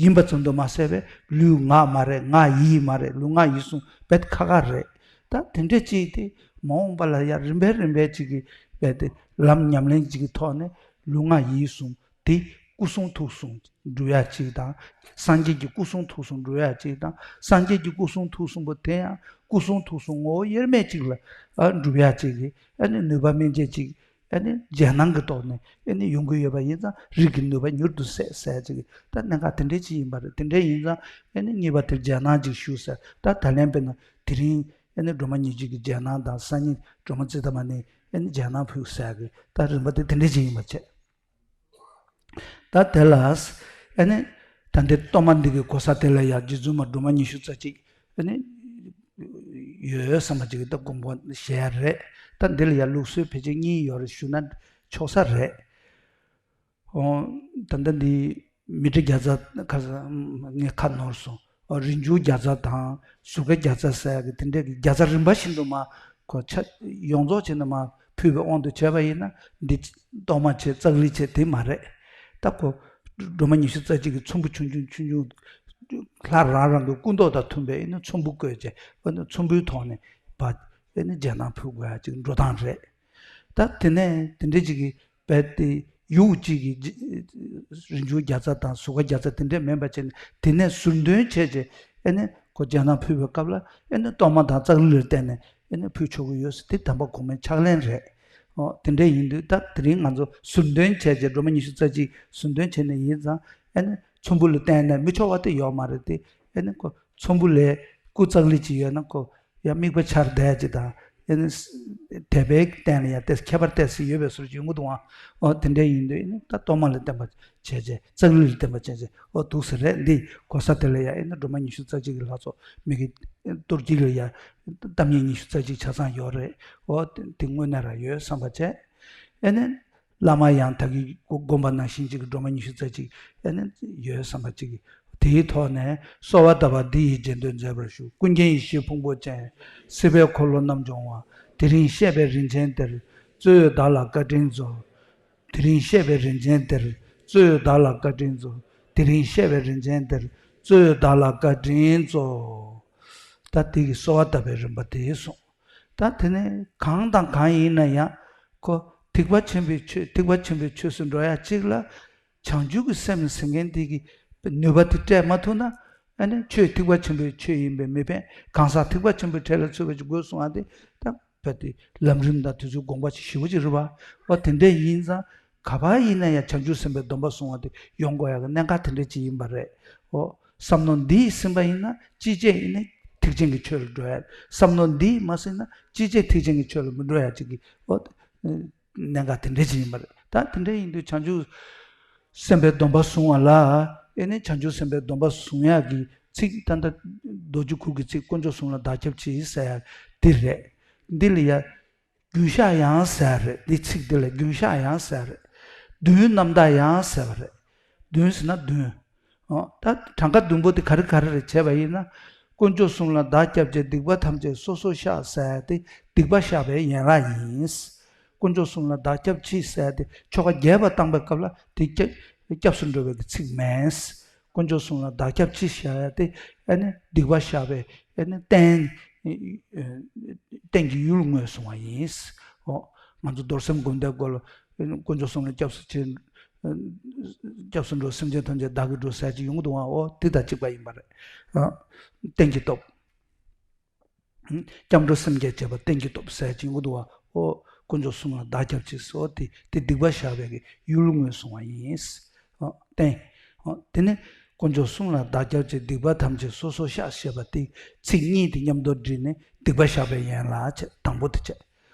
ཡིན་པ་ཙམ་དུ་མ་ཟད་པའི་ལུས་ངག་མ་རེད། ངག་ཡིད་མ་རེད། ལུས་ངག་ཡིད་གསུམ་རྦད་ཁག་ཁག་རེད། ད་དེ་འདྲ་ཅིག་དེ་མ་འོངས་པ་ལ་ཡང་རིམ་པས་རིམ་པས་ཅིག་གི་རྦད་དེ་ལམ་ཉམས་ལེན་ཅིག་གི་ཐོག་ནས་ལུས་ངག་ཡིད་གསུམ་དེ་སྐུ་གསུང་ཐུགས་གསུང་འགྲུབ་ཡ་གཅིག་དང་། སངས་རྒྱས་ཀྱི་སྐུ་གསུང་ཐུགས་གསུང་འགྲུབ་ཡ་གཅིག་དང་། སངས་རྒྱས་ཀྱི་སྐུ་གསུང་ཐུགས་གསུང་པོ་དེ་ཡང་སྐུ་གསུང་ཐུགས་གསུང་ངོ་བོ་དབྱེར་མེད་གཅིག་ལ་ཨ་འགྲུབ་ཡ་གཅིག་གི་ཨ་ནི་ནུས་པ་སྨིན་བྱེད་གཅིག་ཨ་ནི་རྗེས་གནང་གི་ཐོག་ནས་ཨ་ནི་ཡོང་གི་ཡོད་པ་ཡིན་ཙང་། རིགས་ཀྱི་ནུས་པ་མྱུར་དུ་གསལ་ཟེར་གཅིག་གི་ད་གནད་འགག་དེ་འདྲའི་གཅིག་ཡིན་པ་རེད། དེ་འདྲ་ཡིན་ཙང་ཨ་ནི་གཉིས་པ་དེར་རྗེས་གནང་གཅིག་ཞུ་ཟེར། ད་ད་ལན་དཔེར་ན་དེ་རིང་ཨ་ནི་སྒྲོལ་མ་ཉེར་གཅིག་གི་རྗེས་གནང་དང་། སང་ཉིན་སྒྲོལ་མ་ཙིཏྟ་མ་ཎི་ཨ་ནི་རྗེས་གནང་ཕུལ་ཟེར་གི་ད་རིམ་པ་དེ་དེ་འདྲའི་གཅིག་ཡིན་པ་བྱས། ད་དེ་ལ་ཨ་ནི་ད་འདི་གཏོར་མ་འདི་གི་གོ་ས་དེ་ལ་ཡང་རྗེ་བཙུན་མ་སྒྲོལ་མ་ཉི་ཤུ་རྩ་གཅིག་ཨ་ནི་ཡོད་བསམ་པ་ཅིག་ད་དགོངས་པ་བཞེས་ཡ་རེད། ད་འདི་ལ་ཡང་ལུགས་སྲོལ་ཕལ་ཆེར་གཉིས་ཡོད་རེད་ཞུ་ན་ཆོག་ས་རེད། ཨོ། ད་ལྟ་འདི་མཻ་ཏྲི་བརྒྱ་རྩ་ཁ་ས་ངས་ཁ་ནོར་སོང་། ཨོ་རིན་འབྱུང་བརྒྱ་རྩ་དང་ཟུར་ཁ་བརྒྱ་རྩ་ཟེར་ཡ་གི་དེ་འདྲས་ཀྱི་བརྒྱ་རྩ་རིམ་པ་བཞིན་དུ་མ་ཁོ་ཆ་ཡོངས་རྫོགས་བྱས་ནས་མ་ཕུལ་བའི་དབང་དུ་བྱས་པ་ཡིན་ན་འདི་གཏོར་མ་བྱས་ཙཀ་ལི་བྱས་དེ་མ་རེད། ད་ཁོ་སྒྲོལ་མ་ཉི་ཤུ་རྩ་གཅིག་གི་ཚོམ་བུ་ཆུང་ཆུང་ཆུང་ཆུང་ལྷ་རང་རང་གི་སྐུ་མདོག་དང་མཐུན་པའི་ཨེ་ནི་ཚོམ་བུ་བཀོད་བྱས་ཨེ་ནི་ཚོམ་བུའི་ཐོག་ནས་བ་ཨེ་ནི་རྗེས་གནང་ཕུལ་དགོས་ཡ་ཅིག་འགྲོ་སྟངས་རེད། ད་དེ་ནས་དེ་འདྲས་ཅིག་གི་རྦད་དེ་ཡུག་གཅིག་གི་རྗེ་རིན་འབྱུང་བརྒྱ་རྩ་དང་ཟུར་ཁ་བརྒྱ་རྩ་དེ་འདྲས་མིན་པ་བྱས་ནས་དེ་ནས་ཟུར་འདོན་བྱས་རྗེས་ཨེ་ནི་ཁོ་རྗེས་གནང་ཕུལ་བའི་སྐབས་ལ་ཨེ་ནི་གཏོར་མ་དང་ཙཀ་ལི་ལ་བརྟེན་ནས་ཨེ་ནི་ཕུལ་ཆོག་གི་ཡོད་ཟེར། དེ་དམ་པ་གོང་མའི་ཕྱག་ལེན་རེད། ཨོ་དེ་འདྲས་ཡིན་དུས་ད་དེ་རིང་ང་ཚོ་ཟུར་འདོན་བྱས་རྗེས་སྒྲོལ་མ་ཉི་ཤུ་རྩ་གཅིག་ཟུར་འདོན་བྱས་ནས་ཡིན་ཙང་ཨེ་ནི་ཚོམ་བུ་ལ་བརྟེན་ནས་མི་ཆོག་པ་དེ་ཡོད་མ་རེད་དེ། ཨེ་ནི་ཁོ་ཚོམ་བུ་ལས་སྐུ་ཙཀ་ལི་ཅིག་ཡོད་ན་ཁོ་ཡང་དམིགས་པ་འཆར་བསྡད་ཅིག་དང་། ཨེ་ནི་དད་པའི་སྟེང་ལ་ཡང་ཏོག་ཙམ་ཁྱད་པར་ཏོག་ཙམ་ཡོད་པའི་བཟོ་ཅིག་ཡོང་གི་འདུག་ཨང་། ཨོ་དེ་འདྲ་ཡིན་དུས་ཨེ་ནི་ད་གཏོར་མ་ལ་བརྟེན་པ་བྱས་རྗེས་ཙཀ་ལི་ལ་བརྟེན་པ་བྱས་རྗེས་ཨོ་འདུག་ཟེར་རེད། འདི་གོ་ས་དེ་ལ་ཡང་ཨེ་ནི་སྒྲོལ་མ་ཉི་ཤུ་རྩ་གཅིག་གི་ལྷ་ཚོགས་མི་གི་གཏོར་སྐྱིལ་ལ་ཡང་གཏོར་མ་ཉི་ཤུ་རྩ་གཅིག་ཆ་ཚང་ཡོད་རེད། ཨོ་དེ་དངོས་གནས་རང་ཡོད་བསམ་པ་བྱས། ཨེ་ནི། བླ་མ་ཡང་དག་གིས་བསྒོམས་པ་ནང་བཞིན་ཅིག་གི་སྒྲོལ་མ་ཉི་ཤུ་རྩ་གཅིག་ཨེ་ནི་ཡོད་བསམ་པ་ཅིག་གིས་དེའི་ཐོག་ནས་གསོལ་བ་གདབ་པ་འདི་ཡི་རྗེས་ཟློས་མཛད་པར་ཞུ། ཀུན་མཁྱེན་ཡེ་ཤེས་ཕུང་པོ་ཅན། སྲིད་པའི་འཁོར་ལོ་རྣམ་སྦྱོང་བ། དེ་རིང་གཤེགས་པའི་རིན་ཆེན་གཏེར། གཙོ་བོས་བདག་ལ་བཀའ་དྲིན་སྩོལ། དེ་རིང་གཤེགས་པའི་རིན་ཆེན་གཏེར། གཙོ་བོས་བདག་ལ་བཀའ་དྲིན་སྩོལ། དེ་རིང་གཤེགས་པའི་རིན་ཆེན་གཏེར། གཙོ་བོས་བདག་ལ་བཀའ་དྲིན་སྩོལ། ད་དེ་གི་གསོལ་བ་བཏབ་པའི་རིམ་པ་དེ་སོང་། ད་དེ་ནས་གང་དང་གང་ཡིན་ན་ཡང་ཁོ་ཐེག་པ་ཆེན་པོའི་ཆོས་ཐེག་པ་ཆེན་པོའི་ཆོས་སུ་འགྲོ་ཡ་གཅིག་ལ་བྱང་ཆུབ་ཀྱི་སེམས་ཟེར་མཁན་དེ་གི་ནུས་པ་དེ་སྤྲད་མ་ཐུབ་ན་ཨ་ནི་ཆོས་ཐེག་པ་ཆེན་པོའི་ཆོས་ཡིན་པས་མི་ཕན། གང་ཟག་ཐེག་པ་ཆེན་པོའི་གྲལ་ལ་ཚུད་པ་ཅིག་དགོས་གསུང་བ་དེ་ད་ བོད་དེ་ལམ་རིམ་དང་དེ་ཚོའི་དགོངས་པ་ཞེ་པོ་ཅིག་རེད་བ། འོ་དེ་འདྲ་ཡིན་ཙང་ག་པར་ཡིན་ན་ཡང་བྱང་ཆུབ་སེམས་དཔའི་སྡོམ་པ་བཟུང་བ་དེ་ཡོང་དགོས་ཡག་གི་གནད་འགག་དེ་འདྲ་ཅིག་ཡིན་པ་རེད། འོ་བསམ་མནོ་འདི་ཟིན་པ་ཡིན་ན་ཅི་བྱས་ཡིན་ནའི་ཐེག་ཆེན་གྱི་ཆོས་ལ་འགྲོ་ཡ། བསམ་མནོ་འདི་མ་ཟིན་ན་ཅི་བྱས་ཐེག་ཆེན་གྱི་ཆོས་ལ་མི་འགྲོ་ཡ་ཅིག་གི་འོ་གནད་འགག་དེ་འདྲ་ཅིག་ཡིན་པ་རེད། ད་དེ་འདྲ་ཡིན་དུས་བྱང་ཆུབ་སེམས་དཔའི་སྡོམ་པ་བཟུང་བ་ལ་ཨེ་ནི་བྱང་ཆུབ་སེམས་དཔའི་སྡོམ་པ་བཟུང་ཡག་གི་ཚིག་ད་ལྟ་རྡོ་རྗེ་གུར་གྱི་ཚིག་དཀོན་མཆོག་གསུམ་ལ་བདག་སྐྱབས་མཆི་ཟེར་ཡག་འདི་རེད། འདི་ལ་ཡ་རྒྱུན་བཤགས་ཡང་ཟེར་རེད། འདི་ཚིག་འདི་ལ་རྒྱུན་བཤགས་ཡང་ཟེར་རེད། མདུན་རྣམ་དག་ཡང་ཟེར་བ་རེད། མདུན་ཟེར་ན་མདུན། འོ་ད་གྲངས་ཀ་བདུན་པོ་དེ་ག་རེ་ག་རེ་རེད་བྱས་པ་ཡིན་ན། དཀོན་མཆོག་གསུམ་ལ་བདག་སྐྱབས་མཆི། སྡིག་པ་ཐམས་ཅད་སོ་སོར་བཤགས་ཟེར་ཏེ་སྡིག་པ་བཤགས་པའི་ཡན་ལག་ཡིན། དཀོན་མཆོག་གསུམ་ལ་བདག་སྐྱབས་མཆི་ཟེར་ཏེ་ཆོ་ག་རྒྱས་པ་བཏང་པའི་སྐབས་ལ་དེ་སྐྱབས་སྐྱབས་སུ་འགྲོ་བའི་གི་ཚིག་མིན། དཀོན་མཆོག་གསུམ་ལ་བདག་སྐྱབས་མཆི་ཟེར་ཡ་དེ་ཨ་ནི་སྡིག་པ་བཤགས་པའི་ཨ་ནི་རྟེན་རྟེན་གྱི་ཡུལ་ངོས་བཟུང་བ་ཡིན། འོ་ང་ཚོ་རྡོར་སེམས་སྒོམ་བཟླས་སྐོར་ལ་དཀོན་མཆོག་གསུམ་ལ་སྐྱབས་སུ་མཆི། སྐྱབས་སུ་འགྲོ། སེམས་ཅན་ཐམས་ཅད་བདག་གིས་སྒྲོལ་ཟེར་ཅིག་ཡོང་གི་འདུག་ཨང་། འོ་དེ་དང་གཅིག་པ་ཡིན་པ་རེད། རྟེན་གྱི་སྟོབས། སྐྱབས་འགྲོ་སེམས་བསྐྱེད་བྱེད་པ་རྟེན་གྱི་སྟོབས་ཟེར་ཅིག་ཡོང་གི་འདུག་ཨ། འོ་དཀོན་མཆོག་གསུམ་ལ་བདག་སྐྱབས་མཆི་ཟེར། འོ་དེ་དེ་སྡིག་པ་བཤགས་པའི་གི་ཡུལ་ངོས་བཟུང་བ་ཡིན། འོ་རྟེན། འོ་དེ་ནི་དཀོན་མཆོག་གསུམ་ལ་བདག་སྐྱབས་མཆི། སྡིག་པ་ཐམས་ཅད་སོ་སོར་བཤགས་ཞེས་པ་དེ་ཚིག་གཉིས་དེ་མཉམ་དུ་བསྒྲིལ་ནས་སྡིག་པ་བཤགས་པའི་ཡན་ལག་བྱས། དང་པོ་དེ་བྱས།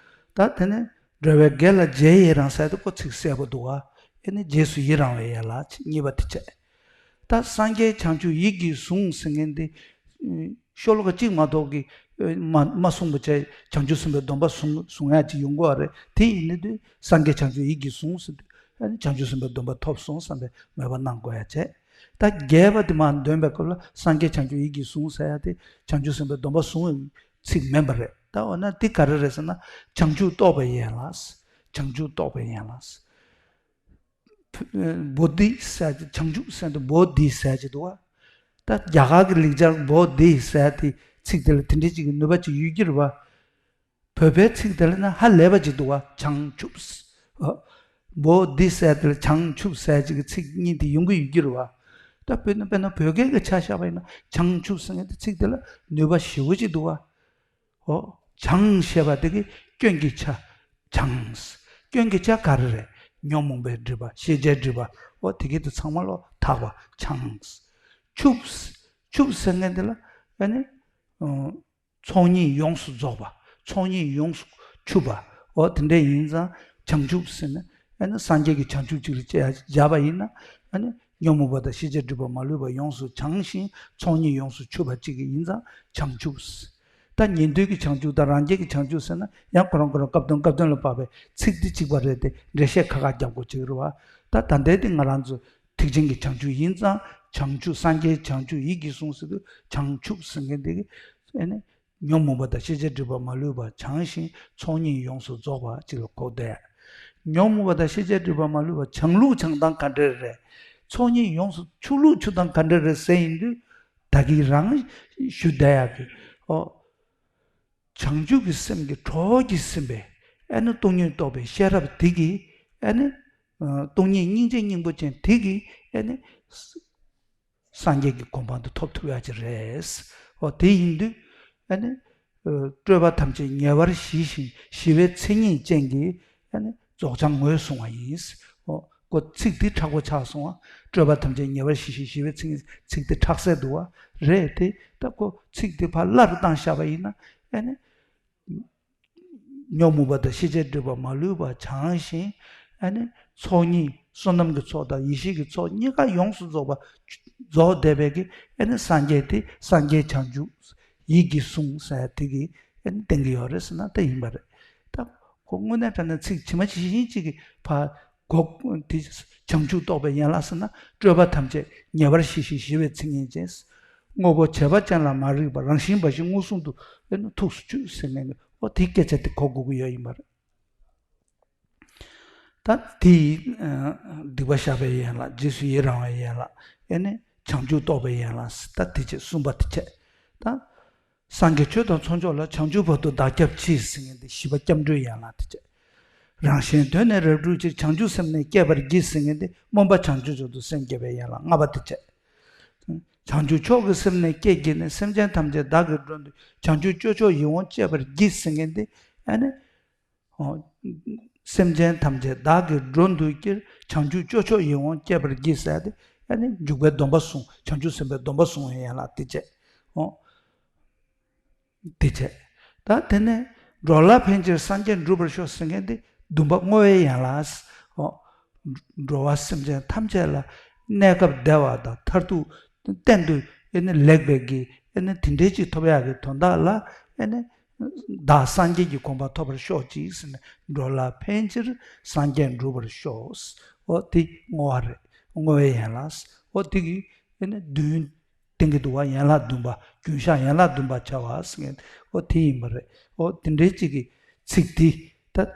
ད་དེ་ནས་འགྲོ་བའི་དགེ་ལ་རྗེས་ཡི་རང་ཟེར་དུས་ཁོ་ཚིག་གསལ་པོ་འདུག་བ། ཨེ་ནི་རྗེས་སུ་ཡི་རང་བའི་ཡན་ལག་གཉིས་པ་དེ་བྱས། ད་སངས་རྒྱས་བྱང་ཆུབ་ཡིད་ཀྱིས་བཟུང་ཟེར་མཁན་དེ་ཤོ་ལོ་ཀ་གཅིག་མ་གཏོགས་ཀྱི་མ་མ་གསུངས་པ་བྱས། བྱང་ཆུབ་སེམས་དཔའི་སྡོམ་པ་བཟུང་བཟུང་ཡ་ཅིག་ཡོང་གི་བ་རེད། དེ་ཡིན་ནི་དུས་སངས་རྒྱས་བྱང་ཆུབ་ཡིད་ཀྱིས་བཟུང་ཟེར་དུས་ཨེ་ནི་བྱང་ཆུབ་སེམས་དཔའི་སྡོམ་པ་ཐོབ་སོང་བསམ་པའི་མོས་པ་གནང་དགོས་ཡ་བྱས། ད་རྒྱས་པ་དེ་མར་འདོན་པའི་སྐབས་ལ་སངས་རྒྱས་བྱང་ཆུབ་ཡིད་ཀྱིས་བཟུང་ཟེར་ཡ་དེ་བྱང་ཆུབ་སེམས་དཔའི་སྡོམ་པ་བཟུང་བའི་ཚིག་མིན་པ་རེད། ད་འོ་ན་འདི་ག་རེ་རེད་ཟེར་ན། བྱང་ཆུབ་རྟོགས་པའི་ཡན་ལག་བྱང་ཆུབ་རྟོགས་པའི་ཡན་ལག་བོ་དྷི་ཟེར་གྱི། བྱང་ཆུབ་ཟེར་དུས་བོ་དྷི་ཟེར་གྱི་འདུག་བ། ད་རྒྱ་གར་གྱི་ལེགས་སྦྱར་བོ་དྷི་ཟེར་དེ་ཚིག་དེ་ལ་དེ་འདྲའི་ཅིག་གི་ནུས་པ་ཅིག་ཡོད་ཀྱི་རེད་བ། བོད་པའི་ཚིག་དེ་ལ་ན་ཧ་ལས་པ་ཅིག་འདུག་བ། བྱང་ཆུབ། བོ་དྷི་ཟེར་དེ་ལ་བྱང་ཆུབ་ཟེར་ཅིག་གི་ཚིག་གཉིས་དེ་ཡོང་གི་ཡོད་ཀྱི་རེད་བ། ད་དཔེར་ན་དཔེར་ན་བོད་སྐད་ཀྱི་ཆ་བཞག་པ་ཡིན་ན་བྱང་ཆུབ་ཟེར་མཁན་དེ་ཚིག་དེ་ལ་ནུས་པ་ཞེ་པོ་ཅིག་འདུག་བ། འོ། བྱང་ཞེས་པ་དེ་གི་སྐྱོན་གྱི་ཆ། བྱང་། སྐྱོན་གྱི་ཆ་ག་རེ་རེད། ཉོན་མོངས་པའི་སྒྲིབ་པ། ཤེས་བྱའི་སྒྲིབ་པ། འོ་དེ་གི་དེ་ཚང་མ་ལོ་དག་པ་བྱང་། ཆུབ། ཆུབ་ཟེར་མཁན་དེ་ལ་ཨ་ནི། ཨོ། ཚོགས་གཉིས་ཡོངས་སུ་རྫོགས་པ། ཚོགས་གཉིས་ཡོངས་སུ་ཆུབ་པ། འོ་དེ་འདྲ་ཡིན་ཙང་བྱང་ཆུབ་ཟེར་ན་ཨ་ནི་སངས་རྒྱས་ཀྱི་བྱང་ཆུབ་ཅིག་ལ་བྱས་བཞག་པ་ཡིན་ན་ཨ་ནི་ཉོན་མོངས་པ་དང་ཤེས་བྱའི་སྒྲིབ་པ་མ་ལུས་པ་ཡོངས་སུ་བྱང་ཞིང་ཚོགས་གཉིས་ཡོངས་སུ་ཆུབ་པ་ཅིག་ཡིན་ཙང་བྱང་ཆུབ། ད་ཉན་ཐོས་ཀྱི་བྱང་ཆུབ་དང་རང་རྒྱལ་གྱི་བྱང་ཆུབ་ཟེར་ན་ཡང་ཁོ་རང་ཁོ་རང་སྐབས་དོན་སྐབས་དོན་ལ་བབས་པའི་ཚིག་འདི་གཅིག་པ་རེད་དེ་འགྲེལ་བཤད་ཁ་ཁ་རྒྱབ་དགོས་ཅིག་རེད་བ། ད་ད་ལྟའི་འདི་ང་རང་ཚོ་ཐེག་ཆེན་གྱི་བྱང་ཆུབ་ཡིན་ཙང་བྱང་ཆུབ་སངས་རྒྱས་བྱང་ཆུབ་ཡིད་ཀྱིས་བཟུང་ཟེར་དུས་བྱང་ཆུབ་ཟེར་མཁན་འདི་གི་ཨ་ནི་ཉོན་མོངས་པ་དང་ཤེས་བྱའི་སྒྲིབ་པ་མ་ལུས་པ་བྱང་ཞིང་ཚོགས་གཉིས་ཡོངས་སུ་རྫོགས་པ་ཅིག་ལ་གོ་བསྡད། ཉོན་མོངས་པ་དང་ཤེས་བྱའི་སྒྲིབ་པ་མ་ལུས་པ་བྱང་ལུགས་བྱང་སྟངས་ག་འདྲ་རེད། ཚོགས་གཉིས་ཡོངས་སུ་ཆུབ་ལུགས་ཆུབ་སྟངས་ག་འདྲ་རེད་ཟེར་ཡིན་དུས་ད་གིན་རང་ཞུ་བསྡད་ཡག་གི་ཨོ། བྱང་ཆུབ་ཀྱི་སེམས་ཀྱི་གྲོགས་ཀྱིས་ཟིན་པའི་ཨ་ནི་སྟོང་ཉིད་རྟོགས་པའི་ཤེས་རབ་དེ་གིས་ཨ་ནི་སྟོང་ཉིད་སྙིང་རྗེ་སྙིང་པོ་ཅན་དེ་གིས་ཨ་ནི་སངས་རྒྱས་ཀྱི་གོ་འཕང་དུ་ཐོབ་ཐུབ་ཡ་ཅིག་རེད། འོ་དེ་ཡིན་དུས་ཨ་ནི་སྤྲོས་པ་ཐམས་ཅད་ཉེ་བར་ཞི་ཞིང་ཞི་བའི་མཚན་ཉིད་ཅན་གྱི་ཨ་ནི་རྫོགས་བྱང་ངོས་བཟུང་བ་ཡིན། འོ་ཁོ་ཚིག་འདི་མཁྲེགས་པོ་ཆགས་སོང་བ། སྤྲོས་པ་ཐམས་ཅད་ཉེ་བར་ཞི་ཞིང་ཞི་བའི་མཚན་ཉིད། ཚིག་འདི་མཁྲེགས་སེ་འདུག་བ། རེད་དེ་ད་ཁོ་ཚིག་འདི་ཕར་སླར་བཏང་བཞག་པ་ཡིན་ན་ཨ་ནི། ཉོན་མོངས་པ་དང་ཤེས་བྱའི་སྒྲིབ་པ་མ་ལུས་པ་བྱང་ཞིང་། ཨ་ནི་ཚོགས་གཉིས་བསོད་ནམས་ཀྱི་ཚོགས་དང་ཡེ་ཤེས་ཀྱི་ཚོགས་གཉིས་ཀ་ཡོངས་སུ་རྫོགས་པ། རྫོགས་བསྡད་པའི་གི་ཨ་ནི་སངས་རྒྱས་དེ་སངས་རྒྱས་བྱང་ཆུབ་ཡིད་ཀྱིས་བཟུང་ཟེར་དེ་གི་ཨ་ནི་བསྟན་གྱི་ཡོད་རེད་ཟེར་ན་ད་ཡིན་པ་རེད། ད་ཁོ་དངོས་གནས་དྲང་གནས་ཚིག་ཇི་མ་ཇི་བཞིན་གཅིག་གི་ཕར་གོ་དེ་བྱང་ཆུབ་རྟོགས་པའི་ཡན་ལག་ཟེར་ན་སྤྲོས་པ་ཐམས་ཅད་ཉེ་བར་ཞི་ཞིང་ཞི་བའི་མཚན་ཉིད་ཅན། དངོས་པོ་བྱས་པ་ཅན་ལ་མ་རིག་པ་རང་བཞིན་འབའ་ཞིག་མངོན་སུམ་དུ་ཨེ་ནི་ཐུགས་སུ་ཆུད་ཟེར་མཁན་གྱི་འོ་དེའི་སྐད་ཆ་དེ་གོ་དགོས་ཀྱི་ཡོད་ཡིན་པ་རེད། ད་དེ་ཡི་སྡིག་པ་བཤགས་པའི་ཡན་ལག་རྗེས་སུ་ཡི་རང་བའི་ཡན་ལག་ཨེ་ནི་བྱང་ཆུབ་རྟོགས་པའི་ཡན་ལག་ད་དེ་བྱས་གསུམ་པ་དེ་བྱས། ད། སངས་རྒྱས་ཆོས་དང་ཚོགས་མཆོག་ལ། བྱང་ཆུབ་བར་དུ་བདག་སྐྱབས་མཆི་ཟེར་མཁན་དེ་བཞི་པ་སྐྱབས་འགྲོའི་ཡན་ལག་དེ་བྱས། རང་གཞན་དོན་ནི་རབ་བསྒྲུབ་ཕྱིར། བྱང་ཆུབ་སེམས་ནི་བསྐྱེད་པར་བགྱི་ཟེར་མཁན་དེ་སྨོན་པ་བྱང་ཆུབ་མཆོག་ཏུ་སེམས་བསྐྱེད་པའི་ཡན་ལག་ལྔ་པ་དེ་བྱས། བྱང་ཆུབ་མཆོག་གི་སེམས་ནི་བསྐྱེད་བགྱིས་ནས། སེམས་ཅན་ཐམས་ཅད་བདག་གིས་སྒྲོལ་འདོད། བྱང་ཆུབ་སྤྱོད་མཆོག་ཡིད་འོང་སྤྱད་པར་བགྱི་ཟེར་མཁན་དེ་ ཨ་ནི། ཨོ། སེམས་ཅན་ཐམས་ཅད་བདག་གིས་འགྲོ་འདུལ་གྱིར། བྱང་ཆུབ་སྤྱོད་མཆོག་ཡིད་འོང་སྤྱད་པར་བགྱི་ཟེར་ཏེ། ཨ་ནི་འཇུག་པའི་སྡོམ་པ་བཟུང་། བྱང་ཆུབ་སེམས་དཔའི་སྡོམ་པ་བཟུང་བའི་ཡན་ལག་དེ་བྱས། ཨོ། དེ་བྱས། ད་དེ་ནས་འགྲོ་ལ་ཕན་ཕྱིར་སངས་རྒྱས་འགྲུབ་པར་ཤོག་ཟེར་མཁན་དེ་བདུན་པ་བསྔོ་བའི་ཡན་ལག། ཨོ། འགྲོ་བ་སེམས་ཅན་ཐམས་ཅད་ལ་གནས་སྐབས་བདེ་བ་དང་མཐར་ཐུག་གཏན་དུ་ཨེ་ནི་ལེགས་པའི་གི་ཨེ་ནི་དེ་འདྲའི་ཅིག་ཐོབ་ཡག་གི་དོན་དག་ལ་ཨེ་ནི་བདག་སངས་རྒྱས་ཀྱི་གོ་འཕང་ཐོབ་པར་ཤོག་ཅིག་ཟེར་ནས། འགྲོ་ལ་ཕན་ཕྱིར་སངས་རྒྱས་འགྲུབ་པར་ཤོག། ཨོ་དེ་བསྔོ་བ་རེད། བསྔོ་བའི་ཡན་ལག། ཨོ་དེ་གི་ཨེ་ནི་བདུན་བསྟན་གྱི་འདུག་བ། ཡན་ལག་བདུན་པ། རྒྱུན་བཤགས་ཡན་ལག་བདུན་པ་བྱ་བ་ཟེར་མཁན་ཨོ་དེ་ཡིན་པ་རེད། ཨོ་དེ་འདྲའི་ཅིག་གི་ཚིག་འདི་ད་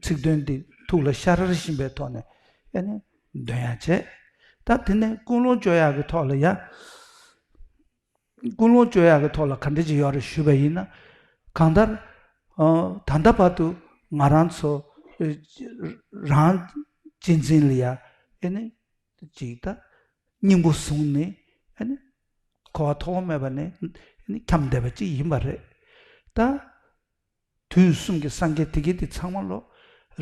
ཚིག་དོན་འདི་ཐུགས་ལ་ཤར་བཞིན་པའི་ཐོག་ནས་ཨེ་ནི་འདོན་ཡག་བྱས། ད་དེ་ནས་ཀུན་སློང་བཅོ་ཡག་གི་ཐོག་ལ་ཡ། ཀུན་སློང་བཅོ་ཡག་གི་ཐོག་ལ་ག་འདྲ་ཅིག་ཡོད་རེད་ཞུས་པ་ཡིན་ན། གང་ལྟར། ཨ། ད་ལྟ་བར་དུ་ང་རང་ཚོ་རང་གཅེས་འཛིན་ལ་ཡ་ཨེ་ནི་ཅིག་ད་སྙིང་པོ་བཟུང་ནས་ཨེ་ནི་འཁོར་བ་ཐོག་མེད་པ་ནས་ཨེ་ནི་འཁྱམས་བསྡད་པ་ཅིག་ཡིན་པ་རེད། ད། དུས་གསུམ་གྱི་སངས་རྒྱས་དེ་གའི་དེ་ཚང་མ་ལོ།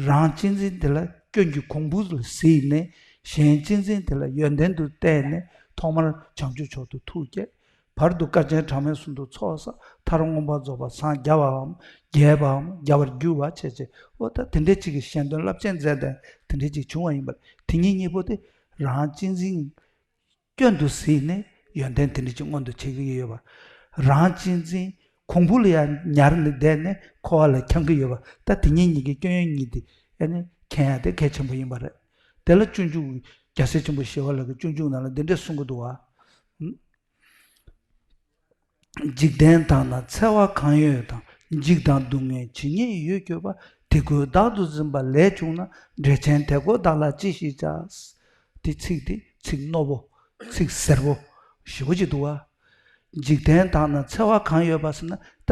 རང་གཅེས་འཛིན་དེ་ལ་སྐྱོན་གྱི་གོང་བུ་ལ་གཟིགས་ནས། གཞན་གཅེས་འཛིན་དེ་ལ་ཡོན་ཏན་དུ་བལྟས་ནས། ཐོག་མར་བྱང་ཆུབ་མཆོག་ཏུ་ཐུགས་བསྐྱེད། བར་དུ་དཀའ་སྤྱད་གྲངས་མེད་གསུམ་དུ་ཚོགས་བསགས། མཐར་མངོན་པར་རྫོགས་པར་སངས་རྒྱ་བའམ་རྒྱས་པའམ་རྒྱ་བར་འགྱུར་བ་བྱས་བྱས། ཨོ་ད་དེ་འདྲའི་ཅིག་གི་གཞན་དོན་རླབས་ཆེན་མཛད་དེ་དེ་འདྲའི་ཅིག་བྱུང་བ་ཡིན་པར། དེ་ཉིད་གཉིས་པོ་དེ་རང་གཅེས་འཛིན་སྐྱོན་དུ་གཟིགས་ནས་ཡོན་ཏན་དེ་འདྲ་ཅིག་མངོན་དུ་བྱེད་ཀྱི་ཡོད་པ། རང་གཅེས་འཛིན་གོང་བུ་ལ་ཡང་ཉར་ནས་བསྡད་ནས་འཁོར་བ་ལ་འཁྱམས་ཀྱི་ཡོད་པ། ད་དེ་གཉིས་གཉིས་ཀྱི་སྐྱོན་ཡོན་གཉིས་དེ་ཨེ་ནི་མཁྱེན་ཡ་དེ་གལ་ཆེན་པོ་ཡིན་པ་རེད། དེ་ལ་སྤྱོད་འཇུག་རྒྱལ་སྲས་ཆེན་པོ་ཞི་བ་ལྷ་གི་སྤྱོད་འཇུག་ནང་ལ་འདི་འདྲ་གསུང་གི་འདུག་བ། འཇིག་རྟེན་དག་ན་འཚེ་བ་གང་ཡོད་དང་། འཇིགས་དང་སྡུག་བསྔལ་ཇི་སྙེད་ཡོད་གྱུར་པ། དེ་ཀུན་བདག་ཏུ་འཛིན་པ་ལས་བྱུང་ན། འགྲེལ་ཆེན་དེ་ཀོ་བདག་ལ་ཅི་ཞིག་བྱ། དེ་ཚིག་དེ་ཚིག་རྣོ་པོ། ཚིག་གཟེར་པོ་ཞེ་པོ་ཅིག་འདུག་བ། འཇིག་རྟེན་དག་ན་འཚེ་བ་གང་ཡོད་པ་ཟེར་ན། ད་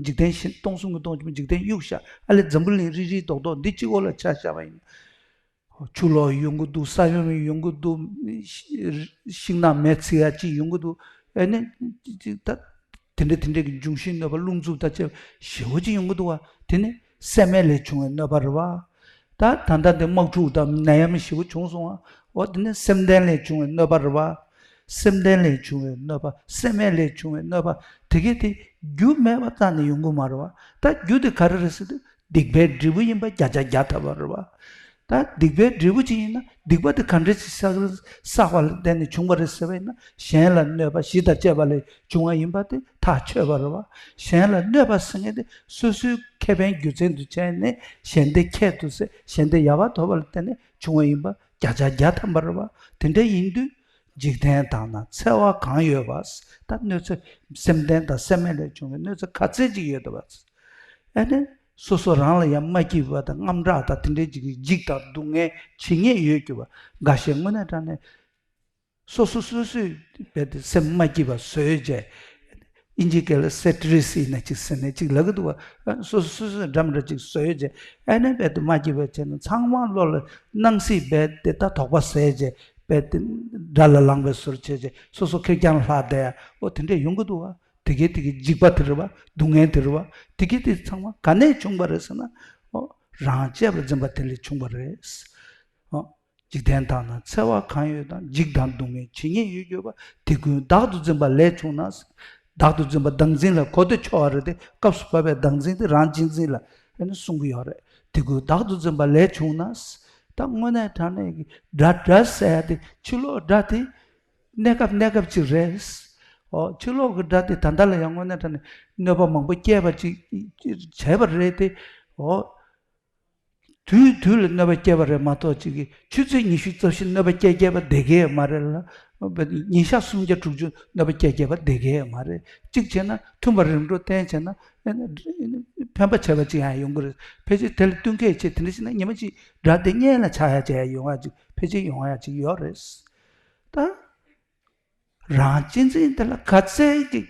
འཇིག་རྟེན་གཞན་སྟོང་གསུམ་གྱི་སྟོང་ཆེན་པོ་འཇིག་རྟེན་གཡུག་བཞག་ཨ་ལེ་འཛམ་བུ་གླིང་རིལ་རིལ་རྡོག་རྡོག་འདི་གཅིག་པོ་ལ་ཆ་བཞག་པ་ཡིན། ཆུ་ལོག་ཡོང་གི་འདུག་ས་ཡོམ་ཡོང་གི་འདུག་ཤིང་ནགས་མེ་ཚིག་ཡ་གཅིག་ཡོང་གི་འདུག་ཨེ་ནི་ཅིག་ད་དེ་འདྲ་དེ་འདྲ་གི་འབྱུང་བཞིའི་གནོད་པ་རླུང་འཚུབ་ད་ཅེས་ཞེ་པོ་ཅིག་ཡོང་གི་འདུག་བ། དེ་ནི་སྲེད་མེད་ལས་བྱུང་བའི་གནོད་པ་རེད་བ། ད་ད་ལྟ་འདི་དམག་འཁྲུག་དང་ནད་ཡམས་ཞེ་པོ་བྱུང་སོང་བ། འོ་དེ་ནི་སེམས་ལྡན་ལས་བྱུང་བའི་གནོད་པ་རེད་བ། སེམས་ལྡན་ལས་བྱུང་བའི་གནོད་པ་སེམས་མེད་ལས་བྱུང་བའི་གནོད་པ་དེ་གས་དེ་རྒྱུ་མེད་པ་རྩ་ནས་ཡོང་གི་མ་རེད་བ། ད་རྒྱུ་དེ་ག་རེ་རེད་ཟེར་དུས། སྡིག་པའི་འབྲས་བུ་ཡིན་པ་བརྒྱ་ཆ་བརྒྱ་ཐལ་བ་རེད་བ། ད་སྡིག་པའི་འབྲས་བུ་ཅིག་ཡིན་ན་སྡིག་པ་དེ་ག་འདྲ་ཅིག་བསགས་བསགས་པ་ལ་བརྟེན་ནས་བྱུང་བ་རེད་ཟེར་བ་ཡིན་ན། གཞན་ལ་གནོད་པ་གཞི་དང་བཅས་པ་ལས་བྱུང་བ་ཡིན་པ་དེ་ཐག་ཆོད་པ་རེད་བ། གཞན་ལ་གནོད་པ་ཟེར་མཁན་དེ་སོ་སོའི་ཁེ་ཕན་རྒྱུ་མཚན་དུ་བྱས་ནས་གཞན་དེ་ཁྱད་དུ་བསད། གཞན་དེ་ཡལ་བར་དོར་བ་ལ་བརྟེན་ནས་བྱུང་བ་ཡིན་པ་བརྒྱ་ཆ་བརྒྱ་ཐམ་པ་རེད་བ། དེ་འདྲ་ཡིན་དུས། འཇིག་རྟེན་དག་ན་འཚེ་བ་གང་ཡོད་པ། ད་གནོད་འཚེ་སེམས་ལྡན་དང་སེམས་མེད་ལས་བྱུང་བའི་གནོད་འཚེ་ག་ཚད་ཅིག་ཡོད་དོ་བ། ཨ་ནི་སོ་སོ་རང་ལ་ཡང་མ་སྐྱིད་པ་དང་དངངས་སྐྲག་དང་དེ་འདྲའི་ཅིག་གི་འཇིགས་དང་སྡུག་བསྔལ་ཇི་སྙེད་ཡོད་གྱུར་པ། འགའ་ཤས་དངོས་གནས་དྲང་གནས་སོ་སོ་སོ་སོས་རྦད་དེ་སེམས་མ་སྐྱིད་པ་བཟོས་བྱས། ཨིན་ཇི་སྐད་ལ་སེ་ཊི་རེ་སི་ཡིན་ན་ཅིག་ཟེར་ནས་ཅིག་ལབ་ཀྱི་འདུག་བ། སོ་སོ་སོ་སོས་འདྲ་མི་འདྲ་ཅིག་བཟོས་བྱས། ཨ་ནི་རྦད་དེ་མ་སྐྱིད་པ་བྱས་ནས་ཚང་མ་བློ་ལ་སྣང་སྲིད་རྦད་དེ་ད་དོགས་པ་ཟས་བྱས། རྦད་དེ་དགྲ་ལ་ལངས་པའི་བཟོ་བྱས་བྱས། སོ་སོ་ཁེར་རྐྱང་ལྷག་བསྡད་ཡ། ཨོ་དེ་འདྲས་ཡོང་གི་འདུག་བ། དེ་གའི་དེ་གའི་འཇིགས་པ་དེ་རེད་བ། སྡུག་བསྔལ་དེ་རེད་བ། དེ་གའི་དེ་ཚང་མ་ག་ནས་བྱུང་བ་རེད་ཟེར་ན། ཨོ་རང་གཅེས་པར་འཛིན་པ་དེ་ལས་བྱུང་བ་རེད། ཨོ། འཇིག་རྟེན་དག་ན་འཚེ་བ་གང་ཡོད་དང་། འཇིགས་དང་སྡུག་བསྔལ་ཇི་སྙེད་ཡོད་གྱུར་པ། དེ་ཀུན་བདག་ཏུ་འཛིན་པ་ལས་བྱུང་ན། བདག་ཏུ་འཛིན་པ་བདག་འཛིན་ལ་གོ་བདེ་ཆོག་པ་རེད་དེ། སྐབས་སུ་བབ་པའི་བདག་འཛིན་དེ་རང་གཅེས་འཛིན་ལ་ཨ་ནི་གསུང་གི་ཡོད་རེད། དེ་ཀུན་བདག་ཏུ་འཛིན་པ་ལས་བྱུང་ན། ད་དངོས་གནས་དྲང་གནས་ཀྱི་དགྲ་དགྲ་ཟེར་ཡ་དེ་ཕྱི་ལོགས་དགྲ་དེ་གནས་སྐབས་གནས་སྐབས་ཅིག་རེད། ཨོ་ཕྱི་ལོགས་ཀྱི་དགྲ་དེ་ད་ལྟ་ལ་ཡང་དངོས་གནས་དྲང་གནས་གནོད་པ་མང་པོ་སྐྱེལ་བ་ཅིག་བྱས་པ་རེད་དེ། ཨོ། དུས་དུས་ལ་གནོད་པ་སྐྱེལ་བ་རེད་མ་གཏོགས་ཅིག་གིས་ཆུ་ཚོད་ཉི་ཤུ་རྩ་བཞི་གནོད་པ་སྐྱེལ་སྐྱེལ་བ་བསྡད་ཀྱི་ཡོད་མ་རེད་ལ། ཉིན་ཞག་སུམ་བརྒྱ་དྲུག་ཅུ་གནོད་པ་སྐྱེལ་སྐྱེལ་བ་བསྡད་ཀྱི་ཡོད་མ་རེད། གཅིག་བྱས་ན་མཐུན་པ་རིམ་གྲོ་བསྟེན་བྱས་ན་ཕན་པ་བྱས་པ་ཅིག་ཡང་ཡོང་གི་རེད། ཕལ་ཆེར་དེ་ལ་བསྟུན་མཁས་བྱས་དེ་འདྲ་བྱས་ན་ཉི་མ་གཅིག་དགྲ་དེ་གཉེན་ལ་ཆགས་ཡ་བྱས་ཡ་ཡོང་ཡ་ཅིག་ཕལ་ཆེར་ཡོང་ཡ་ཅིག་ཡོད་རེད། ད། རང་གཅེས་འཛིན་དེ་ལ་ག་ཚད་ཀྱི་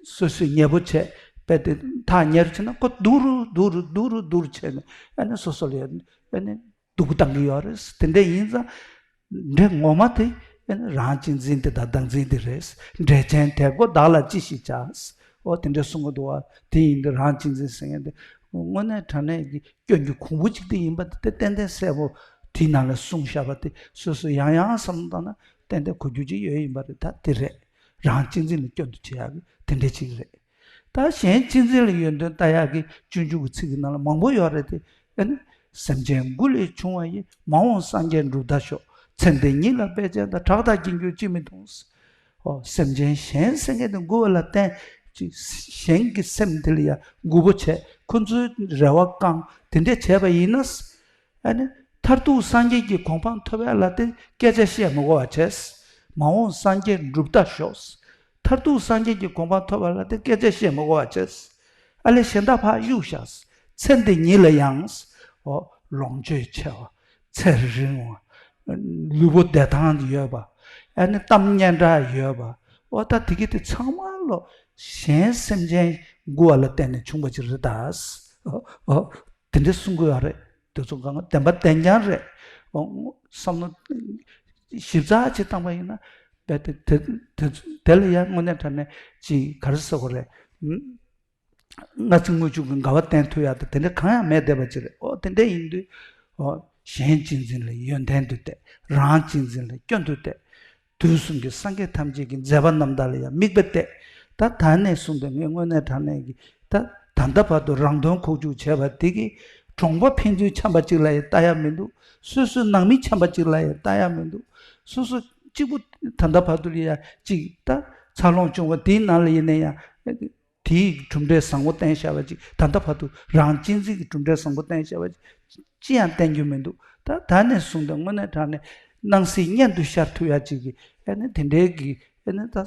སོ་སོས་ཉེ་པོ་བྱས་པས་དེ་ཐག་ཉེ་རུ་ཕྱིན་ན་ཁོ་སྡུག་རུ་སྡུག་རུ་སྡུག་རུ་སྡུག་རུ་བྱས་ནས་ཨ་ནི་སོ་སོ་ལ་ཨ་ནི་སྡུག་པོ་བཏང་གི་ཡོད་རེད། དེ་འདྲ་ཡིན་ཙང་འདྲེ་ངོ་མ་དེ་ཨ་ནི་རང་གཅེས་འཛིན་དེ་དང་བདག་འཛིན་དེ་རེད། འགྲེལ་ཆེན་དེ་ཀོ་བདག་ལ་ཅི་ཞིག་བྱ། ཨོ་དེ་འདྲ་གསུང་གི་འདུག་བ། དེ་ཡིན་དུས་རང་གཅེས་འཛིན་ཟེར་མཁན་དེ་ དངོས་གནས་དྲང་གནས་ཀྱི་སྐྱོན་གྱི་གོང་བུ་གཅིག་དེ་ཡིན་པ་དེ་ཏན་ཏན་གསལ་པོ་དེའི་ནང་ལ་གསུངས་བཞག་པ་དེ་སོ་སོ་ཡང་ཡང་བསམ་བློ་བཏང་ན་ཏན་ཏན་གོ་རྒྱུ་ཅིག་ཡོད་ཡིན་པ་རེད། ད་དེ་རེད། རང་གཅེས་འཛིན་ལ་སྐྱོན་དུ་བྱེད་ཡག་གི་དེ་འདྲ་ཅིག་རེད། ད་གཞན་གཅེས་འཛིན་ལ་ཡོན་ཏན་ལྟ་ཡག་གི་སྤྱོད་འཇུག་གི་ཚིག་གི་ནང་ལ་མང་པོ་ཡོད་རེད་དེ། ཨ་ནི། སེམས་ཅན་མགུ་ལས་ཕྱུང་བ་ཡི། མ་འོངས་སངས་རྒྱས་འགྲུབ་ད་ཤོག་ཚེ་འདི་ཉིད་ལ་དཔེ་ཅན་དང་། ཁྲག་དང་སྐྱེ་འགྱུར་ཅིས་མི་མཐོང་། ཨོ། སེམས་ཅན་གཞན་སེམས་ཅན་དེ་མགུ་བ་ལ་བརྟེན་ཅིག་གཞན་གྱི་སེམས་དེ་ལ་ཡང་མགུ་བོ་བྱས། ཁོ་ཚོའི་རེ་བ་བསྐང་། དེ་འདྲས་བྱས་པ་ཡིན་ན། ཨ་ནི། མཐར་ཐུག་སངས་རྒྱས་ཀྱི་གོ་འཕང་ཐོབ་ཡ་ལ་དེ་སྐད་ཆ་བཤད་མི་དགོས་པ་བྱས། མ་འོངས་སངས་རྒྱས་འགྲུབ་ད་ཤོག་མཐར་ཐུག་སངས་རྒྱས་ཀྱི་གོ་འཕང་ཐོབ་པ་ལ་དེ་སྐད་ཆ་བཤད་མི་དགོས་པ་བྱས། ཨ་ལས་གཞན་དག་ཕར་གཡུག་བཞག་ཚེ་འདི་ཉིད་ལ་ཡང་། ཨོ། ལོངས་སྤྱོད་ཆེ་བ། ཚེ་རིང་བ། ལུས་པོ་བདེ་ཐང་ཡོད་པ། ཨ་ནི་གཏམ་སྙན་གྲགས་ཡོད་པ། ཨོ། ད་དེ་གི་དེ་ཚང་མ་ལོ། གཞན་སེམས་ཅན་མགུ་བ་ལ་བརྟེན་ནས་བྱུང་བ་ཅིག་རེད་ད། ཨོ། ཨོ། དེ་འདྲ་གསུང་གི་ཡོད་རེད། དེ་ཚོ་གང་བདེན་པ་བདེན་རྐྱང་རེད། ཨོ། བསམ་བློ་ཞིབ་ཚགས་ཅིག་བཏང་པ་ཡིན་ན། རྦད་དེ་དེ་དེ་དེ་ལ་ཡང་དངོས་གནས་དྲང་གནས་ཅིག་ག་རེ་ཟེར་དགོས་རེད། སྔ་ཕྱི་དངོས་བྱུང་གི་འགལ་བ་བསྟན་ཐུབ་ཡག་དེ་དེ་འདྲ་གང་ཡང་མེད་བསྡད་པ་ཅིག་རེད། ཨོ། དེ་འདྲ་ཡིན་དུས། ཨོ། གཞན་གཅེས་འཛིན་ལ་ཡོན་ཏན་དུ་གཏད། རང་གཅེས་འཛིན་ལ་སྐྱོན་དུ་གཏད། དུས་གསུམ་གྱི་སངས་རྒྱས་ཐམས་ཅད་ཀྱི་མཛད་པ་རྣམ་དག་ལ་ཡང་མིག་དཔེ་གཏད། ད་ད་ནས་བཟུང་སྟེ་ངས་དངོས་གནས་དྲང་གནས་ཀྱི་ད་ད་ལྟ་བར་དུ་རང་དོན་ཁོག་བཅུག་བྱས་པ་དེ་གིས་གྲོང་པ་ཕན་ཚུན་འཆམ་པ་གཅིག་ལ་ཡང་ལྟ་ཡ་མི་འདུག་སོ་སོའི་ནང་མི་འཆམ་པ་གཅིག་ལ་ཡང་ལྟ་ཡ་མི་འདུག་སོ་སོ་གཅིག་པུ་ད་ལྟ་བར་དུ་ལ་ཡང་གཅིག་ད་འཚར་ལོངས་བྱུང་བ་དེའི་ནང་ལ་ཡིན་ན་ཡང་། དེའི་གྲུབ་འབྲས་བཟང་པོ་བསྟན་བཞག་པ་ཅིག་ད་ལྟ་བར་དུ་རང་གཅེས་འཛིན་གྱི་གྲུབ་འབྲས་བཟང་པོ་བསྟན་བཞག་པ་ཅིག་ཅི་ཡང་བསྟན་རྒྱུ་མི་འདུག་ད་ད་ནས་བཟུང་སྟེ་དངོས་གནས་དྲང་གནས་སྣང་སྲིད་གཉེན་དུ་ཤར་ཐུབ་ཡ་ཅིག་གི་ཨ་ནི་དེ་འདྲའི་གི་ཨ་ནི་ད་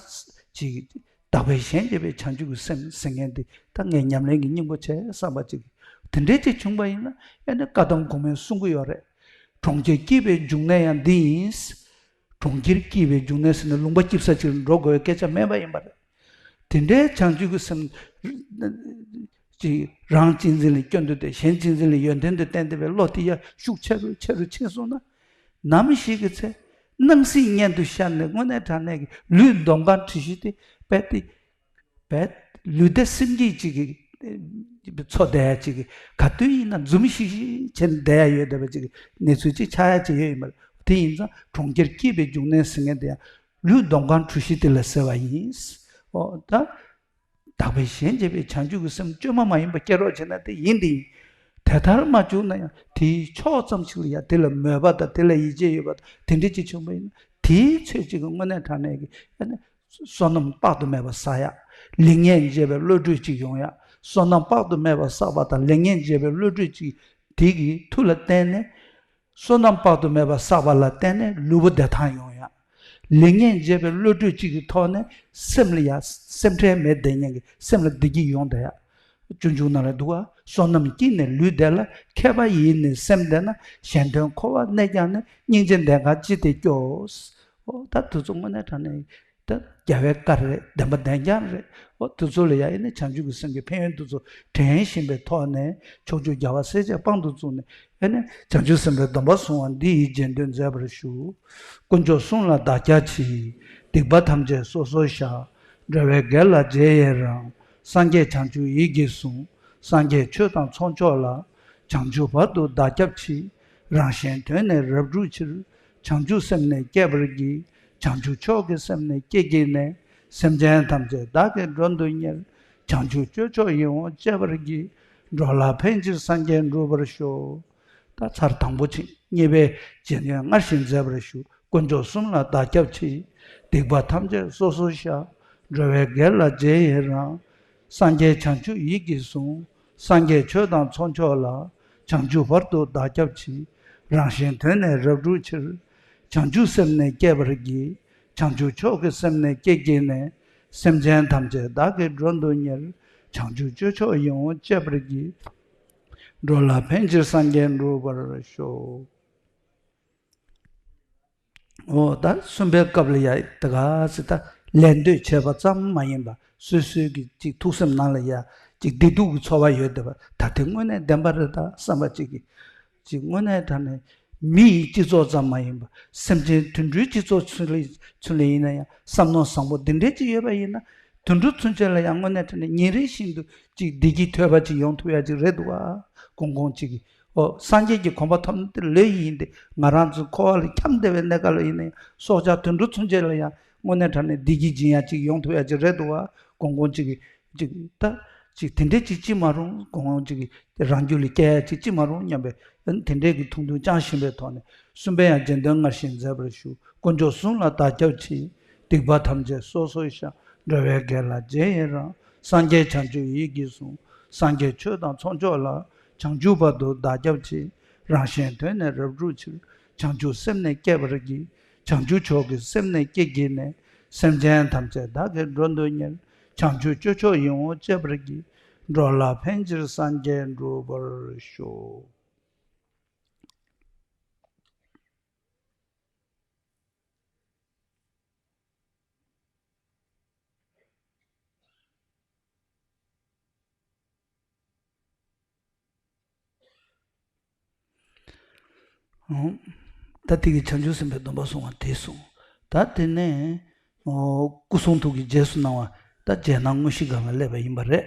ཅིག་དག་པའི་ཞལ་མཇལ་བའི་བྱང་ཆུབ་ཀྱི་སེམས་ཟེར་མཁན་དེ་ད་ངས་ཉམས་ལེན་གྱི་སྙིང་པོ་བྱས་བསམ་པ་ཅིག་དེ་འདྲའི་ཅིག་བྱུང་པ་ཡིན་ན་ཨ་ནི་བཀའ་གདམས་གོང་མས་གསུང་གི་ཡོད་རེད། གྲོང་ཁྱེར་སྐྱིད་པའི་འབྱུང་གནས་ཡང་འདི་ཡིན། གྲོང་ཁྱེར་སྐྱིད་པའི་འབྱུང་གནས་ཟེར་ནས་ལུང་པ་སྐྱིད་ས་ཅིག་ལ་འགྲོ་དགོས་པའི་སྐད་ཆ་མེད་པ་ཡིན་པ་རེད། དེ་འདྲའི་བྱང་ཆུབ་ཀྱི་སེམས་ཅིག་རང་གཅེས་འཛིན་ལ་སྐྱོན་དུ་བལྟས། གཞན་གཅེས་འཛིན་ལ་ཡོན་ཏན་དུ་བསྟན་བསྡད་པའི་བློ་དེ་ཡར་ཤུགས་ཆེ་རུ་ཆེ་རུ་ཕྱིན་སོང་ན། ནམ་ཞིག་གི་ཚེ་སྣང་སྲིད་གཉེན་དུ་ཤར་ནས་དངོས་གནས་དྲང་གནས་ཀྱི་ལུས་འདོམ་གང་གྲུ་བཞི་དེ་རྦད་དེ་རྦད་ལུས་བདེ་སེམས་སྐྱིད་ཅིག་གི་འཚོ་བསྡད་ཡ་ཅིག་གི་ག་དུས་ཡིན་ན་འཛུམ་ཤིག་ཤིག་བྱས་ནས་བསྡད་ཡ་ཡོད་བསྡད་པ་ཅིག་གི་གནས་ཚུལ་ཅིག་ཆགས་ཡ་ཅིག་ཡོད་ཡིན་པ་རེད། དེ་ཡིན་ཙང་གྲོང་ཁྱེར་སྐྱིད་པའི་འབྱུང་གནས་ཟེར་མཁན་དེ་ཡང་། ལུས་འདོམ་གང་གྲུ་བཞི་དེ་ལ་ཟེར་བ་ཡིན། ཨོ་ད། དག་པའི་ཞལ་མཇལ་བའི་བྱང་ཆུབ་ཀྱི་སེམས་བཅོས་མ་མ་ཡིན་པ་སྐྱེ་རོགས་བྱེད་ན་དེ་ཡིན་དེ་ཡིན། དེ་ལྟར་མ་བྱུང་ན་ཡང་དེའི་ཕྱོགས་ཙམ་ཞིག་ལ་ཡང་དེ་ལ་མོས་པ་དང་དེ་ལ་ཡིད་ཆེས་ཡོད་པ་དང་དེ་འདྲ་ཅིག་བྱུང་བ་ཡིན་ན་དེའི་ཚོད་ཅིག་གི་དངོས་གནས་དྲང་གནས་ཀྱི་ཨ་ནི་བསོད་ནམས་དཔག་ཏུ་མེད་པ་བསགས་ཡ། ལེགས་ཉེས་འབྱེད་པའི་བློ་གྲོས་ཅིག་ཡོང་ཡ། བསོད་ནམས་དཔག་ཏུ་མེད་པ་བསགས་པ་དང་ལེགས་ཉེས་འབྱེད་པའི་བློ་གྲོས་ཅིག་དེ་གི་མཐུ་ལ་བརྟེན་ནས། བསོད་ནམས་དཔག་ཏུ་མེད་པ་བསགས་པ་ལ་བརྟེན་ནས་ལུས་པོ་བདེ་ཐང་ཡོང་ཡ། ལེགས་ཉེས་འབྱེད་པའི་བློ་གྲོས་གཅིག་གི་ཐོག་ནས་སེམས་ལ་ཡ་སེམས་ཁྲལ་མེད་བསྡད་མཁན་གྱི་སེམས་ལ་བདེ་སྐྱིད་ཡོང་བསྡད་ཡ། སྤྱོད་འཇུག་ནང་ལ་འདུག་ག་བསོད་ནམས་སྐྱིད་ནས་ལུས་བདེ་ལ། མཁས་པ་ཡིས་ནི་སེམས་བདེ་ན། གཞན་དོན་འཁོར་བར་གནས་ཀྱང་ནི། སྙིང་རྗེ་ལྡན་གང་ཅི་སྟེ་སྐྱོ། ཨོ་ད་དེ་ཚོ་དངོས་གནས་དྲང་གནས། ད་རྒྱལ་བའི་བཀའ་རེད། བདེན་པ་བདེན་རྐྱང་རེད། འོ་དེ་ཚོ་ལ་ཡང་ཨེ་ནི་བྱང་ཆུབ་ཀྱི་སེམས་ཀྱི་ཕན་ཡོན་དེ་ཚོ་དྲན་བཞིན་པའི་ཐོག་ནས་ཕྱོགས་བཅུའི་རྒྱལ་བ་སྲས་བཅས་དཔང་དུ་བཙུགས་ནས་ཨེ་ནི་བྱང་ཆུབ་སེམས་དཔའི་སྡོམ་པ་བཟུང་བ་འདི་ཡི་རྗེས་ཟློས་མཛད་པར་ཞུ། དཀོན་མཆོག་གསུམ་ལ་བདག་སྐྱབས་མཆི། སྡིག་པ་ཐམས་ཅད་སོ་སོར་བཤགས། འགྲོ་བའི་དགེ་ལ་རྗེས་ཡི་རང་། སངས་རྒྱས་བྱང་ཆུབ་ཡིད་ཀྱིས་བཟུང་། སངས་རྒྱས་ཆོས་དང་ཚོགས་མཆོག་ལ། བྱང་ཆུབ་བར་དུ་བདག་སྐྱབས་མཆི། རང་གཞན་དོན་ནི་རབ་བསྒྲུབ་ཕྱིར། བྱང་ཆུབ་སེམས་ནི་བསྐྱེད་པར་བགྱི། བྱང་ཆུབ་མཆོག་གི་སེམས་ནི་བསྐྱེད་བགྱིས་ནས། སེམས་ཅན་ཐམས་ཅད་བདག་གིས་མགྲོན་དུ་གཉེར། བྱང་ཆུབ་སྤྱོད་མཆོག་ཡིད་འོང་སྤྱད་པར་བགྱི། འགྲོ་ལ་ཕན་ཕྱིར་སངས་རྒྱས་འགྲུབ་པར་ཤོག་ད་ཚར་དང་པོ་ཕྱིན། གཉིས་པའི་རྗེས་ཟློས་སྔར་བཞིན་མཛད་པར་ཞུ། དཀོན་མཆོག་གསུམ་ལ་བདག་སྐྱབས་མཆི། སྡིག་པ་ཐམས་ཅད་སོ་སོར་བཤགས། འགྲོ་བའི་དགེ་ལ་རྗེས་ཡི་རང་། སངས་རྒྱས་བྱང་ཆུབ་ཡིད་ཀྱིས་བཟུང་། སངས་རྒྱས་ཆོས་དང་ཚོགས་མཆོག་ལ། བྱང་ཆུབ་བར་དུ་བདག་སྐྱབས་མཆི། རང་གཞན་དོན་ནི་རབ་བསྒྲུབ་ཕྱིར། བྱང་ཆུབ་སེམས་ནི་བསྐྱེད་པར་བགྱི། བྱང་ཆུབ་མཆོག་གི་སེམས་ནི་བསྐྱེད་བགྱིས་ནས། སེམས་ཅན་ཐམས་ཅད་བདག་གིས་མགྲོན་དུ་གཉེར། བྱང་ཆུབ་སྤྱོད་མཆོག་ཡིད་འོང་སྤྱད་པར་བགྱི། འགྲོ་ལ་ཕན་ཕྱིར་སངས་རྒྱས་འགྲུབ་པར་ཤོག་འོ་ད་གསུམ་པའི་སྐབས་ལ་ཡ་ད་ག་ཟེ་ད་ལད་ཟློས་བྱས་པ་ཙམ་མ་ཡིན་པ་སོ་སོའི་གི་ཅིག་ཐུགས་སེམས་ནང་ལ་ཡ་ཅིག་བདེ་སྡུག་གི་ཚོར་བ་ཡོད་བསྡད་པ་ད་དེ་དངོས་གནས་བདེན་པ་རེད་ད་བསམ་པ་ཅིག་གི་ཅིག་དངོས་གནས་དྲང་གནས་མི་ཡི་སྤྱི་ཚོགས་ཙམ་མ་ཡིན་པ་སེམས་ཅན་དུད་འགྲོའི་སྤྱི་ཚོགས་ཚུན་ལ་ཚུན་ལ་ཡིན་ན་ཡང་བསམ་མནོ་བཟང་པོ་འདི་འདྲའི་ཅིག་ཡོད་པ་ཡིན་ན་ དུད་འགྲོ་ཚུན་ཆད་ལ་ཡང་དངོས་གནས་དྲང་གནས་ཉིན་རེ་བཞིན་དུ་ཅིག་བདེ་སྐྱིད་ཐོས་པ་ཅིག་ཡོང་ཐུབ་ཡ་ཅིག་རེད་འདུག་བ། གོང་གོང་ཅིག་གིས། ཨོ་སངས་རྒྱས་ཀྱི་གོ་འཕང་ཐོབ་ནི་དེ་ལོས་ཡིན་ཏེ། ང་རང་ཚོའི་འཁོར་བ་ལ་འཁྱམས་བསྡད་པའི་གནས་སྐབས་ལ་ཡིན་ན་ཡང་སྲོག་ཆགས་དུད་འགྲོ་ཚུན་ཆད་ལ་ཡང་དངོས་གནས་དྲང་གནས་བདེ་སྐྱིད་སྦྱིན་ཡ་ཅིག་ཡོང་ཐུབ་ཡ་ཅིག་རེད་འདུག་བ། གོང་གོང་ཅིག་གིས། ཅིག་ད་ཅིག་དེ་འདྲས་ཅིག་ཅི་མ་རུང་གོང་ཅིག་རང་རྒྱུད་ལ་སྐྱེ་ཡ་ཅིག་ཅི་མ་རུང་སྙམ་པའི་དེ་འདྲས་ཀྱི་ཐུགས་འདུན་བཅངས་བཞིན་པའི་ཐོག་ནས། གསུམ་པའི་ཡང་རྗེས་ཟློས་སྔར་བཞིན་མཛད་པར་ཞུ། དཀོན་མཆོག་གསུམ་ལ་བདག་སྐྱབས་མཆི། སྡིག་པ་ཐམས་ཅད་སོ་སོར་བཤགས། འགྲོ་བའི་དགེ་ལ་རྗེས་ཡི་རང་། སངས་རྒྱས་བྱང་ཆུབ་ཡིད་ཀྱིས་བཟུང་། སངས་རྒྱས་ཆོས་དང་ཚོགས་མཆོག་ལ། བྱང་ཆུབ་བར་དུ་བདག་སྐྱབས་མཆི། རང་གཞན་དོན་ནི་རབ་བསྒྲུབ་ཕྱིར། བྱང་ཆུབ་སེམས་ནི་བསྐྱེད་པར་བགྱི། བྱང་ཆུབ་མཆོག་གི་སེམས་ནི་བསྐྱེད་བགྱིས་ནས། སེམས་ཅན་ཐམས་ཅད་བདག་གིས་འགྲོ་འདོད་ཉེར། བྱང་ཆུབ་སྤྱོད་མཆོག་ཡིད་འོང་སྤྱད་པར་བགྱི། འགྲོ་ལ་ཕན་ཕྱིར་སངས་རྒྱས་འགྲུབ་པར་ཤོག། ད་དེ་གི་བྱང་ཆུབ་སེམས་དཔའི་སྡོམ་པ་བསྲུང་བ་དེ་གསུངས། ད་དེ་ནས་སྐུ་གསུང་ཐུགས་ཀྱི་རྗེས་སུ་གནང་བ། ད་རྗེས་གནང་དངོས་གཞི་སྒང་ལ་སླེབས་པ་ཡིན་པ་རེད།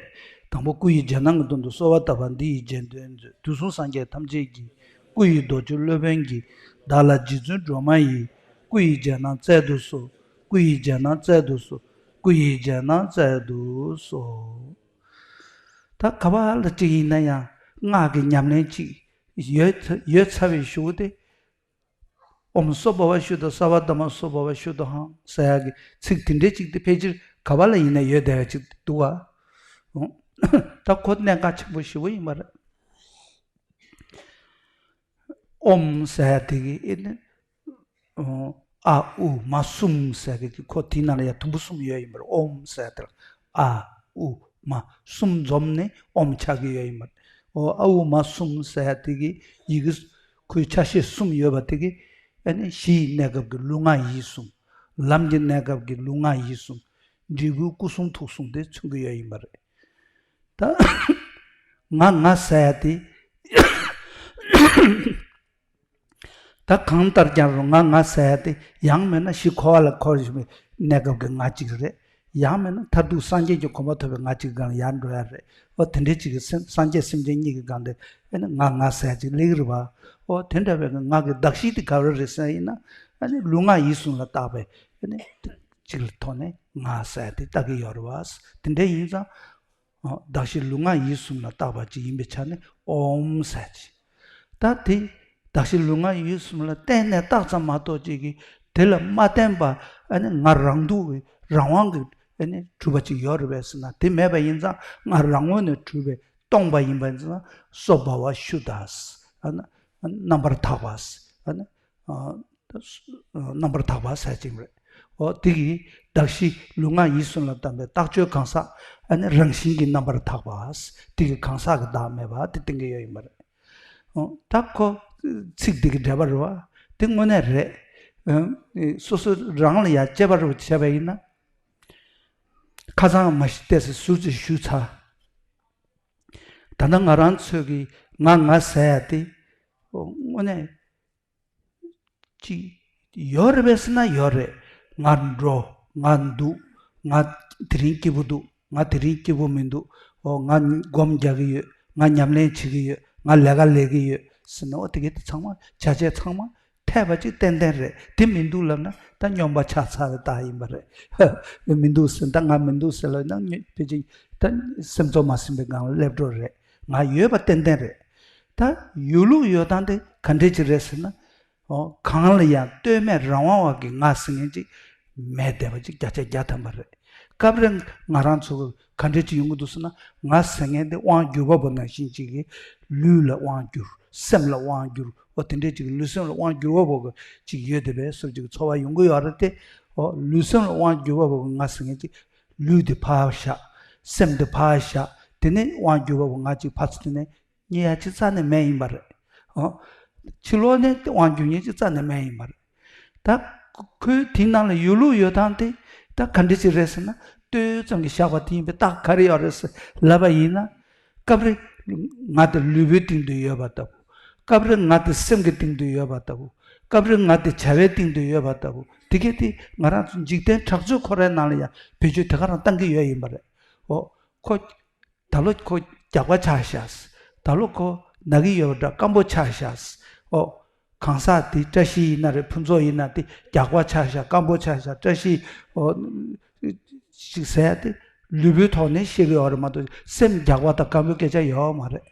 དང་པོ་སྐུ་ཡི་རྗེས་གནང་གི་དོན་དུ་གསོལ་བ་བཏབ་པ་འདི་ཡི་རྗེས་ཟློས་མཛོད། དུས་གསུམ་སངས་རྒྱས་ཐམས་ཅད་ཀྱི། སྐུ་ཡི་རྡོ་རྗེ་སློབ་དཔོན་གྱིས། བདག་ལ་རྗེ་བཙུན་སྒྲོལ་མ་ཡི། སྐུ་ཡི་རྗེས་གནང་སྩལ་དུ་གསོལ། སྐུ་ཡི་རྗེས་གནང་སྩལ་དུ་གསོལ། སྐུ་ཡི་རྗེས་གནང་སྩལ་དུ་གསོལ། ད་ག་བ་ལ་ཅིག་ཡིན་ན་ཡང་སྔགས་ཀྱི་ཉམས་ལེན་ཅིག་ཡོད་ཡོད་ཚར་བའི་གཞུག་དེ། ཨོཾ་སྭ་བྷཱ་ཝ་ཤུདྡྷ་སརྦ་དྷརྨ་སྭ་བྷཱ་ཝ་ཤུདྡྷོ་ཧཾ་ཟེར་ཡག་གི་ཚིག་དེ་འདྲའི་ཅིག་དེ་ཕལ་ཆེར་ག་བ་ལ་ཡིན་ན་ཡོད་བསྡད་ཡག་ཅིག་འདུག་བ། ད་ཁོ་གནད་འགག་ཆེན་པོ་ཞེ་པོ་ཡིན་པ་རེད། ཨོཾ་ཟེར་ཡག་དེ་གི་ཨེ་ནི། ཨ་ཨུ་མ་གསུམ་ཟེར་གི་ཁོ་དེའི་ནང་ལ་ཡང་དུམ་བུ་གསུམ་ཡོད་ཡིན་པར། ཨོཾ་ཟེར་དེ་ལ་ཨ་ཨུ་མ་གསུམ་འཛོམས་ནས་ཨོཾ་ཆགས་ཀྱི་ཡོད་ཡིན་པར། ཨོ་ཨ་ཨུ་མ་གསུམ་ཟེར་དེ་གི་ཡི་གེ་ཁོའི་ཆ་ཤས་གསུམ་ཡོད་པ་དེ་གི་ཨ་ནི་གཞི་ཡི་གནས་སྐབས་ཀྱི་ལུས་ངག་ཡིད་གསུམ། ལམ་གྱི་གནས་སྐབས་ཀྱི་ལུས་ངག་ཡིད་གསུམ། འབྲས་བུའི་སྐུ་གསུང་ཐུགས་གསུམ་དེ་མཚོན་གྱི་ཡོད་ཡིན་པ་རེད། ད་ང་ང་ཟེར་དེ། ད་གང་ལྟར་ཀྱང་རུང་ང་ང་ཟེར་ཡ་དེ་ཡང་མིན་ན་གཞི་འཁོར་བ་ལ་འཁོར་བཞིན་པའི་གནས་སྐབས་ཀྱི་ང་གཅིག་རེད། ཡང་མིན་ན་མཐར་ཐུག་སངས་རྒྱས་ཀྱི་གོ་འཕང་ཐོབ་པའི་ང་གཅིག་སྒང་ལ་ཡར་འགྲོ་ཡ་རེད། ཨོ་དེ་འདྲའི་གཅིག་གི་སེམས་སངས་རྒྱས་སེམས་ཅན་གཉིས་ཀྱི་སྒང་དེ་ཨེ་ནི་ང་ང་ཟེར་ཡ་གཅིག་སླེབས་ཀྱི་རེད་བ། ཨོ་དེ་འདྲ་བའི་ང་གི་གདགས་གཞི་དེ་ག་རེ་རེད་ཟེར་ཡིན་ན་ཨེ་ནི་ལུས་ངག་ཡིད་གསུམ་ལ་བཏགས་པའི་ཨེ་ནི་གཅིག་ལ་ཐོག་ནས་ང་ཟེར་ཡ་དེ་བཏགས་ཀྱི་ཡོད་རེད་བ། དེ་འདྲ་ཡིན་ཙང་། གདགས་གཞི་ལུས་ངག་ཡིད་གསུམ་ལ་བཏགས་པ་ཅིག་ཡིན་པའི་ཆ་ནས་ཨོཾ་ཟེར་ཅིག་ད་དེ་གདགས་གཞི་ལུས་ངག་ཡིད་གསུམ་ལ་བརྟེན་ནས་བཏགས་ཙམ་མ་གཏོགས་ཅིག་གིས་དེ་ལ་མ་བརྟེན་པ་ཨ་ནི་ང་རང་སྡུག་གི་རང་དབང་གི་ཨ་ནི་གྲུབ་པ་ཅིག་ཡོད་རེད་པས་ཟེར་ན། དེ་མེད་པ་ཡིན་ཙང་ང་རང་ངོས་ནས་གྲུབ་པས་སྟོང་པ་ཡིན་པ་ཡིན་ཙང་སྭ་བྷཱ་ཝ་ཤུདྡྷ་ཟེར། ཨ་ནི་རྣམ་པར་དག་པ་ཟེར། ཨ་ནི། རྣམ་པར་དག་པ་ཟེར་ཅིག་རེད། འོ་དེ་གི་གདགས་གཞི་ལུས་ངག་ཡིད་གསུམ་ལ་བརྟེན་པའི་རྟགས་ཆོས་གང་ཟག་ཨ་ནི་རང་བཞིན་གྱིས་རྣམ་པར་དག་པ། དེ་གི་གང་ཟག་གི་བདག་མེད་པ་དེ་བསྟན་གྱི་ཡོད་ཡིན་པ་རེད། འོ་ད་ཁོ་ཚིག་དེ་གི་འགྲེལ་པ་རེད་བ། དེ་དངོས་གནས་རེད། སོ་སོ་རང་ལ་ཡང་དཔྱད་པ་རུ་བྱས་པ་ཡིན་ན། ཁ་སང་མ་གཞི་བལྟས་ཚེ་ཟུར་ཅིག་ཞུས་ཚར། ད་ལྟ་ང་རང་ཚོས་ཀྱི་ང་ང་ཟེར་ཡ་དེ་དངོས་གནས། ཅིག་ཡོད་རེད་པས་ཟེར་ན་ཡོད་རེད། ང་འགྲོ། ང་འདུག་ང་དེ་རིང་སྐྱིད་པོ་འདུག་ང་དེ་རིང་སྐྱིད་པོ་མི་འདུག་འོ་ང་སྒོམ་རྒྱག་གི་ཡོད། ང་ཉམས་ལེན་བྱེད་ཀྱི་ཡོད། ང་ལས་ཀ་ལས་ཀྱི་ཡོད་ཟེར་ན། འོ་དེ་གའི་དེ་ཚང་མ་བྱ་བྱེད་ཚང་མ་འཐད་པ་ཅིག་ཏན་ཏན་རེད། དེ་མི་འདུག་ལབ་ན་ད་སྨྱོན་པ་ཆགས་ཚར་བའི་རྟགས་ཡིན་པ་རེད། མི་འདུག་ཟེར་ད་ང་མི་འདུག་ཟེར་ལབ་ན་ཕལ་ཆེར་ད་སེམས་ཚོར་མ་ཟིན་པའི་སྒང་ལ་སླེབས་འགྲོ་རེད། ང་ཡོད་པ་ཏན་ཏན་རེད། ད་ཡོད་ལུགས་ཡོད་སྟངས་དེ་ག་འདྲས་ཅིག་རེད་ཟེར་ན། འོ་གང་ལ་ཡང་ལྟོས་མེད་རང་དབང་བ་གི་ང་ཟེར་མཁན་ཅིག་མེད་བསྡད་པ་ཅིག་བརྒྱ་ཆ་བརྒྱ་ཐམ་པ་རེད། སྐབས་རེ་ང་རང་ཚོ་ག་འདྲས་ཅིག་ཡོང་གི་འདུག་ཟེར་ན། ང་ཟེར་མཁན་དེ་དབང་བསྒྱུར་བ་པོ་ནང་བཞིན་ཅིག་གིས་ལུས་ལ་དབང་བསྒྱུར། སེམས་ལ་དབང་བསྒྱུར། འོ་དེ་འདྲས་ཅིག་ལུས་སེམས་ལ་དབང་བསྒྱུར་བ་པོ་གི་ཅིག་ཡོད་བསྡད་པའི་བཟོ་ཅིག་ཚོར་བ་ཡོང་གི་ཡོད་རེད་དེ། འོ་ལུས་སེམས་ལ་དབང་བསྒྱུར་བ་པོ་གི་ང་ཟེར་མཁན་ཅིག་ལུས་དེ་ཕར་བཞག་སེམས་དེ་ཕར་བཞག་དེ་ནས་དབང་བསྒྱུར་བ་པོ་ང་ཅིག་ཕར་ཚུར་དེ་ནས། རྙེད་ཡ་ཅིག་རྩ་ནས་མེད་ཡིན་པ་རེད། ཨོ། ཕྱི་ལོགས་ནས་དབང་བསྒྱུར་མཁན་ཅིག་རྩ་ནས་མེད་ཡིན་པ་རེད། ད་ཁོའི་དེའི་ནང་ལ་ཡོད་ལུགས་ཡོད་སྟངས་དེ་ད་ག་འདྲ་ཅིག་རེད་ཟེར་ན། ལྟོས་ཙམ་གྱིས་བཞག་པ་དེ་ཡིན་པའི་རྟགས་ག་རེ་ཡོད་རེད་ཟེར་ལབ་པ་ཡིན་ན། སྐབས་རེ་ང་དེ་ལུས་པོའི་སྟེང་དུ་ཡོད་པ་ལྟ་བུ། སྐབས་རེ་ང་དེ་སེམས་ཀྱི་སྟེང་དུ་ཡོད་པ་ལྟ་བུ། སྐབས་རེ་ང་དེ་བྱ་བའི་སྟེང་དུ་ཡོད་པ་ལྟ་བུ། དེ་གས་དེ་ང་རང་ཚོ་འཇིག་རྟེན་གྲགས་ཚོད་ཁོ་རའི་ནང་ལ་ཡང་བེད་སྤྱོད་དེ་ག་རང་བཏང་གི་ཡོད་ཡིན་པ་རེད། འོ། ཁོ། ད་ལོ་ཁོ་རྒྱགས་པ་ཆགས་ཤག། ད་ལོ་ཁོ་ན་གི་ཡོད་པ་འདྲ། སྐམ་པོ་ཆགས་ཤག། འོ། གང་ཟག་དེ་བཀྲ་ཤིས་ཡིན་ན་རེད། ཕུན་ཚོགས་ཡིན་ན་དེ་རྒྱགས་པ་ཆགས་ཤག། སྐམ་པོ་ཆགས་ཤག། བཀྲ་ཤིས། འོ། ཞིག་ཟེར་ཡ་དེ་ལུས་པོའི་ཐོག་ནས་བཤད་གི་ཡོད་རེད་མ་གཏོགས། སེམས་རྒྱགས་པ་དང་སྐམ་པོའི་སྐད་ཆ་ཡོད་མ་རེད།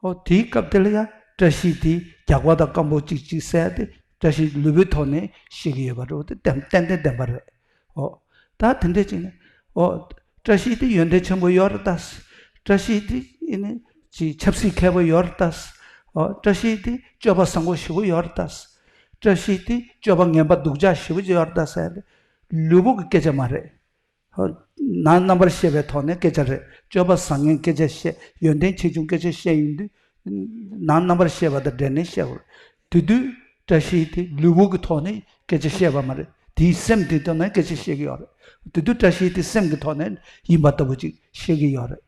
ཨོ། དེའི་སྐབས་དེ་ལ་ཡང་བཀྲ་ཤིས་དེ་རྒྱགས་པ་དང་སྐམ་པོ་གཅིག་གཅིག་ཟེར་ཏེ། བཀྲ་ཤིས་ལུས་པོའི་ཐོག་ནས་ཤེས་ཀྱི་ཡོད་པ་རེད། དེ་ཏན་ཏན་ཏན་ཏན་པ་རེད། ཨོ། ད་དེ་འདྲ་ཅིག་ནས། ཨོ། བཀྲ་ཤིས་དེ་ཡོན་ཏན་ཆེན་པོ་ཡོད་རེད་ད། བཀྲ་ཤིས་དེ་ཨེ་ནི་ཅིག་ཆབ་སྲིད་མཁས་པོ་ཡོད་རེད་ད། ཨོ། བཀྲ་ཤིས་དེ་སྤྱོད་པ་བཟང་པོ་ཞེ་པོ་ཡོད་རེད་ད། བཀྲ་ཤིས་དེ་སྤྱོད་པ་ངན་པ་སྡུག་ཅག་ཞེ་པོ་ཅིག་ཡོད་རེད་ད་ཟེར་ཏེ། ལུས་པོ་གི་སྐད་ཆ་མ་རེད། ནང་རྣམ་པར་ཤེས་པའི་ཐོག་ནས་སྐད་ཆ་རེད། སྤྱོད་པ་བཟང་ངན་སྐད་ཆ་བཤད། ཡོན་ཏན་ཆེ་ཆུང་སྐད་ཆ་བཤད་ཡོང་དུས། ནང་རྣམ་པར་ཤེས་པ་དང་འབྲེལ་ནས་བཤད་དགོས། དེ་དུས་བཀྲ་ཤིས་དེ་ལུས་པོ་གི་ཐོག་ནས་སྐད་ཆ་བཤད་པ་མ་རེད། དེའི་སེམས་དེ་ཐོག་ནས་སྐད་ཆ་བཤད་ཀྱི་ཡོད་རེད། དེ་དུས་བཀྲ་ཤིས་དེ་སེམས་ཀྱི་ཐོག་ནས་ཡིན་པ་ལྟ་བུ་ཅིག་བཤད་ཀྱི་ཡོད་རེད།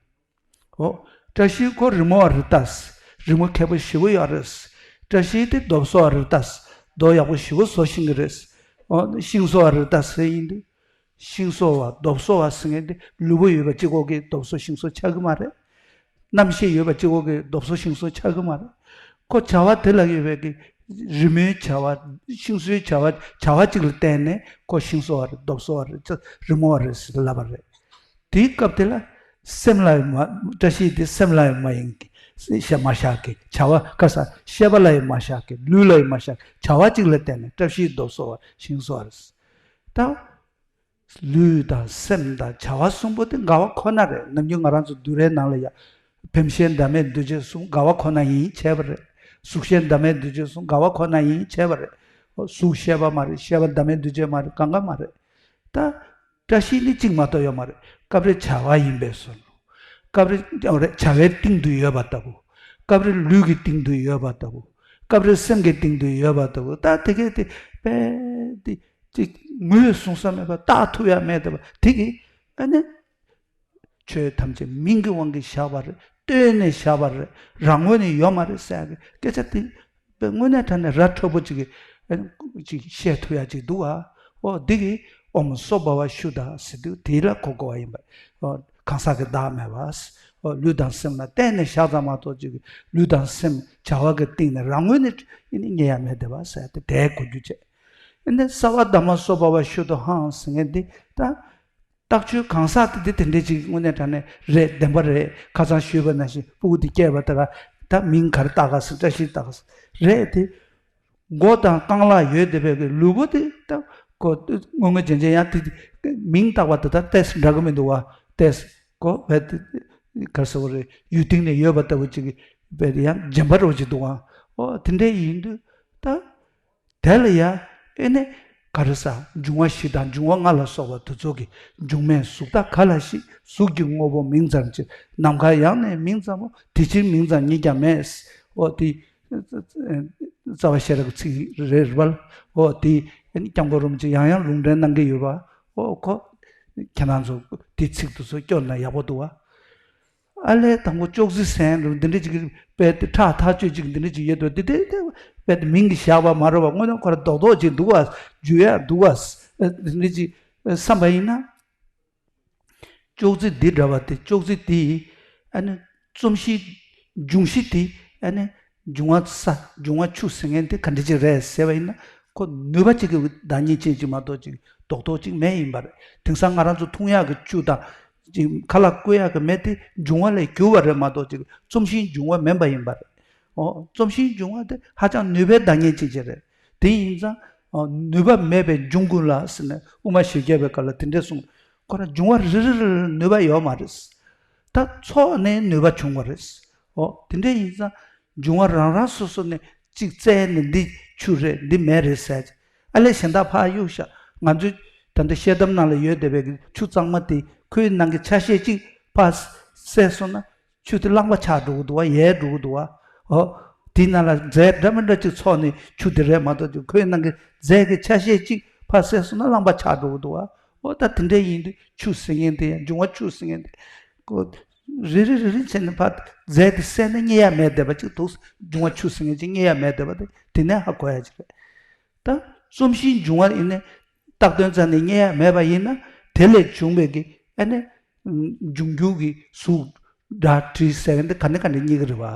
ཨོ། བཀྲ་ཤིས་ཁོ་རི་མོ་བ་རེད་ད། རི་མོ་མཁས་པོ་ཞེ་པོ་ཡོད་རེད། བཀྲ་ཤིས་དེ་རྡོ་བཟོ་བ་རེད་ད། རྡོ་ཡག་པོ་ཞེ་པོ་བཟོ་ཤེས་ཀྱི་རེད། ཨོ། ཤིང་བཟོ་བ་རེད་ད་ཟེར་ཡིན་དུས། ཤིང་བཟོ་བ་རྡོ་བཟོ་བ་ཟེར་མཁན་དེ་ལུས་པོ་ཡོད་པ་གཅིག་པོ་གིས་རྡོ་བཟོ་ཤིང་བཟོ་ཆགས་ཀྱི་མ་རེད། རྣམ་ཤེས་ཡོད་པ་གཅིག་པོ་གིས་རྡོ་བཟོ་ཤིང་བཟོ་ཆགས་ཀྱི་མ་རེད། ཁོ་བྱ་བ་དེ་ལ་ཡོད་པའི་གི་རི་མོའི་བྱ་བ། ཤིང་བཟོའི་བྱ་བ། བྱ་བ་གཅིག་ལ་བརྟེན་ནས་ཁོ་ཤིང་བཟོ་བ་རེད། རྡོ་བཟོ་བ་རེད། རི་མོ་བ་རེད་ཟེར་ལབ་པ་རེད། དེའི་སྐབས་དེ་ལ་སེམས་ལ་ཡང་མ། བཀྲ་ཤིས་དེ་སེམས་ལ་ཡང་མ་ཡིན་གི། ཤ་མ་བཞག་གི། བྱ་བ་ག་ས་ཤེས་པ་ལ་ཡང་མ་བཞག་གི། ལུས་ལ་ཡང་མ་བཞག་གི། བྱ་བ་གཅིག་ལ་བརྟེན་ནས་བཀྲ་ཤིས་རྡོ་བཟོ་བ་ཤིང་བཟོ་བ་རེད། ད་ལུས་དང་སེམས་དང་བྱ་བ་གསུམ་པོ་དེ་འགལ་བ་ཁོ་ན་རེད། ནམ་རྒྱུན་ང་རང་ཚོ་བསྡུས་གྲྭའི་ནང་ལ་ཡང་། བེམ་ཤེས་འདབ་མའི་འདུ་བྱེད་གསུམ་འགལ་བ་ཁོ་ན་ཡིན་བྱས་པ་རེད། གཟུགས་ཤེས་འདབ་མའི་འདུ་བྱེད་གསུམ་འགལ་བ་ཁོ་ན་ཡིན་བྱས་པ་རེད། གཟུགས་ཤེས་པ་མ་རེད། ཤེས་པ་འདབ་མའི་འདུ་བྱེད་མ་རེད། གང་ག་མ་རེད། ད་བཀྲ་ཤིས་ནི་གཅིག་མ་གཏོགས་ཡོད་མ་རེད། སྐབས་རེ་བྱ་བ་ཡིན་པས་སོ། སྐབས་རེ་རེད། བྱ་བའི་སྟེང་དུ་ཡོད་པ་ལྟ་བུ། སྐབས་རེ་ལུས་ཀྱི་སྟེང་དུ་ཡོད་པ་ལྟ་བུ། སྐབས་རེ་སེམས་ཀྱི་སྟེང་དུ་ཡོད་པ་ལྟ་བུ། ད་དེ་གས་དེ་དཔེ་དེ་ཅིག་ངོས་བཟུང་ས་མེད་པ། བརྟག་ཐུབ་ཡ་མེད་བསྡད་པ་དེ་གིས་ཨ་ནི། ཆོས་ཐམས་ཅད་མིང་གི་དབང་གིས་བཞག་པ་རེད། བཏོན་ནས་བཞག་པ་རེད། རང་ངོས་ནས་ཡོད་མ་རེད་ཟེར་ཡ་གི་སྐད་ཆ་དེ་དཔེ་དངོས་གནས་དྲང་གནས་ར་འཕྲོད་པོ་ཅིག་གིས་ཅིག་བཤད་ཐུབ་ཡ་ཅིག་འདུག་ཨ། ཨོ། འདི་གིས་ཨོཾ་སྭ་བྷཱ་ཝ་ཤུདྡྷ་ཟེར་དུས་དེ་ལ་གོ་དགོས་པ་ཡིན་པ། ཨོ། གང་ཟག་གི་བདག་མེད་པ། ཨོ། ལུས་དང་སེམས་ལ་བརྟེན་ནས་བཞག་ཙམ་མ་གཏོགས་ཅིག་ལུས་དང་སེམས་བྱ་བ་གི་སྟེང་ནས་རང་ངོས་ནས་རྙེད་ཡ་མེད་བསྡད་པ་ཟེར་ཏེ་དེའི་གོ་རྒྱུ་བྱས། ཨ་ནི་སརྦ་དྷརྨ་སྭ་བྷཱ་ཝ་ཤུདྡྷོ་ཧཾ་ཟེར་མཁན་འདི་ད། རྟགས་ཆོས་གང་ཟག་དེ་དེ་དེ་འདྲས་ཅིག་དངོས་གནས་དྲང་གནས་རེད། བདེན་པ་རེད། ཁ་སང་ཞུས་པ་ནང་བཞིན་སྤུ་གུ་དེ་སྐྱེས་པ་དེ་ལ་ད་མིང་ག་རེ་བཏགས་ག་ཟེར། བཀྲ་ཤིས་བཏགས་ག་ཟེར་རེད་དེ། མགོ་དང་རྐང་ལག་ཡོད་བསྡད་པའི་གི་ལུས་པོ་དེ་ད་ཁོ་དངོས་དངོས་རྗེན་རྗེན་ཡང་དེ་མིང་བཏགས་པ་དེ་ད་ཏོག་ཙམ་འདྲ་གི་མི་འདུག་བ། ཏོག་ཙམ་ཁོ་བས་དེ་ག་རེ་ཟེར་བ་རེད། ཡུལ་སྟེང་ནས་ཡོད་པ་ལྟ་བུ་ཅིག་བས་ཡང་རྗེན་པ་རོ་ཅིག་འདུག་བ། ཨོ། དེ་འདྲས་ཡིན་དུས་ད། དེ་ལ་ཡ་ཨེ་ནས་ག་རེ་ཟ། འབྱུང་བ་བཞི་དང་འབྱུང་བ་ལྔ་ལ་སོགས་པ་དེ་ཚོ་གི་འབྱུང་མེད་གཟུགས་དག་ག་ལ་ཞིག། གཟུགས་ཀྱི་དངོས་པོ་མིང་ཙམ་གྱིས། ནམ་མཁའ་ཡང་ནས་མིང་ཙམ་མོ། དེ་ཕྱིར་མིང་ཙམ་ཉིད་ཀྱང་མེད། ཨོ་དེ། རྩ་བ་ཤེས་རབ་ཀྱི་ཚིག་རེད་རེད་པ། ཨོ་དེ་སྐྱབས་མགོན་རིན་པོ་ཆེ་ཡང་ཡང་ལུང་འདྲེན་གནང་གི་ཡོད་པ། ཨོ་ཁོ། ཁྱེད་རང་ཚོ་དེ་ཚིག་དེ་ཚོ་སྐྱོར་ན་ཡག་པོ་འདུག་བ། ཨ་ལས་དང་པོ་ཅོག་ཙེ་ཟེར་འདི་འདྲ་ཅིག་དཔེ་དེ་ཁྲག་ཐག་ཆོད་ཅིག་འདི་འདྲ་ཅིག་ཡོད་དོ། དེ་དེ་དེ་དཔེ་དེ་མིང་གི་བཞག་པ་མ་རེད་བ། དངོས་གནས་ཁོ་ར་རྡོག་རྡོག་ཅིག་འདུག་བ། འཇུ་ཡ་འདུག་བ། འདི་འདྲ་ཅིག་བསམ་པ་ཡིན་ན། ཅོག་ཙེ་འདི་འདྲ་བ་དེ། ཅོག་ཙེ་དེ་ཨ་ནི་རྩོམ་གཞི། འབྱུང་གཞི་དེ་ཨ་ནི་འབྱུང་བ་ས། འབྱུང་བ་ཆུ་ཟེར་མཁན་དེ་ག་འདྲ་ཅིག་རེད་ཟེར་བ་ཡིན་ན། ཁོ་ནུས་པ་གཅིག་གི་བདག་ཉིད་ཅན་ཅིག་མ་གཏོགས་ཅིག་རྡོག་རྡོག་ཅིག་མེད་ཡིན་པ་རེད། དེང་སང་ང་རང་ཚོ་འཐུང་ཡག་གི་ཆུ་དང་། ཅིག་ཁ་ལག་བཀོལ་ཡག་གི་མེ་དེ་འབྱུང་བ་ལས་གྱུར་པ་རེད་མ་གཏོགས་ཅིག་རྩོམ་གཞིའི་འབྱུང་བ་མིན་པ་ཡིན་པ་རེད། ཨོ། རྩོམ་གཞིའི་འབྱུང་བ་དེ་ཧ་ཅང་ནུས་པའི་བདག་ཉིད་ཅིག་ཅིག་རེད། དེ་ཡིན་ཙང་། ཨོ། ནུས་པ་མེད་པའི་འབྱུང་ཀུན་ལ་ཟེར་ནས་དབུ་མ་བཞི་བརྒྱ་པའི་སྐབས་ལ་དེ་འདྲས་གསུངས། ཁོ་རང་འབྱུང་བ་རེ་རེ་རེ་རེ་ནུས་པ་ཡོད་མ་རེད། ད་ཚོགས་ནས་ནུས་པ་བྱུང་བ་རེད། ཨོ། དེ་འདྲས་ཡིན་ཙང་། འབྱུང་བ་རང་རང་སོ་སོ་ནས་གཅིག་བཙལ་ནས་འདི་ཆུ་རེད། འདི་མེ་རེད་ཟེར། ཨ་ལས་གཞན་དག་ཕར་གཡུག་བཞག། ང་ཚོའི་ད་ལྟ་ཤེལ་དམ་ནང་ལ་ཡོད་བསྡད་པའི་ཆུ་གཙང་མ་དེ་ཁོའི་ནང་གི་ཆ་ཤས་གཅིག་ཕར་བསལ་སོང་ན་ཆུ་དེ་རླངས་པ་ཆགས་འགྲོ་གི་འདུག་བ། ཡལ་འགྲོ་གི་འདུག་བ། ཨོ། དེའི་ནང་ལ་རྫས་འདྲ་མི་འདྲ་གཅིག་ཚོགས་ནས་ཆུ་དེ་རེད་མ་གཏོགས་ཁོའི་ནང་གི་རྫས་ཀྱི་ཆ་ཤས་གཅིག་ཕར་བསལ་སོང་ན་རླངས་པ་ཆགས་འགྲོ་གི་འདུག་བ། ཨོ། ད་དེ་འདྲ་ཡིན་དུས་ཆུ་ཟེར་མཁན་དེ་ཡང་འབྱུང་བ་ཆུ་ཟེར་མཁན་དེ། ཁོ། རེ་རེ་རེ་རེ་བྱས་ནས་ཕར་རྫས་དེ་བསལ་ན་རྙེད་ཡ་མེད་བསྡད་པ་ཅིག་འདུག། འབྱུང་བ་ཆུ་ཟེར་མཁན་ཅིག་རྙེད་ཡ་མེད་བསྡད་པ་དེ་དེ་ནས་ཧ་གོ་ཡ་ཅིག་རེད། ད་རྩོམ་གཞི་འབྱུང་བ་ཡིན་ནའི་བཏགས་དོན་རྩ་ནས་རྙེད་ཡ་མེད་པ་ཡིན་ན་དེ་ལས་བྱུང་བའི་གི་ཨ་ནི་འབྱུང་འགྱུར་གྱི་གཟུགས་སྒྲ་དྲི་ཟེར་མཁན་དེ་ག་ནས་ག་ནས་རྙེད་ཀྱི་རེད་བ།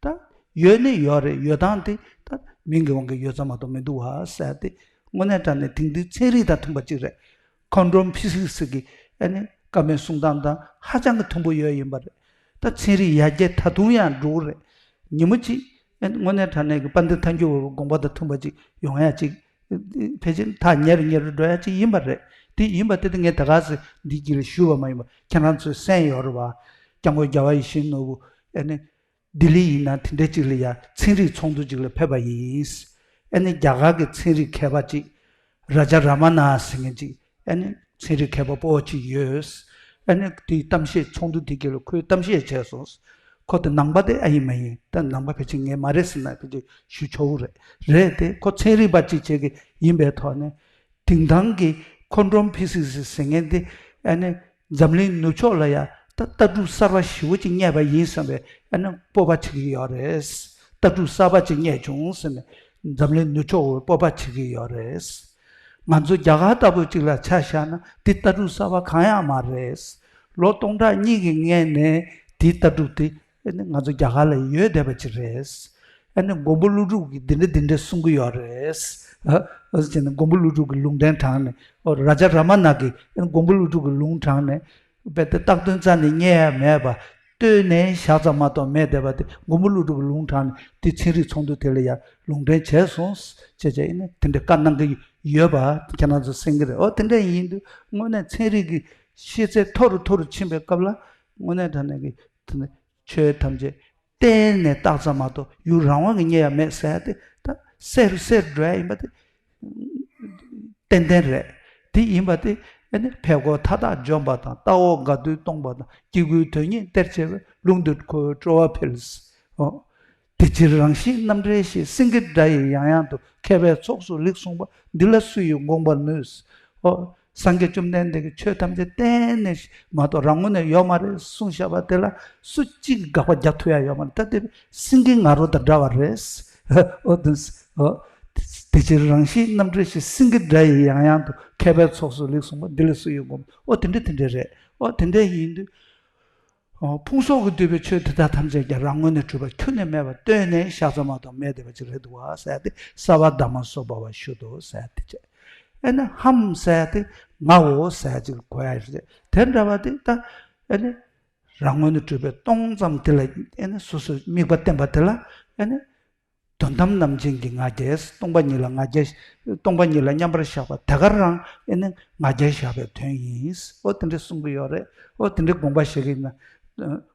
ད་ཡོད་ནི་ཡོད་རེད། ཡོད་སྟངས་དེ་ད་མིང་གི་དབང་གིས་ཡོད་ཙམ་མ་གཏོགས་མི་འདུག་བ་ཟེར་ཏེ། དངོས་གནས་དྲང་གནས་དེང་དུས་ཚན་རིག་དང་མཐུན་པ་གཅིག་རེད། ཁོང་ཁྲོམ་ཕི་སིག་སི་གི་ཨ་ནི་བཀའ་མོལ་གསུང་སྟངས་དང་ཧ་ཅང་གི་མཐུན་པོ་ཡོད་ཡིན་པ་རེད། ད་ཚན་རིག་ཡར་རྒྱས་ད་དུང་ཡང་འགྲོ་གི་རེད། ཉིན་མོ་གཅིག་ཨ་ནི་དངོས་གནས་དྲང་གནས་ཀྱི་དཔལ་ལྡན་ཐལ་འགྱུར་བའི་དགོངས་པ་དང་མཐུན་པ་ཅིག་ཡོང་ཡ་ཅིག་ཕལ་ཆེར་ཐག་ཉེ་རུ་ཉེ་རུ་འགྲོ་ཡ་ཅིག་ཡིན་པ་རེད། དེ་ཡིན་པ་དེ་དེ་ངས་ད་ག་ཟེ་འདི་གི་ལ་ཞུས་པ་མ་ཡིན་པ་ཁྱེད་རང་ཚོས་གསན་ཡོད་རེད་བ། སྐྱབས་མགོན་རྒྱལ་བ་ཡིད་བཞིན་ནོར་བུ་ཨ་ནི་ལྡི་ལི་ཡིན་ན་དེ་འདྲ་ཅིག་ལ་ཡ་ཚན་རིག་ཚོགས་འདུ་ཅིག་ལ་ཕེབས་པ་ཡིན། ཨ་ནི་རྒྱ་གར་གྱི་ཚན་རིག་མཁས་པ་ཅིག་ར་ཇ་ར་མ་ན་ཟེར་མཁན་ཅིག་ཨ་ནི་ཚན་རིག་མཁས་པ་སྤོ་བོ་ཅིག་ཡོད། ཨ་ནི་དེའི་གཏམ་བཤད་ཚོགས་འདུ་དེ་ག་ལ་ཁོས་གཏམ་བཤད་བྱས་སོང་། ཁོ་དེ་ནང་པ་དེ་ཨེ་ཡིན་མ་ཡིན། ད་ནང་པ་ཕལ་ཆེར་ངས་མ་རེད་ཟེར་ན་ཕལ་ཆེར་ཞུ་ཆོག་གི་རེད། རེད་དེ་ཁོ་ཚན་རིག་པ་ཅིག་བྱེད་ཀྱི་ཡིན་པའི་ཐོག་ནས། དེང་སང་གི་ཁོང་ཁྲོམ་ཕི་སིག་སི་ཟེར་མཁན་དེ་ཨ་ནི་འཛམ་གླིང་ནུབ་ཕྱོགས་ལ་ཡ་ད་ལྟ་གྲུབ་གསར་པ་ཞེ་པོ་ཅིག་རྙེད་པ་ཡིན་བསམ་པའི་ཨ་ནི་སྤོབས་པ་བྱེད་ཀྱི་ཡོད་རེད། ལྟ་གྲུབ་གསར་པ་ཅིག་རྙེད་བྱུང་ཟེར་ནས་འཛམ་གླིང་ནུབ་ཕྱོགས་པ་སྤོབས་པ་བྱེད་ཀྱི་ཡོད་རེད། ང་ཚོ་རྒྱ་གར་ལྟ་བུ་ཅིག་ལ་ཆ་བཞག་ན་འདི་ལྟ་གྲུབ་གསར་པ་གང་ཡང་མ་རེད། ལོ་སྟོང་ཕྲག་གཉིས་ཀྱི་སྔོན་ནས་འདི་ལྟ་གྲུབ་དེ་ཨ་ནི་ང་ཚོ་རྒྱ་གར་ལ་ཡོད་བསྡད་པ་ཅིག་རེད། ཨ་ནི་མགོན་པོ་ཀླུ་སྒྲུབ་ཀྱིས་འདི་འདྲ་འདི་འདྲ་གསུང་གི་ཡོད་རེད། ཨ་ཨ་ཟེར་ནས་མགོན་པོ་ཀླུ་སྒྲུབ་ཀྱི་ལུང་བསྟན་དྲངས་ནས། ཨོ་ར་ཇ་ར་མ་ན་གིས་ཨ་ནི་མགོན་པོ་ཀླུ་སྒྲུབ་ཀྱི་ལུང་དྲངས་ནས། རྦད་དེ་བཏགས་དོན་རྩ་ནས་རྙེད་ཡ་མེད་པ། ལྟོས་ནས་བཞག་ཙམ་མ་གཏོགས་མེད་བསྡད་པ་དེ་མགོན་པོ་ཀླུ་སྒྲུབ་ཀྱི་ལུང་དྲངས་ནས་དེ་ཚན་རིག་ཚོགས་འདུ་དེ་ལ་ཡ་ལུང་འདྲེན་བྱས་སོང་། ཅེས་བྱས་ཨ་ནི་དེ་འདྲའི་བཀའ་གནང་གི་ཡོད་པ་ཁྱེད་རང་ཚོ་གསན་གྱི་རེད། ཨོ་དེ་འདྲ་ཡིན་དུས་དངོས་གནས་ཚན་རིག་གི་ཤེས་ཚད་མཐོ་རུ་མཐོ་རུ་ཕྱིན་པའི་སྐབས་ལ་དངོས་གནས་དྲང་གནས་ཀྱི་དེ་ནི་ཆོས་ཐམས་ཅད་བརྟེན་ནས་བཏགས་ཙམ་མ་གཏོགས་ཡུལ་རང་དབང་གིས་རྙེད་ཡ་མེད་ཟེར་ཡ་དེ་ད་གསལ་རུ་གསལ་རུ་འགྲོ་ཡ་ཡིན་པ་དེ་ཏན་ཏན་རེད། དེ་ཡིན་པ་དེ་ཨ་ནི་ཕས་གོ་མཐའ་དག་འཇོམས་པ་དང་། ལྟ་འོག་འགལ་འདུས་སྟོང་པ་དང་། སྐྱེ་དགུའི་དོན་གཉིས་སྟེར་བྱེད་པའི། ལུང་འདི་ཁོ་བོས་སྤྲོ་བ་འཕེལ། ཨོ། དེ་ཕྱིར་རང་བཞིན་རྣམ་བྲལ་ཞེས། སེང་གེ་སྒྲ་ཡིས་ཡང་ཡང་དུ། མཁས་པའི་ཚོགས་སུ་ལེགས་གསུངས་པ། འདི་ལ་སུ་ཡིས་དགོངས་པར་ནུས། ཨོ། སངས་རྒྱས་བཅོམ་ལྡན་འདས་ཀྱིས་ཆོས་ཐམས་ཅད་གཏན་ནས་མ་གཏོགས་རང་ངོས་ནས་ཡོད་མ་རེད་གསུངས་བཞག་པ་དེ་ལ་སུ་གཅིག་གིས་དགག་པ་རྒྱག་ཐུབ་ཡ་ཡོད་མ་རེད། ད་དེ་སེང་གེ་ང་རོ་དང་འདྲ་བ་རེད། ཨོ་དེ། ཨོ། དེ་ཕྱིར་རང་བཞིན་རྣམ་བྲལ་ཞེས། སེང་གེ་སྒྲ་ཡིས་ཡང་ཡང་དུ། མཁས་པའི་ཚོགས་སུ་ལེགས་གསུངས་པ། འདི་ལ་སུ་ཡིས་དགོངས། ཨོ་དེ་འདྲ་དེ་འདྲ་རེད། ཨོ་དེ་འདྲ་ཡིན་དུས། ཨོ་ཕུང་སོགས་ཀྱིས་བསྡུས་པའི་ཆོས་དེ་དག་ཐམས་ཅད་ཀྱང་རང་ངོས་ནས་གྲུབ་པ་ཁྱོན་ནས་མེད་པ། ལྟོས་ནས་བཞག་ཙམ་མ་གཏོགས་མེད་བསྡད་པ་ཅིག་རེད་འདུག་བ་ཟེར་ཏེ། སརྦ་དྷརྨ་སྭ་བྷཱ་ཝ་ཤུདྡྷོ་ཟེར་ཏེ་བྱས། ཨེ་ནི་ཧཾ་ཟེར་ཏེ་ངའོ་ཟེར་ཅིག་གོ་ཡ་རེད། དེ་འདྲ་བ་དེ་ད་ཨེ་ནི་རང་ངོས་ནས་གྲུབ་པའི་སྟོང་ཙམ་དེ་ལ་ཨེ་ནི་སོ་སོའི་དམིགས་པ་བསྟན་པ་དེ་ལ་ཨེ་ནི། དོན་དམ་རྣམ་མཁྱེན་གྱི་ང་རྒྱལ། སྟོང་པ་ཉིད་ལ་ང་རྒྱལ། སྟོང་པ་ཉིད་ལ་མཉམ་པར་བཞག་པ་དེ་ག་རང་ཨེ་ནི་ང་རྒྱལ་བཞག་པའི་དོན་ཡིན། ཨོ་དེ་འདྲ་གསུང་གི་ཡོད་རེད། ཨོ་དེ་འདྲའི་དགོངས་པ་བཞེས་ཀྱི་ཡིན་ན།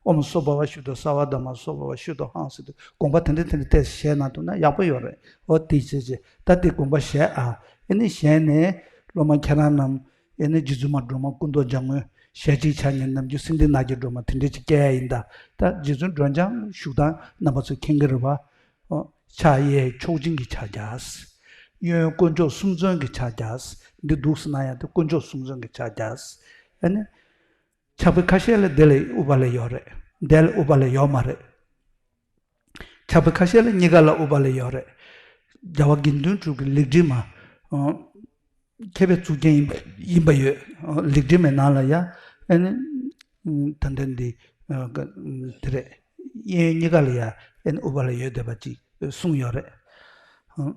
ཨོཾ་སྭ་བྷཱ་ཝ་ཤུདྡྷོ་སརྦ་དྷརྨ་སྭ་བྷཱ་ཝ་ཤུདྡྷོ་ཧཾ་ཟེར་དུས་དགོངས་པ་དེ་འདྲ་དེ་འདྲ་དེ་བཞེས་གནང་ཐུབ་ན་ཡག་པོ་ཡོད་རེད། ཨོ་དེ་བྱས་བྱས་ད་དེ་དགོངས་པ་བཞེས་ཨ། ཨེ་ནི་གཞན་ནས་སློབ་མ་ཁྱེད་རང་རྣམས་ཨེ་ནི་རྗེ་བཙུན་མ་སྒྲོལ་མ་སྐུ་མདོག་ལྗང་སྔོན་ཞལ་གཅིག་ཕྱག་གཉིས་ནམ་རྒྱུན་སེང་ལྡེང་ནགས་ཀྱི་སྒྲོལ་མ་དེ་འདྲ་ཅིག་བསྐྱལ་ཡ་ཡིན་ད། ད་རྗེ་བཙུན་སྒྲོལ་ལྗང་བཞུགས་སྟངས་རྣམ་པ་ཚོས་མཁྱེན་གྱི་རེད་བ། ཨོ། ཕྱག་གཡས་མཆོག་སྦྱིན་གྱི་ཕྱག་རྒྱ། གཡོན་དཀོན་མཆོག་གསུམ་མཚོན་གྱི་ཕྱག་རྒྱ། འདི་འདུག་སེ་ན་ཡང་དེ་དཀོན་མཆོག་གསུམ་མཚོན་གྱི་ཕྱག་རྒྱ། ཨ་ནི། ཕྱག་དཔེ་ཁ་ཤས་ལ་དེ་ལས་ཨུ་པ་ལ་ཡོད་རེད། དེ་ལས་ཨུ་པ་ལ་ཡོད་མ་རེད། ཕྱག་དཔེ་ཁ་ཤས་ལ་གཉིས་ཀ་ལ་ཨུ་པ་ལ་ཡོད་རེད། རྒྱལ་བ་དགེ་འདུན་གྲུབ་ཀྱི་ལེགས་བྲིས་མ། ཨོ། མཁས་པའི་གཙུག་རྒྱན་ཡིན་པ་ཡིན་པ་ཡོད། ཨོ། ལེགས་བྲིས་མའི་ནང་ལ་ཡ། ཨ་ནི། ད་ལྟ་འདི། ཨ་ག་དེ་རེད། གཡས་གཡོན་གཉིས་ཀ་ལ་ཡ། ཨ་ནི་ཨུ་པ་ལ་ཡོད་བསྡད་པ་ཅིག་གསུངས་ཡོད་རེད། ཨོ།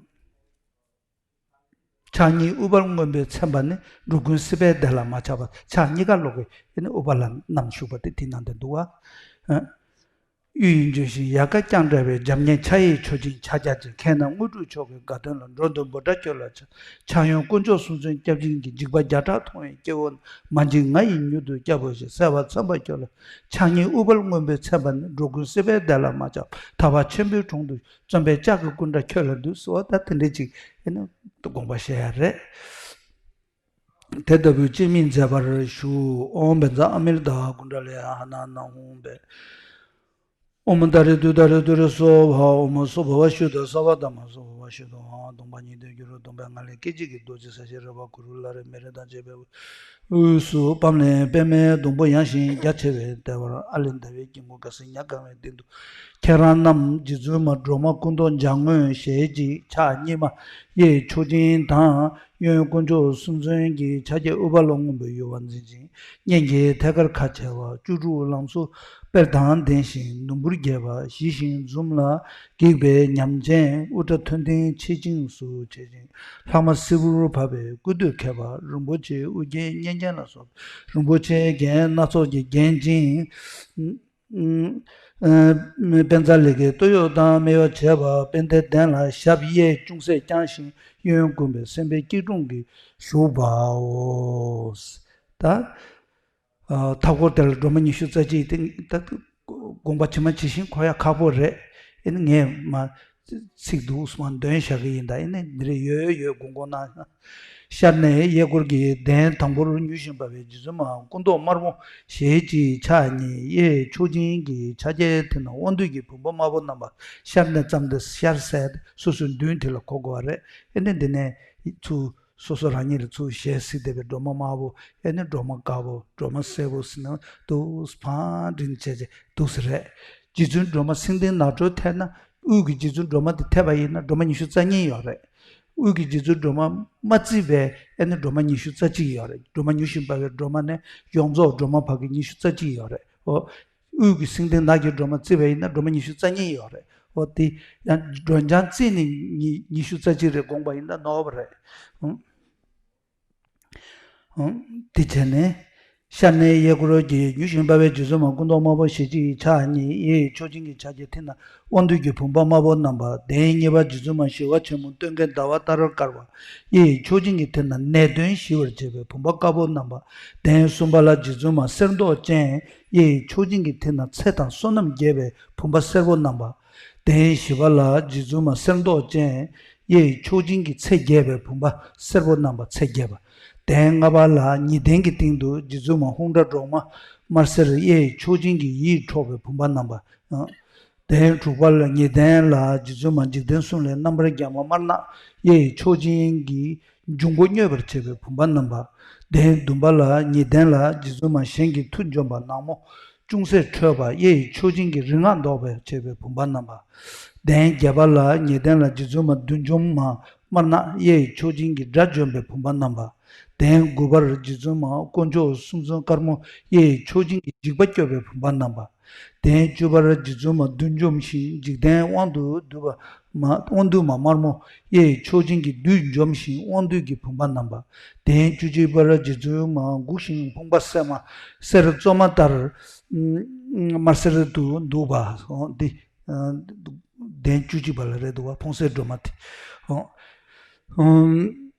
ཕྱག་གཉིས་ཨུ་པར་མངོན་པར་མཚན་པ་ནི། འགྲོ་ཀུན་སྲིད་པའི་བདེ་ལ་མ་ཆགས་པ། ཕྱག་གཉིས་ཀ་ལོག་གི་ཨ་ནི་ཨུ་པ་ལ་བསྣམས་བཞུགས་པ་དེ་དེའི་ནང་དུ་འདུག་བ། ཨ། གཡུ་ཡི་ལྗོན་ཤིང་ཡལ་ག་རྐྱང་འདྲ་བའི། འཇམ་མཉེན་ཕྱག་གཡས་མཆོག་སྦྱིན་ཕྱག་རྒྱ་ཅན། མཁས་རྣམས་དངོས་གྲུབ་མཆོག་གི་དགའ་སྟོན་ལ། འགྲོ་འདུལ་འབོད་སྒྲ་སྐྱོ་ལ་ཕྱག། ཕྱག་གཡོན་དཀོན་མཆོག་གསུམ་མཚོན་སྐྱབས་སྦྱིན་གྱི། འཇིགས་པ་བརྒྱ་ཕྲག་མཐོང་བའི་སྐྱེ་བོ་རྣམས། མ་འཇིགས་ང་ཡིས་མྱུར་དུ་སྐྱབས་འོས་ཤིག། གསལ་བ་མཚན་པ་ཁྱོད་ལ། ཕྱག་གཉིས་ཨུ་པར་མངོན་པར་མཚན་པ་ནི། འགྲོ་ཀུན་སྲིད་པའི་བདེ་ལ་མ་ཆགས་པ། ཐར་པ་ཆེན་པོའི་དྲུང་དུ། བརྩོན་པའི་ལྕགས་ཀྱུ་སྐུ་འདྲ་ཁྱོད་ལ་འདུད་ཟེར་བ་ད་དེ་འདྲ་ཅིག་ཨེ་ནི་དགོངས་པ་བཞེས་ཡ་རེད། དེ་ལྟ་བུའི་སྤྱན་མིག་མཛེས་པར་ཞུ། ཨོཾ་བཛྲ་ཨ་མི་ལ་དྷཱ་ཀུན་ཌ་ལི་ཡ་ཧ་ན་ན་ཧཱུྃ་བྷེ། ཨོཾ་ད་རེ་དུ་ད་རེ་དུ་རེ་སྭ་བྷཱ། ཨོཾ་སྭ་བྷཱ་ཝ་ཤུདྡྷ་སརྦ་དྷརྨ་སྭ་བྷཱ་ཝ། ཞུ་དང་། སྟོང་པ་ཉིད་དུ་གྱུར་པ་སྟོང་པའི་ངང་ལས་སྐད་ཅིག་གིས་རྡོ་རྗེ་ས་གཞི་རལ་པ་གུ་རུ་ལྷ་རི་མེ་རི་དང་བཅས་པའི་དབུས་སུ་པདྨ་ལས་པདྨའི་སྡོང་པོ་ཡངས་ཤིང་རྒྱ་ཆེ་བའི་ལྟེ་བར་ཨ་ལས་ཟླ་བའི་དཀྱིལ་འཁོར་དགའ་སེང་ཉ་གང་བའི་སྟེང་དུ། ཁྱེད་རང་རྣམས་རྗེ་བཙུན་མ་སྒྲོལ་མ་སྐུ་མདོག་ལྗང་སྔོན་ཞལ་གཅིག་ཕྱག་གཉིས་མ་གཡས་མཆོག་སྦྱིན་དང་། གཡོན་དཀོན་མཆོག་གསུམ་མཚོན་གྱི་ཕྱག་རྒྱའི་དབུ་འཕང་ལ་མངོན་པར་གཡོ་བ་འཛིན་ཅིང་། སྙན་གྱི་ཐད་ཀར་ཁ་ཕྱེ་བ་བཅུ་དྲུག་ལང་ཚོ་དཔལ་དང་ལྡན་ཞིང་ནུ་འབུར་རྒྱས་པ་ཞི་ཞིང་འཛུམ་ལ་སྒེག་པའི་ཉམས་ཅན་དབུ་སྐྲ་མཐོན་མཐིང་ཕྱེད་བཅིངས་སུ་བྱེད་ཅིང་། ལྷག་མ་སིལ་བུར་བབས་པའི་སྐུ་སྟོད་མཁས་པ་རིན་པོ་ཆེའི་དབུ་རྒྱན་སྙན་རྒྱན་ལ་སོགས་པའི་རིན་པོ་ཆེའི་རྒྱན་སྣ་ཚོགས་ཀྱིས་བརྒྱན་ཅིང་། དཔལ་རྩ་ལེ་ཁའི་སྟོད་གཡོགས་དང་སྨད་གཡོགས་བྱས་པ་དཔལ་ལྡན་གདན་ལ་ཞབས་གཡས་ཅུང་ཟད་བརྐྱང་ཞིང་གཡོན་བསྐུམས་པའི་སེམས་དཔའི་སྐྱིལ་ཀྲུང་གིས་བཞུགས་པའོ། ད། ཨ། མཐའ་སྐོར་དེ་ལ་སྒྲོལ་མ་ཉི་ཤུ་རྩ་གཅིག་དེ་ད་དགོངས་པ་ཇི་མ་ཇི་བཞིན་འཁོར་ཡ་ཁག་པོ་རེད། ཨེ་ནི་ངས་མ་ཚིག་འདུག་སེ་མ་འདོན་བཞག་གི་ཡིན། ད་ཨེ་ནི་འདི་རེད། ཡོད་ཡོད་དགོངས་དགོངས་གནང་། ཤར་ནས་གཡས་སྐོར་གྱི་གདན་དང་པོར་ཉུལ་བཞིན་པ་བའི་རྗེ་བཙུན་མ་སྐུ་མདོག་དམར་པོ་ཞལ་གཅིག་ཕྱག་གཉིས་གཡས་མཆོག་སྦྱིན་གྱི་ཕྱག་རྒྱའི་མཐིལ་ན་དབང་འདུས་ཀྱི་བུམ་པ་དམར་པོ་བསྣམས་པ། ཤར་ནས་བརྩམས་ཏེ་ཤར་ཟེར་སོ་སོའི་མདུན་དེ་ལ་གོ་དགོས་པ་རེད། ཨེ་ནི་འདི་ནས་ཚུར། སོ་སོ་རང་ཉིད་ལ་ཚུར་ཞལ་གཟིགས་བསྡད་པའི་སྒྲོལ་མ་དམར་པོ། ཨེ་ནི་སྒྲོལ་མ་དཀར་པོ། སྒྲོལ་མ་སེར་པོ་ཟེར་ན་འདུག་སེ་བང་བསྒྲིགས་བྱས་བྱས་འདུག་སེ་རེད། རྗེ་བཙུན་སྒྲོལ་མ་སེང་ལྡེང་ནགས་ཁྲོད་ཐེབས་ན། དབུས་ཀྱི་རྗེ་བཙུན་སྒྲོལ་མ་དེ་ཐེབས་པ་ཡིན་ན་སྒྲོལ་མ་ཉི་ཤུ་རྩ་གཉིས་ཡོད་རེད། དབུས་ཀྱི་རྗེ་བཙུན་སྒྲོལ་མ་མ་བརྩིས་པའི་ཨེ་ནི་སྒྲོལ་མ་ཉི་ཤུ་རྩ་གཅིག་ཡོད་རེད། སྒྲོལ་མ་ཉུལ་བཞིན་པ་བའི་སྒྲོལ་མ་ནས་ཡོངས་རྫོགས་སྒྲོལ་མ་བར་གྱི་ཉི་ཤུ་རྩ་གཅིག་ཡོད་རེད། ཨོ། དབུས་ཀྱི་སེང་ལྡེང་ནགས་ཀྱི་སྒྲོལ་མ་བརྩིས་པ་ཡིན་ན་སྒྲོལ་མ་ཉི་ཤུ་རྩ་གཉིས་ཡོད་རེད། ཨོ་དེ་ཡང་སྒྲོལ་ལྗང་བརྩིས་ནས་ཉི་ཉི་ཤུ་རྩ་གཅིག་རེད་དགོངས་པ་ཡིན་ན་ནོར་བ་རེད། ཨང་། ཨང་། དེ་བྱས་ནས། ཤར་ནས་གཡས་སྐོར་གྱིས་ཉུལ་བཞིན་པ་བའི་རྗེ་བཙུན་མ་སྐུ་མདོག་དམར་པོ་ཞལ་གཅིག་ཕྱག་གཉིས་གཡས་མཆོག་སྦྱིན་གྱི་ཕྱག་རྒྱའི་མཐིལ་ན་དབང་འདུས་ཀྱི་བུམ་པ་དམར་པོ་བསྣམས་པ། གདན་གཉིས་པར་རྗེ་བཙུན་མ་ཞི་བ་ཆེན་མོ་སྟོན་ཀའི་ཟླ་བ་ལྟར་དཀར་བ། གཡས་མཆོག་སྦྱིན་གྱི་མཐིལ་ན་ནད་གདོན་ཞི་བར་བྱེད་པའི་བུམ་པ་དཀར་པོ་བསྣམས་པ། གདན་གསུམ་པ་ལ་རྗེ་བཙུན་མ་གསེར་མདོག་ཅན། གཡས་མཆོག་སྦྱིན་གྱི་མཐིལ་ན་ཚེ་དང་བསོད་ནམས་རྒྱས་པའི་བུམ་པ་སེར་པོ་བསྣམས་པ། གདན་བཞི་པ་ལ་རྗེ་བཙུན་མ་གསེར་མདོག་ཅན། གཡས་མཆོག་སྦྱིན་གྱི་ཚེ་རྒྱས་པའི་བུམ་པ་སེར་པོ་བསྣམས་པ་ཚེ་རྒྱས་པ། གདན་ལྔ་པ་ལ་ཉི་གདན་གྱི་སྟེང་དུ་རྗེ་བཙུན་མ་ཧཱུྃ་སྒྲ་སྒྲོག་མ་དམར་སེར། གཡས་མཆོག་སྦྱིན་གྱི་ཡིད་འཕྲོག་པའི་བུམ་པ་བསྣམས་པ། གདན་དྲུག་པ་ལ་ཉི་གདན་ལ་རྗེ་བཙུན་མ་འཇིག་རྟེན་གསུམ་ལས་རྣམ་པར་རྒྱལ་བ་དམར་ནག། གཡས་མཆོག་སྦྱིན་གྱི་འབྱུང་པོ་མྱོས་པར་བྱེད་པའི་བུམ་པ་བསྣམས་པ། གདན་བདུན་པ་ལ་ཉི་གདན་ལ་རྗེ་བཙུན་མ་གཞན་གྱི་མཐུ་འཇོམས་པ་ནག་མོ་ཅུང་ཟད་ཁྲོས་པ། གཡས་མཆོག་སྦྱིན་གྱི་རིག་སྔགས་བཟློག་པར་བྱེད་པའི་བུམ་པ་བསྣམས་པ། གདན་བརྒྱད་པ་ལ་ཉི་གདན་ལ་རྗེ་བཙུན་མ་བདུད་འཇོམས་མ་དམར་ནག། གཡས་མཆོག་སྦྱིན་གྱི་དགྲ་འཇོམས་པའི་བུམ་པ་བསྣམས་པ། གདན་དགུ་པར་རྗེ་བཙུན་མ་དཀོན་མཆོག་གསུམ་མཚོན་དཀར་མོ། གཡས་མཆོག་སྦྱིན་གྱི་འཇིགས་པ་སྐྱོབ་པའི་བུམ་པ་བསྣམས་པ། གདན་བཅུ་པར་རྗེ་བཙུན་མ་བདུད་འཇོམས་ཤིང་འཇིག་རྟེན་དབང་དུ་བསྡུ་བ་མ་དབང་བསྡུ་མ་དམར་མོ། གཡས་མཆོག་སྦྱིན་གྱི་བདུད་འཇོམས་ཤིང་དབང་བསྡུས་ཀྱི་བུམ་པ་བསྣམས་པ། གདན་བཅུ་གཅིག་པར་རྗེ་བཙུན་མ་འགུགས་ཤིང་ཕུང་པོ་གསེར་མ་གསེར་བཙོ་མ་ལྟར་དམར་སེར་དུ་འདུག་པ། འདི་གདན་བཅུ་གཅིག་པ་ལ་རེད་འདུག་པ། ཕུང་སེལ་སྒྲོལ་མ་དེ།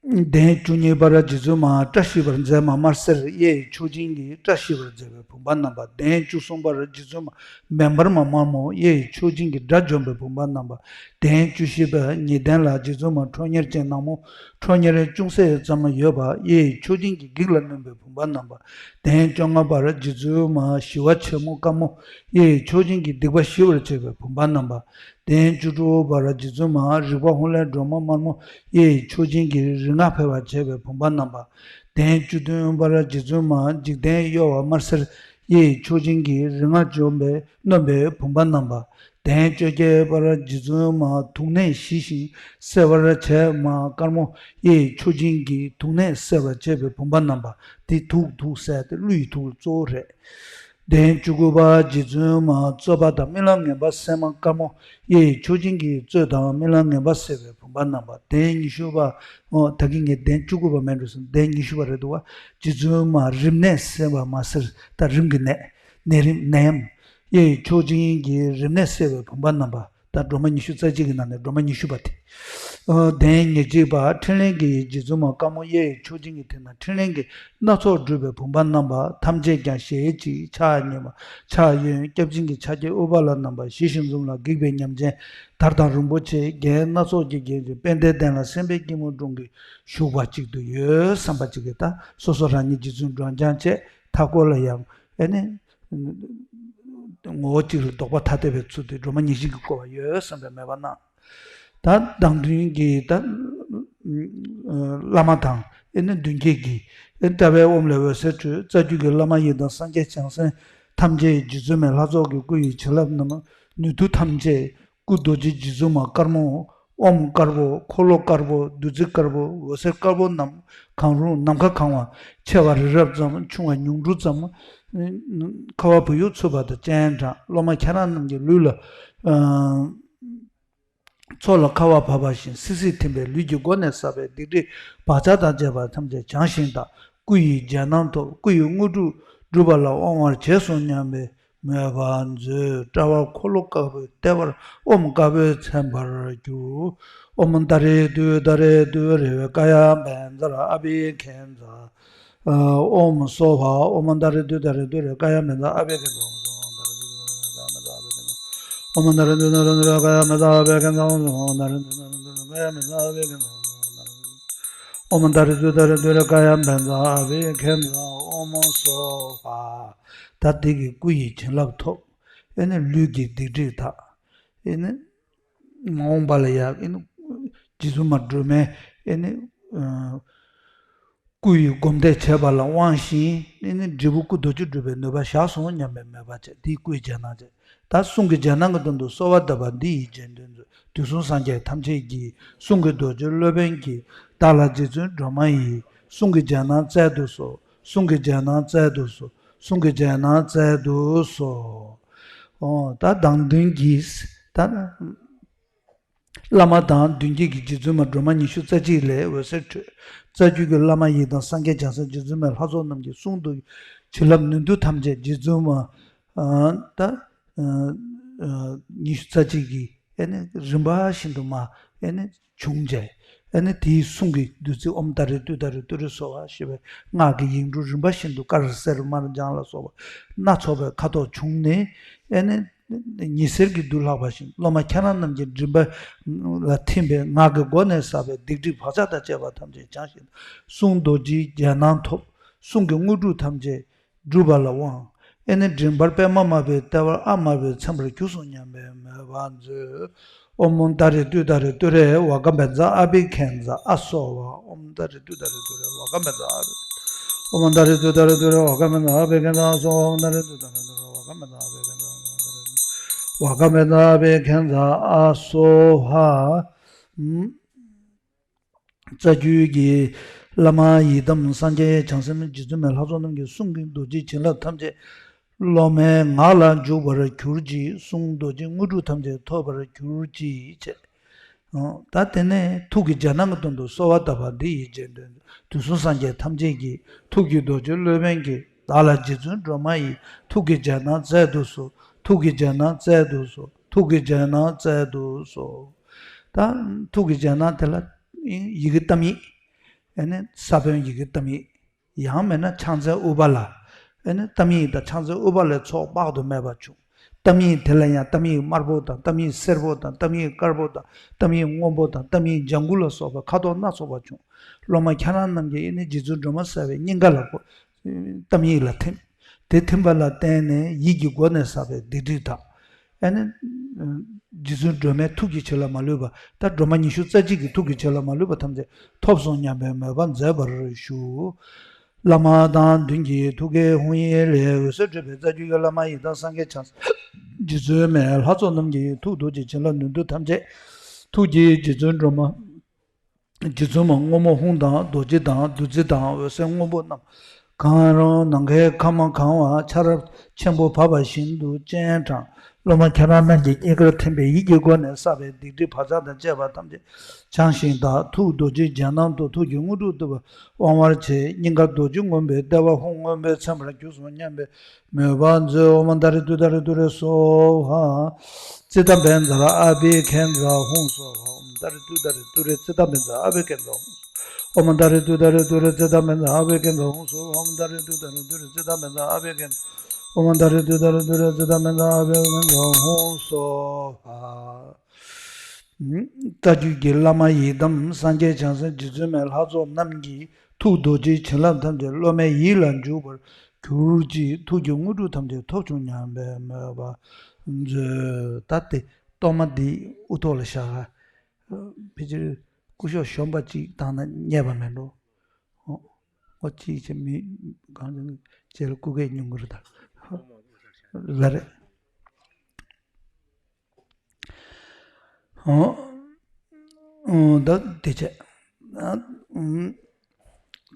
གདན་བཅུ་གཉིས་པར་རྗེ་བཙུན་མ་བཀྲ་ཤིས་པར་མཛད་མ་དམར་སེར། གཡས་མཆོག་སྦྱིན་གྱིས་བཀྲ་ཤིས་པར་མཛད་པའི་བུམ་པ་བསྣམས་པ། གདན་བཅུ་གསུམ་པར་རྗེ་བཙུན་མ་མེ་འབར་མ་དམར་མོ། གཡས་མཆོག་སྦྱིན་གྱིས་དགྲ་འཇོམས་པའི་བུམ་པ་བསྣམས་པ། གདན་བཅུ་བཞི་པ་ཉི་གདན་ལ་རྗེ་བཙུན་མ་ཁྲོ་གཉེར་ཅན་ནག་མོ། ཁྲོ་གཉེར་ཅུང་ཟད་ཙམ་ཡོད་པ། གཡས་མཆོག་སྦྱིན་གྱིས་བགེགས་ལ་གནོན་པའི་བུམ་པ་བསྣམས་པ། གདན་བཅོ་ལྔ་པར་རྗེ་བཙུན་མ་ཞི་བ་ཆེན་མོ་དཀར་མོ། གཡས་མཆོག་སྦྱིན་གྱིས་སྡིག་པ་ཞི་བར་བྱེད་པའི་བུམ་པ་བསྣམས་པ། གདན་བཅུ་དྲུག་པར་རྗེ་བཙུན་མ་རིག་པ་ཧཱུྃ་ལས་སྒྲོལ་མ་དམར་མོ། གཡས་མཆོག་སྦྱིན་གྱིས་རིག་སྔགས་འཕེལ་བར་བྱེད་པའི་བུམ་པ་བསྣམས་པ། གདན་བཅུ་བདུན་པར་རྗེ་བཙུན་མ་འཇིག་རྟེན་གཡོ་བ་དམར་སེར། གཡས་མཆོག་སྦྱིན་གྱིས་རིག་སྔགས་འཇོམས་པའི་གནོན་པའི་བུམ་པ་བསྣམས་པ། གདན་བཅོ་བརྒྱད་པར་རྗེ་བཙུན་མ་དུག་ནད་ཞི་ཞིང་སེལ་བར་བྱེད་མ་དཀར་མོ། གཡས་མཆོག་སྦྱིན་གྱིས་དུག་ནད་སེལ་བར་བྱེད་པའི་བུམ་པ་བསྣམས་པ། འདི་དུག་དུག་ཟེར་ཏེ་ཀླུ་ཡི་དུག་གཙོ་བོ་རེད། གདན་བཅུ་དགུ་པ་རྗེ་བཙུན་མ་རྩོད་པ་དང་རྨི་ལམ་ངན་པ་སེལ་མ་དཀར་མོ། གཡས་མཆོག་སྦྱིན་གྱིས་རྩོད་དང་རྨི་ལམ་ངན་པ་སེལ་བའི་བུམ་པ་བསྣམས་པ། གདན་ཉི་ཤུ་པ། ཨོ་ད་གིན་ངས་གདན་བཅུ་དགུ་པ་མེད་འགྲོ་སོང་། གདན་ཉི་ཤུ་པ་རེད་འདུག་བ། རྗེ་བཙུན་མ་རིམས་ནད་སེལ་བ་དམར་སེར། ད་རིམས་ཀྱི་ནད། ནད་རིམས་ནད་ཡམས། གཡས་མཆོག་སྦྱིན་གྱིས་རིམས་ནད་སེལ་བའི་བུམ་པ་བསྣམས་པ། ད་སྒྲོལ་མ་ཉི་ཤུ་རྩ་གཅིག་གི་ནང་ནས་སྒྲོལ་མ་ཉི་ཤུ་པ་དེ། ཨ། གདན་ཉེར་གཅིག་པ་ཕྲིན་ལས་ཀྱི་རྗེ་བཙུན་མ་དཀར་མོ། གཡས་མཆོག་སྦྱིན་གྱི་མཐིལ་ན་ཕྲིན་ལས་ཀྱི་སྣ་ཚོགས་སྒྲུབ་པའི་བུམ་པ་བསྣམས་པ། ཐམས་ཅད་ཀྱང་ཞལ་གཅིག་ཕྱག་གཉིས་པ་ཕྱག་གཡོན་སྐྱབས་སྦྱིན་གྱི་ཕྱག་རྒྱའི་དབུ་འཕང་ལ་བསྣམས་པ། ཞི་ཞིང་འཛུམ་ལ་སྒེག་པའི་ཉམས་ཅན་དར་དང་རིན་པོ་ཆེའི་རྒྱན་སྣ་ཚོགས་ཀྱིས་བརྒྱན་ཅིང་དཔལ་ལྡན་གདན་ལ་སེམས་དཔའི་སྐྱིལ་མོ་ཀྲུང་གིས་བཞུགས་པ་གཅིག་ཏུ་ཡོད་བསམ་པ་གཅིག་གིས། ད་སོ་སོ་རང་ཉིད་རྗེ་བཙུན་སྒྲོལ་ལྗང་བཅས་མཐའ་སྐོར་ལ་ཡང་ཨེ་ནི། ངོ་བོ་གཅིག་ལ་ལྡོག་པ་ཐ་དད་པའི་ཚུལ་དུ་སྒྲོལ་མ་ཉེར་གཅིག་གིས་བསྐོར་བ་ཡོད་བསམ་པའི་མོས་པ་གནང་། ད་བདག་མདུན་གྱི་ད་བླ་མ་དང་ཨེ་ནི་མདུན་བསྐྱེད་ཀྱི་ཨེ་ནི་ལྟ་བའི་ཨོམ་ལས་འོད་ཟེར་འཕྲོས། རྩ་རྒྱུད་ཀྱི་བླ་མ་ཡི་དམ་སངས་རྒྱས་བྱང་སེམས་ཐམས་ཅད་རྗེ་བཙུན་མའི་ལྷ་ཚོགས་ཀྱི་སྐུ་ཡི་བྱིན་རླབས་རྣམས་ནུས་མཐུ་ཐམས་ཅད་སྐུ་རྡོ་རྗེ་རྗེ་བཙུན་མ་དཀར་མོ། ཨོམ་དཀར་པོ། འཁོར་ལོ་དཀར་པོ། བདུད་རྩི་དཀར་པོ། འོད་ཟེར་དཀར་པོ་རྣམས་གང་རུང་ནམ་མཁའ་གང་བ། ཆེ་བ་རི་རབ་ཙམ། ཆུང་བ་ཉུང་འབྲུ་ཙམ། ཁ་བ་བུ་ཡུག་འཚུབས་པ་དང་སྤྱན་དྲངས། སློབ་མ་ཁྱེད་རང་རྣམས་ཀྱི་ལུས་ལ་ཚོགས་ལ་ཁ་བ་བབས་པ་བཞིན་སིལ་སིལ་ཐིམ་པས་ལུས་ཀྱི་སྒོ་ནས་བསགས་པའི་སྡིག་སྒྲིབ་བག་ཆགས་དང་བཅས་པ་ཐམས་ཅད་བྱང་ཞིང་དག། སྐུ་ཡི་རྒྱན་སྣང་ཐོབ། སྐུ་ཡི་དངོས་གྲུབ་འགྲུབ་པ་ལ་དབང་བར་བྱས་སོ་སྙམ་པའི་མོས་པ་མཛོད། དཔྲལ་བར་འཁོར་ལོ་དཀར་པོའི་ལྟེ་བར་ཨོམ་དཀར་པོས་མཚན་པར་གྱུར། ཨོམ་ཏཱ་རེ་ཏུཏྟཱ་རེ་ཏུ་རེ་ཀཱ་ཡ་བཛྲ་ཨ་བྷི་ཥིཉྩ། ཨོམ་སྭ་བྷཱ། ཨོམ་ཏཱ་རེ་ཏུཏྟཱ་རེ་ཏུ་རེ་ཀཱ་ཡ་བཛྲ་ཨ་བྷི་ཥིཉྩ། ཨོམ་ཏཱ་རེ་ཏུཏྟཱ་རེ་ཏུ་རེ་ཀཱ་ཡ་བཛྲ་ཨ་བྷི་ཥིཉྩ། ཨོམ་ཏཱ་རེ་ཏུཏྟཱ་རེ་ཏུ་རེ་ཀཱ་ཡ་བཛྲ་ཨ་བྷི་ཥིཉྩ། ཨོམ་ཏཱ་རེ་ཏུཏྟཱ་རེ་ཏུ་རེ་ཀཱ་ཡ་བཛྲ་ཨ་བྷི་ཥིཉྩ། ཨོམ་སྭ་བྷཱ། ད་དེ་གི་སྐུ་ཡི་བྱིན་རླབས་ཐོབ། ཨེ་ནི་ལུས་ཀྱི་སྡིག་སྒྲིབ་དག། ཨེ་ནི་མ་འོངས་པ་ལ་ཡང་ཨེ་ནི་རྗེ་བཙུན་མ་སྒྲོལ་མའི་ཨེ་ནི་སྐུ་ཡི་སྒོམ་བཟླས་བྱས་པ་ལ་དབང་ཞིང་ཨེ་ནི་འབྲས་བུ་སྐུ་རྡོ་རྗེ་སྒྲུབ་པའི་ནུས་པ་བཞག་སོང་སྙམ་པའི་མོས་པ་བྱས། དེའི་སྐུའི་རྒྱན་སྣང་བྱས། ད་གསུང་གི་རྒྱན་སྣང་གི་དོན་དུ་གསོལ་བ་བཏབ་པ་འདི་ཡི་རྗེས་ཟློས་མཛོད། དུས་གསུམ་སངས་རྒྱས་ཐམས་ཅད་ཀྱི། གསུང་གི་རྡོ་རྗེ་སློབ་དཔོན་གྱིས། བདག་ལ་རྗེ་བཙུན་སྒྲོལ་མ་ཡི། གསུང་གི་རྒྱན་སྣང་སྩལ་དུ་གསོལ། གསུང་གི་རྒྱན་སྣང་སྩལ་དུ་གསོལ། གསུང་གི་རྒྱན་སྣང་སྩལ་དུ་གསོལ། ཨོ། ད་བདག་མདུན་གྱི་ད་བླ་མ་དང་མདུན་བསྐྱེད་ཀྱི་རྗེ་བཙུན་མ་སྒྲོལ་མ་ཉི་ཤུ་རྩ་གཅིག་ལས་འོད་ཟེར་འཕྲོས། རྩ་རྒྱུད་ཀྱི་བླ་མ་ཡི་དམ་སངས་རྒྱས་བྱང་སེམས་རྗེ་བཙུན་མའི་ལྷ་ཚོགས་རྣམས་ཀྱི་གསུང་དུ་བྱིན་རླབས་ནུས་མཐུ་ཐམས་ཅད་རྗེ་བཙུན་མ་ཨ་ད་ཨ་ཉི་ཤུ་རྩ་གཅིག་གི་ཨེ་ནི་རིམ་པ་བཞིན་དུ་མ་ཨེ་ནི་བྱུང་བྱས། ཨེ་ནི་དེའི་གསུང་གི་བདུད་རྩི་ཨོཾ་ཏཱ་རེ་ཏུཏྟཱ་རེ་ཏུ་རེ་གསོལ་བ་ཞེས་པའི་སྔགས་ཀྱི་ཡིག་འབྲུ་རིམ་པ་བཞིན་དུ་དཀར་སེར་དམར་ལྗང་ལ་སོགས་པ་སྣ་ཚོགས་པའི་ཁ་དོག་བྱུང་ནས། ཨེ་ནི་ཉི་ཟེར་གྱི་རྡུལ་ལྷག་པ་བཞིན་སློབ་མ་ཁྱེད་རང་རྣམས་ཀྱི་མགྲིན་པ་ལ་ཐིམ་པས་ངག་གི་སྒོ་ནས་བསགས་པའི་སྡིག་སྒྲིབ་བག་ཆགས་དང་བཅས་པ་ཐམས་ཅད་བྱང་ཞིང་། གསུང་རྡོ་རྗེའི་རྒྱན་སྣང་ཐོབ། གསུང་གི་དངོས་གྲུབ་ཐམས་ཅད་སྒྲུབ་པ་ལ་དབང་། ཨེ་ནི་མགྲིན་པར་པདྨ་དམར་པོའི་ལྟེ་བར་ཨ་དམར་པོས་མཚན་པར་གྱུར་སོང་སྙམ་པའི་མོས་པ་མཛོད། ཨོཾ་ཏཱ་རེ་ཏུཏྟཱ་རེ་ཏུ་རེ་ཝཱ་ག་མཛྫ་ཨ་བྷི་ཥིཉྩ། ཨ་སྭ་བྷཱ། ཨོཾ་ཏཱ་རེ་ཏུཏྟཱ་རེ་ཏུ་རེ་ཝཱ་ག་མཛྫ་ཨ་བྷི། ཨོཾ་ཏཱ་རེ་ཏུཏྟཱ་རེ་ཏུ་རེ་ཝཱ་ག་མཛྫ་ཨ་བྷི་ཥིཉྩ། ཨ་སྭ་བྷཱ། ཨོཾ་ཏཱ་རེ་ཏུཏྟཱ་རེ་ཏུ་རེ་ཝཱ་ག་མཛྫ་ཨ་བྷི་ཥིཉྩ། ཝཱ་ག་མཛྫ་ཨ་བྷི་ཥིཉྩ། ཨ་སྭ་བྷཱ། རྩ་རྒྱུད་ཀྱི་བླ་མ་ཡི་དམ་སངས་རྒྱས་བྱང་སེམས་རྗེ་བཙུན་མའི་ལྷ་ཚོགས་རྣམས་ཀྱི་གསུང་གི་རྡོ་རྗེའི་བྱིན་རླབས་ཐམས་ཅད་སློབ་མའི་ངག་ལ་འཇུག་པར་གྱུར་ཅིག། གསུང་རྡོ་རྗེའི་དངོས་གྲུབ་ཐམས་ཅད་ཐོབ་པར་གྱུར་ཅིག་བྱས། ད་དེ་ནས་ཐུགས་ཀྱི་རྒྱན་སྣང་གི་དོན་དུ་གསོལ་བ་བཏབ་པ་འདི་ཡི་རྗེས་ཟློས། དུས་གསུམ་སངས་རྒྱས་ཐམས་ཅད་ཀྱི། ཐུགས་ཀྱི་རྡོ་རྗེ་སློབ་དཔོན་གྱིས། བདག་ལ་རྗེ་བཙུན་སྒྲོལ་མ་ཡི། ཐུགས་ཀྱི་རྒྱན་སྣང་སྩལ་དུ་གསོལ། ཐུགས་ཀྱི་རྒྱན་སྣང་སྩལ་དུ་གསོལ། ཐུགས་ཀྱི་རྒྱན་སྣང་སྩལ་དུ་གསོལ། ད་ཐུགས་ཀྱི་རྒྱན་སྣང་དེ་ལ་ཡི་གེ་གཏམ་ཡིག་ཨེ་ནི་ས་བོན་ཡི་གེ་གཏམ་ཡིག་ཡང་མིན་ན་ཕྱག་མཚན་ཨུཏྤ་ལ། ཨེ་ནི་གཏམ་ཡིག་དང་ཕྱག་མཚན་ཨུཏྤ་ལའི་ཚོགས་དཔག་ཏུ་མེད་པ་བྱུང་། གཏམ་ཡིག་དེ་ལ་ཡང་གཏམ་ཡིག་དམར་པོ་དང་གཏམ་ཡིག་སེར་པོ་དང་གཏམ་ཡིག་དཀར་པོ་དང་གཏམ་ཡིག་སྔོན་པོ་དང་གཏམ་ཡིག་ལྗང་གུ་ལ་སོགས་པའི་ཁ་དོག་སྣ་ཚོགས་པ་བྱུང་། སློབ་མ་ཁྱེད་རང་རྣམས་ཀྱིས་ཨེ་ནི་རྗེ་བཙུན་སྒྲོལ་མ་གསལ་བའི་སྙིང་ག་ལ་གཏམ་ཡིག་ལ་ཐིམ། དེ་ཐིམ་པ་ལ་བརྟེན་ནས་ཡིད་ཀྱི་སྒོ་ནས་བསགས་པའི་སྡིག་སྒྲིབ་དག། ཨེ་ནི། རྗེ་བཙུན་སྒྲོལ་མའི་ཐུགས་ཀྱི་བྱིན་རླབས་མ་ལུས་པ། ད་སྒྲོལ་མ་ཉི་ཤུ་རྩ་གཅིག་གི་ཐུགས་ཀྱི་བྱིན་རླབས་མ་ལུས་པ་ཐམས་ཅད་ཐོབ་སོང་སྙམ་པའི་མོས་པ་མཛད་པར་ཞུ། བླ་མ་དང་མདུན་གྱི་ཐུགས་ཀའི་ཧཱུྃ་ཡིག་ལས་འོད་ཟེར་འཕྲོས་པའི་རྩ་རྒྱུད་ཀྱི་བླ་མ་ཡི་དམ་སངས་རྒྱས་བྱང་སེམས་རྗེ་བཙུན་མའི་ལྷ་ཚོགས་རྣམས་ཀྱི་ཐུགས་རྡོ་རྗེ་བྱིན་རླབས་ནུས་མཐུ་ཐམས་ཅད། ཐུགས་ཀྱི་རྗེ་བཙུན་སྒྲོལ་མ། རྗེ་བཙུན་མ་སྔོན་མོ་ཧཱུྃ་དང་རྡོ་རྗེ་དང་འོད་ཟེར་སྔོན་པོ་རྣམས་གང་རུང་ནམ་མཁའི་ཁམས་གང་བ་ཆར་ཆེན་པོ་བབས་པ་བཞིན་དུ་སྤྱན་དྲངས། སློབ་མ་ཁྱེད་རང་རྣམས་ཀྱི་སྙིང་གར་ཐིམ་པས་ཡིད་ཀྱི་སྒོ་ནས་བསགས་པའི་སྡིག་སྒྲིབ་བག་ཆགས་དང་བཅས་པ་ཐམས་ཅད་བྱང་ཞིང་དག། ཐུགས་རྡོ་རྗེའི་རྒྱན་སྣང་དུ་ཐུགས་ཀྱི་དངོས་གྲུབ་ཐོབ་པར་དབང་བར་བྱེད། སྙིང་གར་རྡོ་རྗེ་སྔོན་པོའི་ལྟེ་བར་ཧཱུྃ་སྔོན་པོས་མཚན་པར་གྱུར་སོང་སྙམ་པའི་མོས་པ་མཛོད། ཨོཾ་ཏཱ་རེ་ཏུཏྟཱ་རེ་ཏུ་རེ་སྭཱ་ཧཱ། ཙིཏྟ་བཛྲ་ཨ་བྷི་ཥིཉྩ་ཧཱུྃ་སྭཱ་ཧཱ། ཨོཾ་ཏཱ་རེ་ཏུཏྟཱ་རེ་ཏུ་རེ་ཙིཏྟ་བཛྲ་ཨ་བྷི་ཥིཉྩ་ཧཱུྃ་སྭཱ་ཧཱ། ཨོཾ་ཏཱ་རེ་ཏུཏྟཱ་རེ་ཏུ་རེ་ཙིཏྟ་བཛྲ་ཨ་བྷི་ཥིཉྩ་ཧཱུྃ་སྭཱ་ཧཱ། ཨོཾ་ཏཱ་རེ་ཏུཏྟཱ་རེ་ཏུ་རེ་ཙིཏྟ་བཛྲ་ཨ་བྷི་ཥིཉྩ། ཨོཾ་ཏཱ་རེ་ཏུཏྟཱ་རེ་ཏུ་རེ་ཙིཏྟ་བཛྲ་ཨ་བྷི་ཥིཉྩ་ཧཱུྃ་སྭཱ་ཧཱ། རྩ་རྒྱུད་ཀྱི་བླ་མ་ཡི་དམ་སངས་རྒྱས་བྱང་སེམས་རྗེ་བཙུན་མའི་ལྷ་ཚོགས་རྣམས་ཀྱི་ཐུགས་རྡོ་རྗེའི་བྱིན་རླབས་ཐམས་ཅད་སློབ་མའི་ཡིད་ལ་འཇུག་པར་གྱུར་ཅིག། ཐུགས་ཀྱི་དངོས་གྲུབ་ཐམས་ཅད་ཐོབ་བྱུང་སྙམ་པའི་མོས་པ་མཛོད། ད་དེ་གཏོར་མ་འདི་དབུ་ཐོག་ལ་བཞག་ཕལ་ཆེར་སྐུ་ཞབས་གཞོན་པ་གཅིག་བཏང་ན་རྙེད་པ་མེད་འགྲོ། ཨོ། ཨོ་གཅིག་བྱས་མི་གང་ཅི་རྗེས་ལ་སྐུ་སྐད་ཉུང་གི་རེད་ད། ལ་རེད། ཨོ། ཨོ་ད་དེ་བྱས། ཨ། ཨུམ།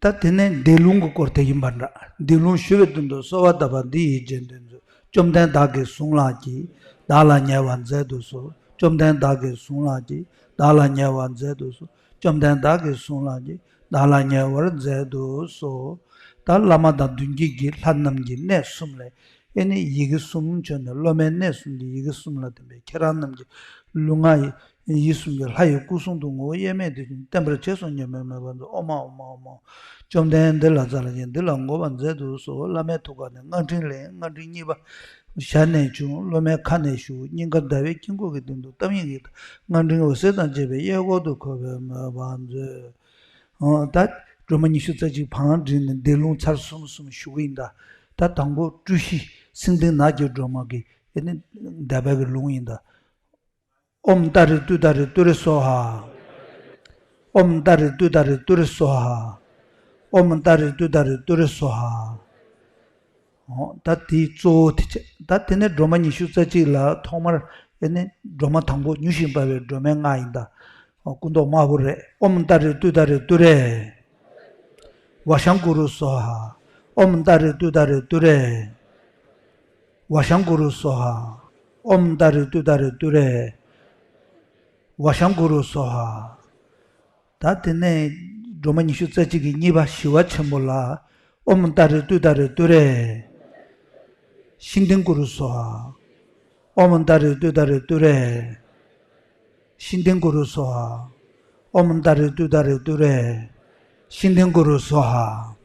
ད་དེ་ནས་འདས་ལུང་གི་སྐོར་དེ་ཡིན་པ་འདྲ། འདས་ལུང་ཞུ་བའི་དོན་དུ་གསོལ་བ་བཏབ་པ་འདི་ཡིས་རྗེས་ཟློས་མཛོད། བཅོམ་ལྡན་བདག་གིས་བཟུང་ལགས་ཀྱིས། བདག་ལ་ཉེ་བར་མཛད་དུ་གསོལ། བཅོམ་ལྡན་བདག་གིས་བཟུང་ལགས་ཀྱིས། བདག་ལ་ཉེ་བར་མཛད་དུ་གསོལ། བཅོམ་ལྡན་བདག་གིས་བཟུང་ལགས་ཀྱིས། བདག་ལ་ཉེ་བར་མཛད་དུ་གསོལ། ད་བླ་མ་དང་མདུན་བསྐྱེད་ཀྱི་ལྷ་རྣམས་ཀྱི་གནས་གསུམ་ལས། ཨེ་ནི་ཡི་གེ་གསུམ་བྱོན་ནས་སློབ་མའི་གནས་གསུམ་གྱི་ཡི་གེ་གསུམ་ལ་བརྟེན་པའི་ཁྱེད་རང་རྣམས་ཀྱི་ལུས་ངག་ཡིད་གསུམ་གྱི་ལྷ་ཡི་སྐུ་གསུང་ཐུགས་ངོ་བོ་དབྱེར་མེད་དེ་བཞིན་བརྟན་པར་རྗེས་སུ་ཉོན་མོངས་མེད་པར་མཛོད། ཨོ་མ་ཨོ་མ་ཨོ་མ། བཅོམ་ལྡན་འདི་ལ་སྩལ་ཞིང་འདི་ལ་མགོ་བོས་མཛད་དུ་གསོལ། བླ་མའི་ཐུགས་ཀ་ནས་སྔགས་ཕྲེང་ལས། སྔགས་ཕྲེང་གཉིས་པ་ཞལ་ནས་ཕྱུང་། སློབ་མའི་ཁ་ནས་ཞུགས། སྙིང་གར་ཟླ་བའི་དཀྱིལ་འཁོར་གྱི་སྟེང་དུ་གཏམས་ངེས་ཀྱི་སྔགས་ཕྲེང་འོད་ཟེར་དང་བཅས་པའི་གཡས་སྐོར་དུ་འཁོར་བའི་མོས་པ་མཛོད། ཨོ། ད་སྒྲོལ་མ་ཉི་ཤུ་རྩ་གཅིག་བང་བསྒྲིགས་ནས་འདས་ལུང་ཚར་གསུམ་གསུམ་ཞུ་གི་ཡིན་ད། ད་དང་པོ་སྤྲུལ་གཞི་སེང་ལྡེང་ནགས་ཀྱི་སྒྲོལ་མ་གི་ཨེ་ནི་འདས་པའི་གི་ལུང་ཡིན་ད། ཨོཾ་ཏཱ་རེ་ཏུཏྟཱ་རེ་ཏུ་རེ་སྭཱ་ཧཱ། ཨོཾ་ཏཱ་རེ་ཏུཏྟཱ་རེ་ཏུ་རེ་སྭཱ་ཧཱ། ཨོཾ་ཏཱ་རེ་ཏུཏྟཱ་རེ་ཏུ་རེ་སྭཱ་ཧཱ། ཨོ། ད་དེའི་གཙོ་བོ་དེ་བྱས། ད་དེ་ནས་སྒྲོལ་མ་ཉི་ཤུ་རྩ་གཅིག་ལ་ཐོག་མར་ཨེ་ནི་སྒྲོལ་མ་དང་པོ་མྱུར་ཞིང་འབར་བའི་སྒྲོལ་མའི་སྔགས་ཡིན་ད། ཨོ། སྐུ་མདོག་དམར་པོ་རེད། ཨོཾ་ཏཱ་རེ་ཏུཏྟཱ་རེ་ཏུ་རེ། ཝ་ཤཾ་གུ་རུ་སྭཱ་ཧཱ། ཨོཾ་ཏཱ་རེ་ཏུཏྟཱ་རེ་ཏུ་རེ། ཝ་ཤཾ་གུ་རུ་སྭཱ་ཧཱ། ཨོཾ་ཏཱ་རེ་ཏུཏྟཱ་རེ་ཏུ་རེ། ཝ་ཤཾ་གུ་རུ་སྭཱ་ཧཱ། ད་དེ་ནས་སྒྲོལ་མ་ཉི་ཤུ་རྩ་གཅིག་གི་གཉིས་པ་ཞི་བ་ཆེན་པོ་ལ། ཨོཾ་ཏཱ་རེ་ཏུཏྟཱ་རེ་ཏུ་རེ། ཤིང་ལྡེང་གུ་རུ་སྭཱ་ཧཱ། ཨོཾ་ཏཱ་རེ་ཏུཏྟཱ་རེ་ཏུ་རེ། ཤིང་ལྡེང་གུ་རུ་སྭཱ་ཧཱ། ཨོཾ་ཏཱ་རེ་ཏུཏྟཱ་རེ་ཏུ་རེ། ཤིང་ལྡེང་གུ་རུ་སྭཱ་ཧཱ།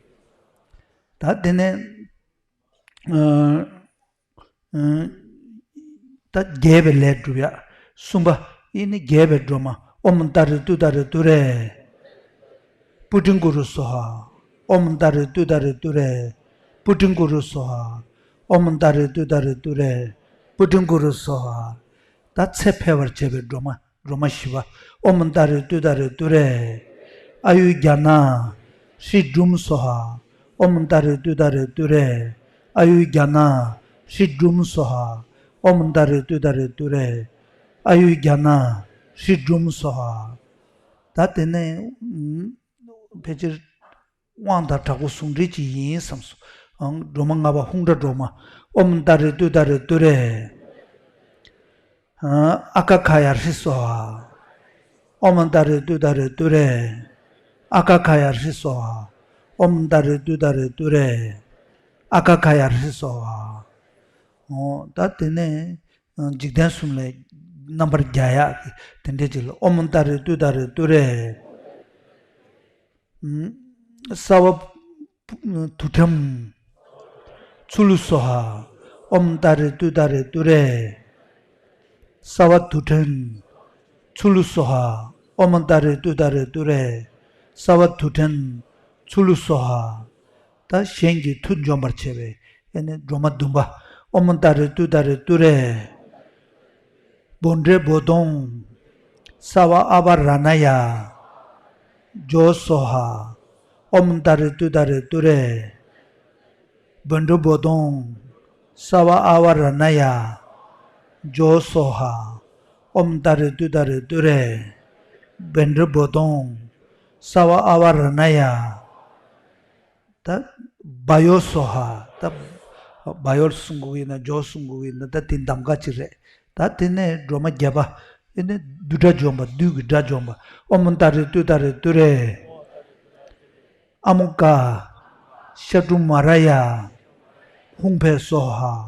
ད་དེ་ནས། ཨ། ཨ། ད་རྒྱས་པའི་ལས་སྒྲུབ་ཡ། གསུམ་པ། ཨེ་ནི་རྒྱས་པའི་སྒྲོལ་མ། ཨོཾ་ཏཱ་རེ་ཏུཏྟཱ་རེ་ཏུ་རེ། སྤུ་ཀྲིང་གུ་རུ་སྭཱ་ཧཱ། ཨོཾ་ཏཱ་རེ་ཏུཏྟཱ་རེ་ཏུ་རེ། སྤུ་ཀྲིང་གུ་རུ་སྭཱ་ཧཱ། ཨོཾ་ཏཱ་རེ་ཏུཏྟཱ་རེ་ཏུ་རེ། སྤུ་ཀྲིང་གུ་རུ་སྭཱ་ཧཱ། ད་ཚེ་འཕེལ་བར་བྱེད་པའི་སྒྲོལ་མ། སྒྲོལ་མ་བཞི་པ། ཨོཾ་ཏཱ་རེ་ཏུཏྟཱ་རེ་ཏུ་རེ། ཨ་ཡུ་ཛྙཱ་ན་ཧྲཱིཿ་ཀྲུམ་སྭཱ་ཧཱ། ཨོཾ་ཏཱ་རེ་ཏུཏྟཱ་རེ་ཏུ་རེ། ཨ་ཡུ་ཛྙཱ་ན་ཧྲཱིཿ་ཀྲུམ་སྭཱ་ཧཱ། ཨོཾ་ཏཱ་རེ་ཏུཏྟཱ་རེ་ཏུ་རེ། ཨ་ཡུ་ཛྙཱ་ན་ཧྲཱིཿ་ཀྲུམ་སྭཱ་ཧཱ། ད་དེ་ནས་ཕལ་ཆེར་དབང་དང་དྲག་པོ་ཟུང་འབྲེལ་གྱི་ཡིན་བསམས་སོ། སྒྲོལ་མ་ལྔ་པ་ཧཱུྃ་སྒྲ་སྒྲོལ་མ། ཨོཾ་ཏཱ་རེ་ཏུཏྟཱ་རེ་ཏུ་རེ། ཨ་ཀ་ཁ་ཡ་ཧྲཱིཿ་སྭཱ་ཧཱ། ཨོཾ་ཏཱ་རེ་ཏུཏྟཱ་རེ་ཏུ་རེ། ཨ་ཀ་ཁ་ཡ་ཧྲཱིཿ་སྭཱ་ཧཱ། ཨོཾ་ཏཱ་རེ་ཏུཏྟཱ་རེ་ཏུ་རེ། ཨ་ཀ་ཁ་ཡ་ཧྲཱིཿ་སྭཱ་ཧཱ། ཨོ། ད་དེ་ནས་འཇིག་རྟེན་གསུམ་ལ་རྣམ་པར་རྒྱལ་ཡག་གི་དེ་འདྲས་ཅིག་ལ། ཨོཾ་ཏཱ་རེ་ཏུཏྟཱ་རེ་ཏུ་རེ། ཨུམ། སརྦ་དྷཱུ་ཏིཾ་ཚུ་ལུ་སྭཱ་ཧཱ། ཨོཾ་ཏཱ་རེ་ཏུཏྟཱ་རེ་ཏུ་རེ། སརྦ་དྷཱུ་ཏིཾ་ཚུ་ལུ་སྭཱ་ཧཱ། ཨོཾ་ཏཱ་རེ་ཏུཏྟཱ་རེ་ཏུ་རེ། སརྦ་དྷཱུ་ཏིཾ་ཚུ་ལུ་སྭཱ་ཧཱ། ད་གཞན་གྱི་མཐུ་འཇོམས་པར་བྱེད་པའི་ཨེ་ནི་སྒྲོལ་མ་བདུན་པ། ཨོཾ་ཏཱ་རེ་ཏུཏྟཱ་རེ་ཏུ་རེ། བཻ་ཌཱུརྱ་བོ་དྷཾ་སརྦ་ཨ་བ་ར་ཎ་ཡ་ཇོ་སྭཱ་ཧཱ། ཨོཾ་ཏཱ་རེ་ཏུཏྟཱ་རེ་ཏུ་རེ། བཻ་ཌཱུརྱ་བོ་དྷཾ་སརྦ་ཨ་བ་ར་ཎ་ཡ་ཇོ་སྭཱ་ཧཱ། ཨོཾ་ཏཱ་རེ་ཏུཏྟཱ་རེ་ཏུ་རེ། བཻ་ཌཱུརྱ་བོ་དྷཾ་སརྦ་ཨ་བ་ར་ཎ་ཡ། ད་བ་ཡོ་སྭཱ་ཧཱ། ད་བ་ཡོ་གསུང་དགོས་ཡིན་ན་ཇོ་གསུང་དགོས་ཡིན་ན་ད་དེ་གདམ་ག་ཅིག་རེད། ད་དེ་ནས་སྒྲོལ་མ་བརྒྱད་པ། དེ་ནས་བདུད་སྒྲ་འཇོམས་པ། བདུད་ཀྱི་སྒྲ་འཇོམས་པ། ཨོཾ་ཏཱ་རེ་ཏུཏྟཱ་རེ་ཏུ་རེ། ཨ་མུ་ཀ་ཤ་ཀྲུ་མ་ར་ཡ་ཧཱུྃ་ཕཊ་སྭཱ་ཧཱ།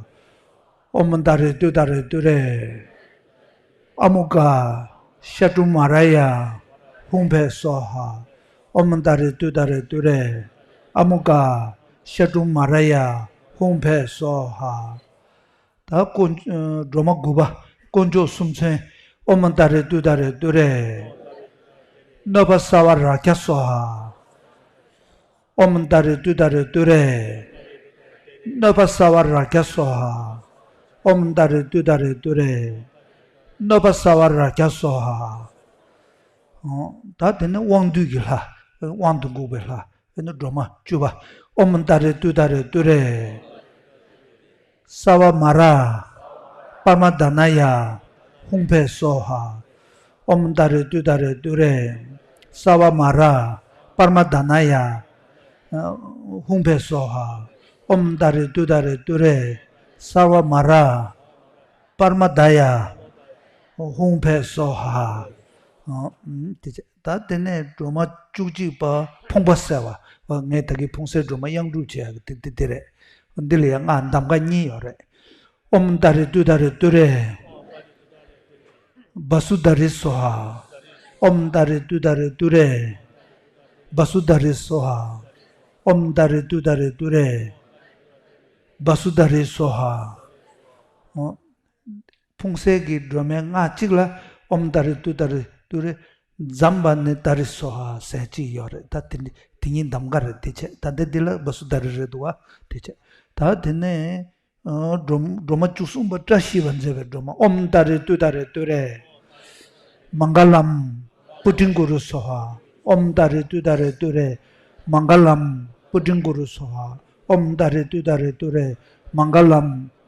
ཨོཾ་ཏཱ་རེ་ཏུཏྟཱ་རེ་ཏུ་རེ། ཨ་མུ་ཀ་ཤ་ཀྲུ་མ་ར་ཡ་ཧཱུྃ་ཕཊ་སྭཱ་ཧཱ། ཨོཾ་ཏཱ་རེ་ཏུཏྟཱ་རེ་ཏུ་རེ། ཨ་མུ་ཀ་ཤ་ཀྲུ་མ་ར་ཡ་ཧཱུྃ་ཕཊ་སྭཱ་ཧཱ། ད་དཀོན། སྒྲོལ་མ་དགུ་པ། དཀོན་མཆོག་གསུམ་མཚོན། ཨོཾ་ཏཱ་རེ་ཏུཏྟཱ་རེ་ཏུ་རེ། གནོད་པ་སརྦ་རཀྵ་སྭཱ་ཧཱ། ཨོཾ་ཏཱ་རེ་ཏུཏྟཱ་རེ་ཏུ་རེ། གནོད་པ་སརྦ་རཀྵ་སྭཱ་ཧཱ། ཨོཾ་ཏཱ་རེ་ཏུཏྟཱ་རེ་ཏུ་རེ། གནོད་པ་སརྦ་རཀྵ་སྭཱ་ཧཱ། ད་དེ་ནས་དབང་སྡུད་ཀྱི་ལྷ། དབང་དུ་འགུགས་པའི་ལྷ། དེ་ནས་སྒྲོལ་མ་བཅུ་པ། ཨོཾ་ཏཱ་རེ་ཏུཏྟཱ་རེ་ཏུ་རེ། སརྦ་མ་ར། པར་མ་དྷ་ན་ཡ། ཧཱུྃ་ཕཊ་སྭཱ་ཧཱ། ཨོཾ་ཏཱ་རེ་ཏུཏྟཱ་རེ་ཏུ་རེ། སརྦ་མ་ར། པར་མ་དྷ་ན་ཡ། ཧཱུྃ་ཕཊ་སྭཱ་ཧཱ། ཨོཾ་ཏཱ་རེ་ཏུཏྟཱ་རེ་ཏུ་རེ། སརྦ་མ་ར། པར་མ་དྷ་ཡ། ཧཱུྃ་ཕཊ་སྭཱ་ཧཱ། ཨ། དེ་བྱས། ད་དེ་ནས་སྒྲོལ་མ་བཅུ་གཅིག་པ་ཕུང་པོ་གསལ་བ། ངས་ད་གིན་ཕུང་གསལ་སྒྲོལ་མ་དབྱངས་སྒྲུབ་བྱེད་ཡག་གི་དེ་དེ་དེ་རེད། འདི་ལ་ཡང་སྔགས་གདམས་ངག་གཉིས་ཡོད་རེད། ཨོཾ་ཏཱ་རེ་ཏུཏྟཱ་རེ་ཏུ་རེ། བ་སུ་དྷ་རེ་སྭཱ་ཧཱ། ཨོཾ་ཏཱ་རེ་ཏུཏྟཱ་རེ་ཏུ་རེ། བ་སུ་དྷ་རེ་སྭཱ་ཧཱ། ཨོཾ་ཏཱ་རེ་ཏུཏྟཱ་རེ་ཏུ་རེ། བ་སུ་དྷ་རེ་སྭཱ་ཧཱ། ཨོ། ཕུང་གསལ་གྱི་སྒྲོལ་མའི་སྔགས་གཅིག་ལ་ཨོཾ་ཏཱ་རེ་ཏུཏྟཱ་རེ་ཏུ་རེ། ཛམྦྷ་ནི་དྷ་རེ་སྭཱ་ཧཱ་ཟེར་གཅིག་ཡོད་རེད། ད་དེ་འདི་དེ་གཉིས་གདམས་ངག་རེད། དེ་བྱས། ད་འདི་འདི་ལ་བ་སུ་དྷ་རེ་རེད་འདུག་བ། དེ་བྱས། ད་དེ་ནས་ཨ། སྒྲོལ་སྒྲོལ་མ་བཅུ་གསུམ་པ་བཀྲ་ཤིས་པ་མཛད་པའི་སྒྲོལ་མ། ཨོཾ་ཏཱ་རེ་ཏུཏྟཱ་རེ་ཏུ་རེ། མངྒ་ལཾ་པུ་ཊིཾ་ཀུ་རུ་སྭཱ་ཧཱ། ཨོཾ་ཏཱ་རེ་ཏུཏྟཱ་རེ་ཏུ་རེ། མངྒ་ལཾ་པུ་ཊིཾ་ཀུ་རུ་སྭཱ་ཧཱ། ཨོཾ་ཏཱ་རེ་ཏུཏྟཱ་རེ་ཏུ་རེ། མངྒ་ལཾ་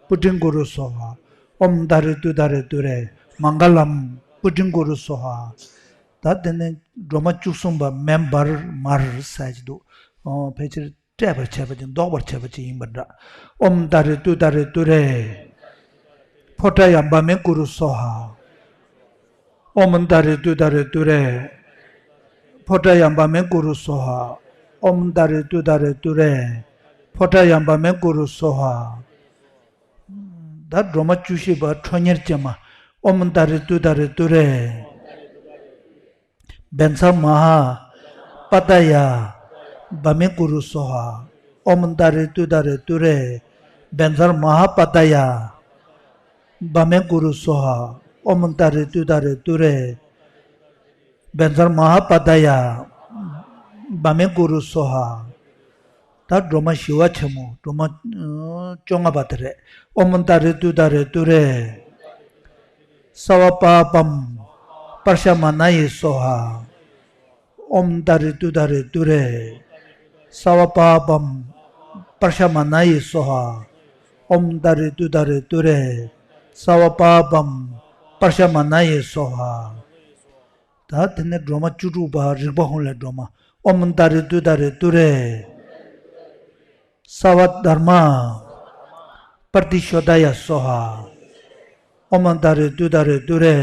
པུ་ཊིཾ་ཀུ་རུ་སྭཱ་ཧཱ། ཨོཾ་ཏཱ་རེ་ཏུཏྟཱ་རེ་ཏུ་རེ། མངྒ་ལཾ་པུ་ཊིཾ་ཀུ་རུ་སྭཱ་ཧཱ། ད་དེ་ནས་སྒྲོལ་མ་བཅུ་གསུམ་པ་མེ་འབར་མར་ཟེར་གྱི་འདུག་ཨོ། ཕལ་ཆེར་བསྐྲད་པར་བྱེད་པ་ཅིག་འདོགས་པར་བྱེད་པ་ཅིག་ཡིན་པ་འདྲ། ཨོཾ་ཏཱ་རེ་ཏུཏྟཱ་རེ་ཏུ་རེ། ཕོ་ཊ་ཡ་བྷ་མེ་ཀུ་རུ་སྭཱ་ཧཱ། ཨོཾ་ཏཱ་རེ་ཏུཏྟཱ་རེ་ཏུ་རེ། ཕོ་ཊ་ཡ་བྷ་མེ་ཀུ་རུ་སྭཱ་ཧཱ། ཨོཾ་ཏཱ་རེ་ཏུཏྟཱ་རེ་ཏུ་རེ། ཕོ་ཊ་ཡ་བྷ་མེ་ཀུ་རུ་སྭཱ་ཧཱ། ད་སྒྲོལ་མ་བཅུ་བཞི་པ་ཁྲོ་གཉེར་ཅན་མ། ཨོཾ་ཏཱ་རེ་ཏུཏྟཱ་རེ་ཏུ་རེ། བཛྲ་མ་ཧཱ་པ་ཏྱ་ཡ་བྷ་མེ་ཀུ་རུ་སྭཱ་ཧཱ། ཨོཾ་ཏཱ་རེ་ཏུཏྟཱ་རེ་ཏུ་རེ། བཛྲ་མ་ཧཱ་པ་ཏྱ་ཡ་བྷ་མེ་ཀུ་རུ་སྭཱ་ཧཱ། ཨོཾ་ཏཱ་རེ་ཏུཏྟཱ་རེ་ཏུ་རེ། བཛྲ་མ་ཧཱ་པ་ཏྱ་ཡ་བྷ་མེ་ཀུ་རུ་སྭཱ་ཧཱ། ད་སྒྲོལ་མ་ཞི་བ་ཆེན་མོ། སྒྲོལ་མ་ཨ་བཅོ་ལྔ་པ་དེ་རེད། ཨོཾ་ཏཱ་རེ་ཏུཏྟཱ་རེ་ཏུ་རེ། སརྦ་པཱ་པཾ་པརྱ་མ་ཎཱ་ཡེ་སྭཱ་ཧཱ། ཨོཾ་ཏཱ་རེ་ཏུཏྟཱ་རེ་ཏུ་རེ། སརྦ་པཱ་པཾ་པརྱ་མ་ཎཱ་ཡེ་སྭཱ་ཧཱ། ཨོཾ་ཏཱ་རེ་ཏུཏྟཱ་རེ་ཏུ་རེ། སརྦ་པཱ་པཾ་པརྱ་མ་ཎཱ་ཡེ་སྭཱ་ཧཱ། ད་དེ་ནས་སྒྲོལ་མ་བཅུ་དྲུག་པ་རིག་པ་ཧཱུྃ་ལས་སྒྲོལ་མ། ཨོཾ་ཏཱ་རེ་ཏུཏྟཱ་རེ་ཏུ་རེ། སརྦ་དྷརྨ་པྲ་ཏི་ཤོྡྷ་ཡ་སྭཱ་ཧཱ། ཨོཾ་ཏཱ་རེ་ཏུཏྟཱ་རེ་ཏུ་རེ།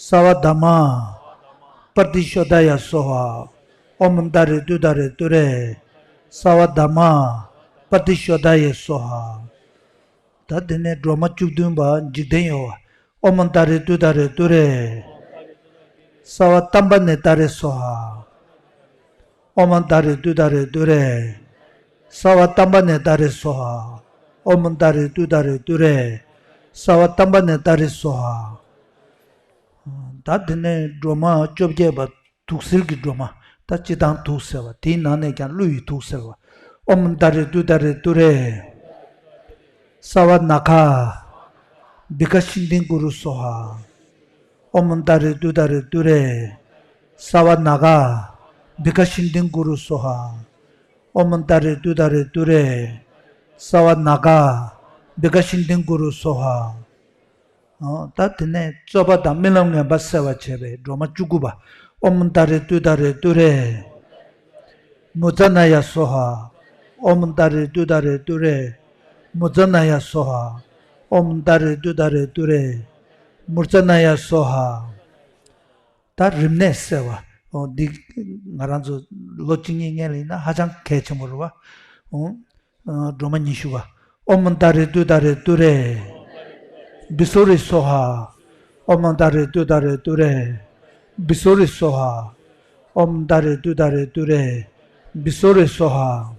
སརྦ་དྷརྨ་པྲ་ཏི་ཤོྡྷ་ཡ་སྭཱ་ཧཱ། ཨོཾ་ཏཱ་རེ་ཏུཏྟཱ་རེ་ཏུ་རེ། སརྦ་དྷརྨ་པྲ་ཏི་ཤོྡྷ་ཡེ་སྭཱ་ཧཱ། ད་དེ་ནས་སྒྲོལ་མ་བཅུ་བདུན་པ་འཇིག་རྟེན་གཡོ་བ། ཨོཾ་ཏཱ་རེ་ཏུཏྟཱ་རེ་ཏུ་རེ། སརྦ་ཏམ་པ་ནེ་ཏཱ་རེ་སྭཱ་ཧཱ། ཨོཾ་ཏཱ་རེ་ཏུཏྟཱ་རེ་ཏུ་རེ། སརྦ་ཏམ་པ་ནེ་ཏཱ་རེ་སྭཱ་ཧཱ། ཨོཾ་ཏཱ་རེ་ཏུཏྟཱ་རེ་ཏུ་རེ། སརྦ་ཏམ་པ་ནེ་ཏཱ་རེ་སྭཱ་ཧཱ། ད་དེ་ནས་སྒྲོལ་མ་བཅོ་བརྒྱད་པ། དུག་སེལ་གྱི་སྒྲོལ་མ། ད་སྤྱིར་བཏང་དུག་སེལ་བ། དེའི་ནང་ནས་ཀྱང་ཀླུ་ཡི་དུག་སེལ་བ། ཨོཾ་ཏཱ་རེ་ཏུཏྟཱ་རེ་ཏུ་རེ། སརྦ་ནཱ་ག་བི་ག་ཤིན་དིང་ཀུ་རུ་སྭཱ་ཧཱ། ཨོཾ་ཏཱ་རེ་ཏུཏྟཱ་རེ་ཏུ་རེ། སརྦ་ནཱ་ག་བི་ག་ཤིན་དིང་ཀུ་རུ་སྭཱ་ཧཱ། ཨོཾ་ཏཱ་རེ་ཏུཏྟཱ་རེ་ཏུ་རེ། སརྦ་ནཱ་ག་བི་ག་ཤིན་དིང་ཀུ་རུ་སྭཱ་ཧཱ། ཨོ། ད་དེ་ནས་རྩོད་པ་དང་རྨི་ལམ་ངན་པ་སེལ་བར་བྱེད་པའི་སྒྲོལ་མ་བཅུ་དགུ་པ། ཨོཾ་ཏཱ་རེ་ཏུཏྟཱ་རེ་ཏུ་རེ། མུ་ཙ་ན་ཡ་སྭཱ་ཧཱ། ཨོཾ་ཏཱ་རེ་ཏུཏྟཱ་རེ་ཏུ་རེ། མུ་ཙ་ན་ཡ་སྭཱ་ཧཱ། ཨོཾ་ཏཱ་རེ་ཏུཏྟཱ་རེ་ཏུ་རེ། མུར་ཙ་ན་ཡ་སྭཱ་ཧཱ། ད་རིམས་ནད་སེལ་བ། ཨོ། འདི་ང་རང་ཚོ་ལོ་གཅིག་གཉིས་སྔོན་ལ་ཡིན་ན་ཧ་ཅང་གལ་ཆེན་པོ་རེད་བ། ཨོ། སྒྲོལ་མ་ཉི་ཤུ་པ། ཨོཾ་ཏཱ་རེ་ཏུཏྟཱ་རེ་ཏུ་རེ། བི་སུ་རི་སྭཱ་ཧཱ། ཨོཾ་ཏཱ་རེ་ཏུཏྟཱ་རེ་ཏུ་རེ། བི་སུ་རི་སྭཱ་ཧཱ། ཨོཾ་ཏཱ་རེ་ཏུཏྟཱ་རེ་ཏུ་རེ། བི་སུ་རི་སྭཱ་ཧཱ།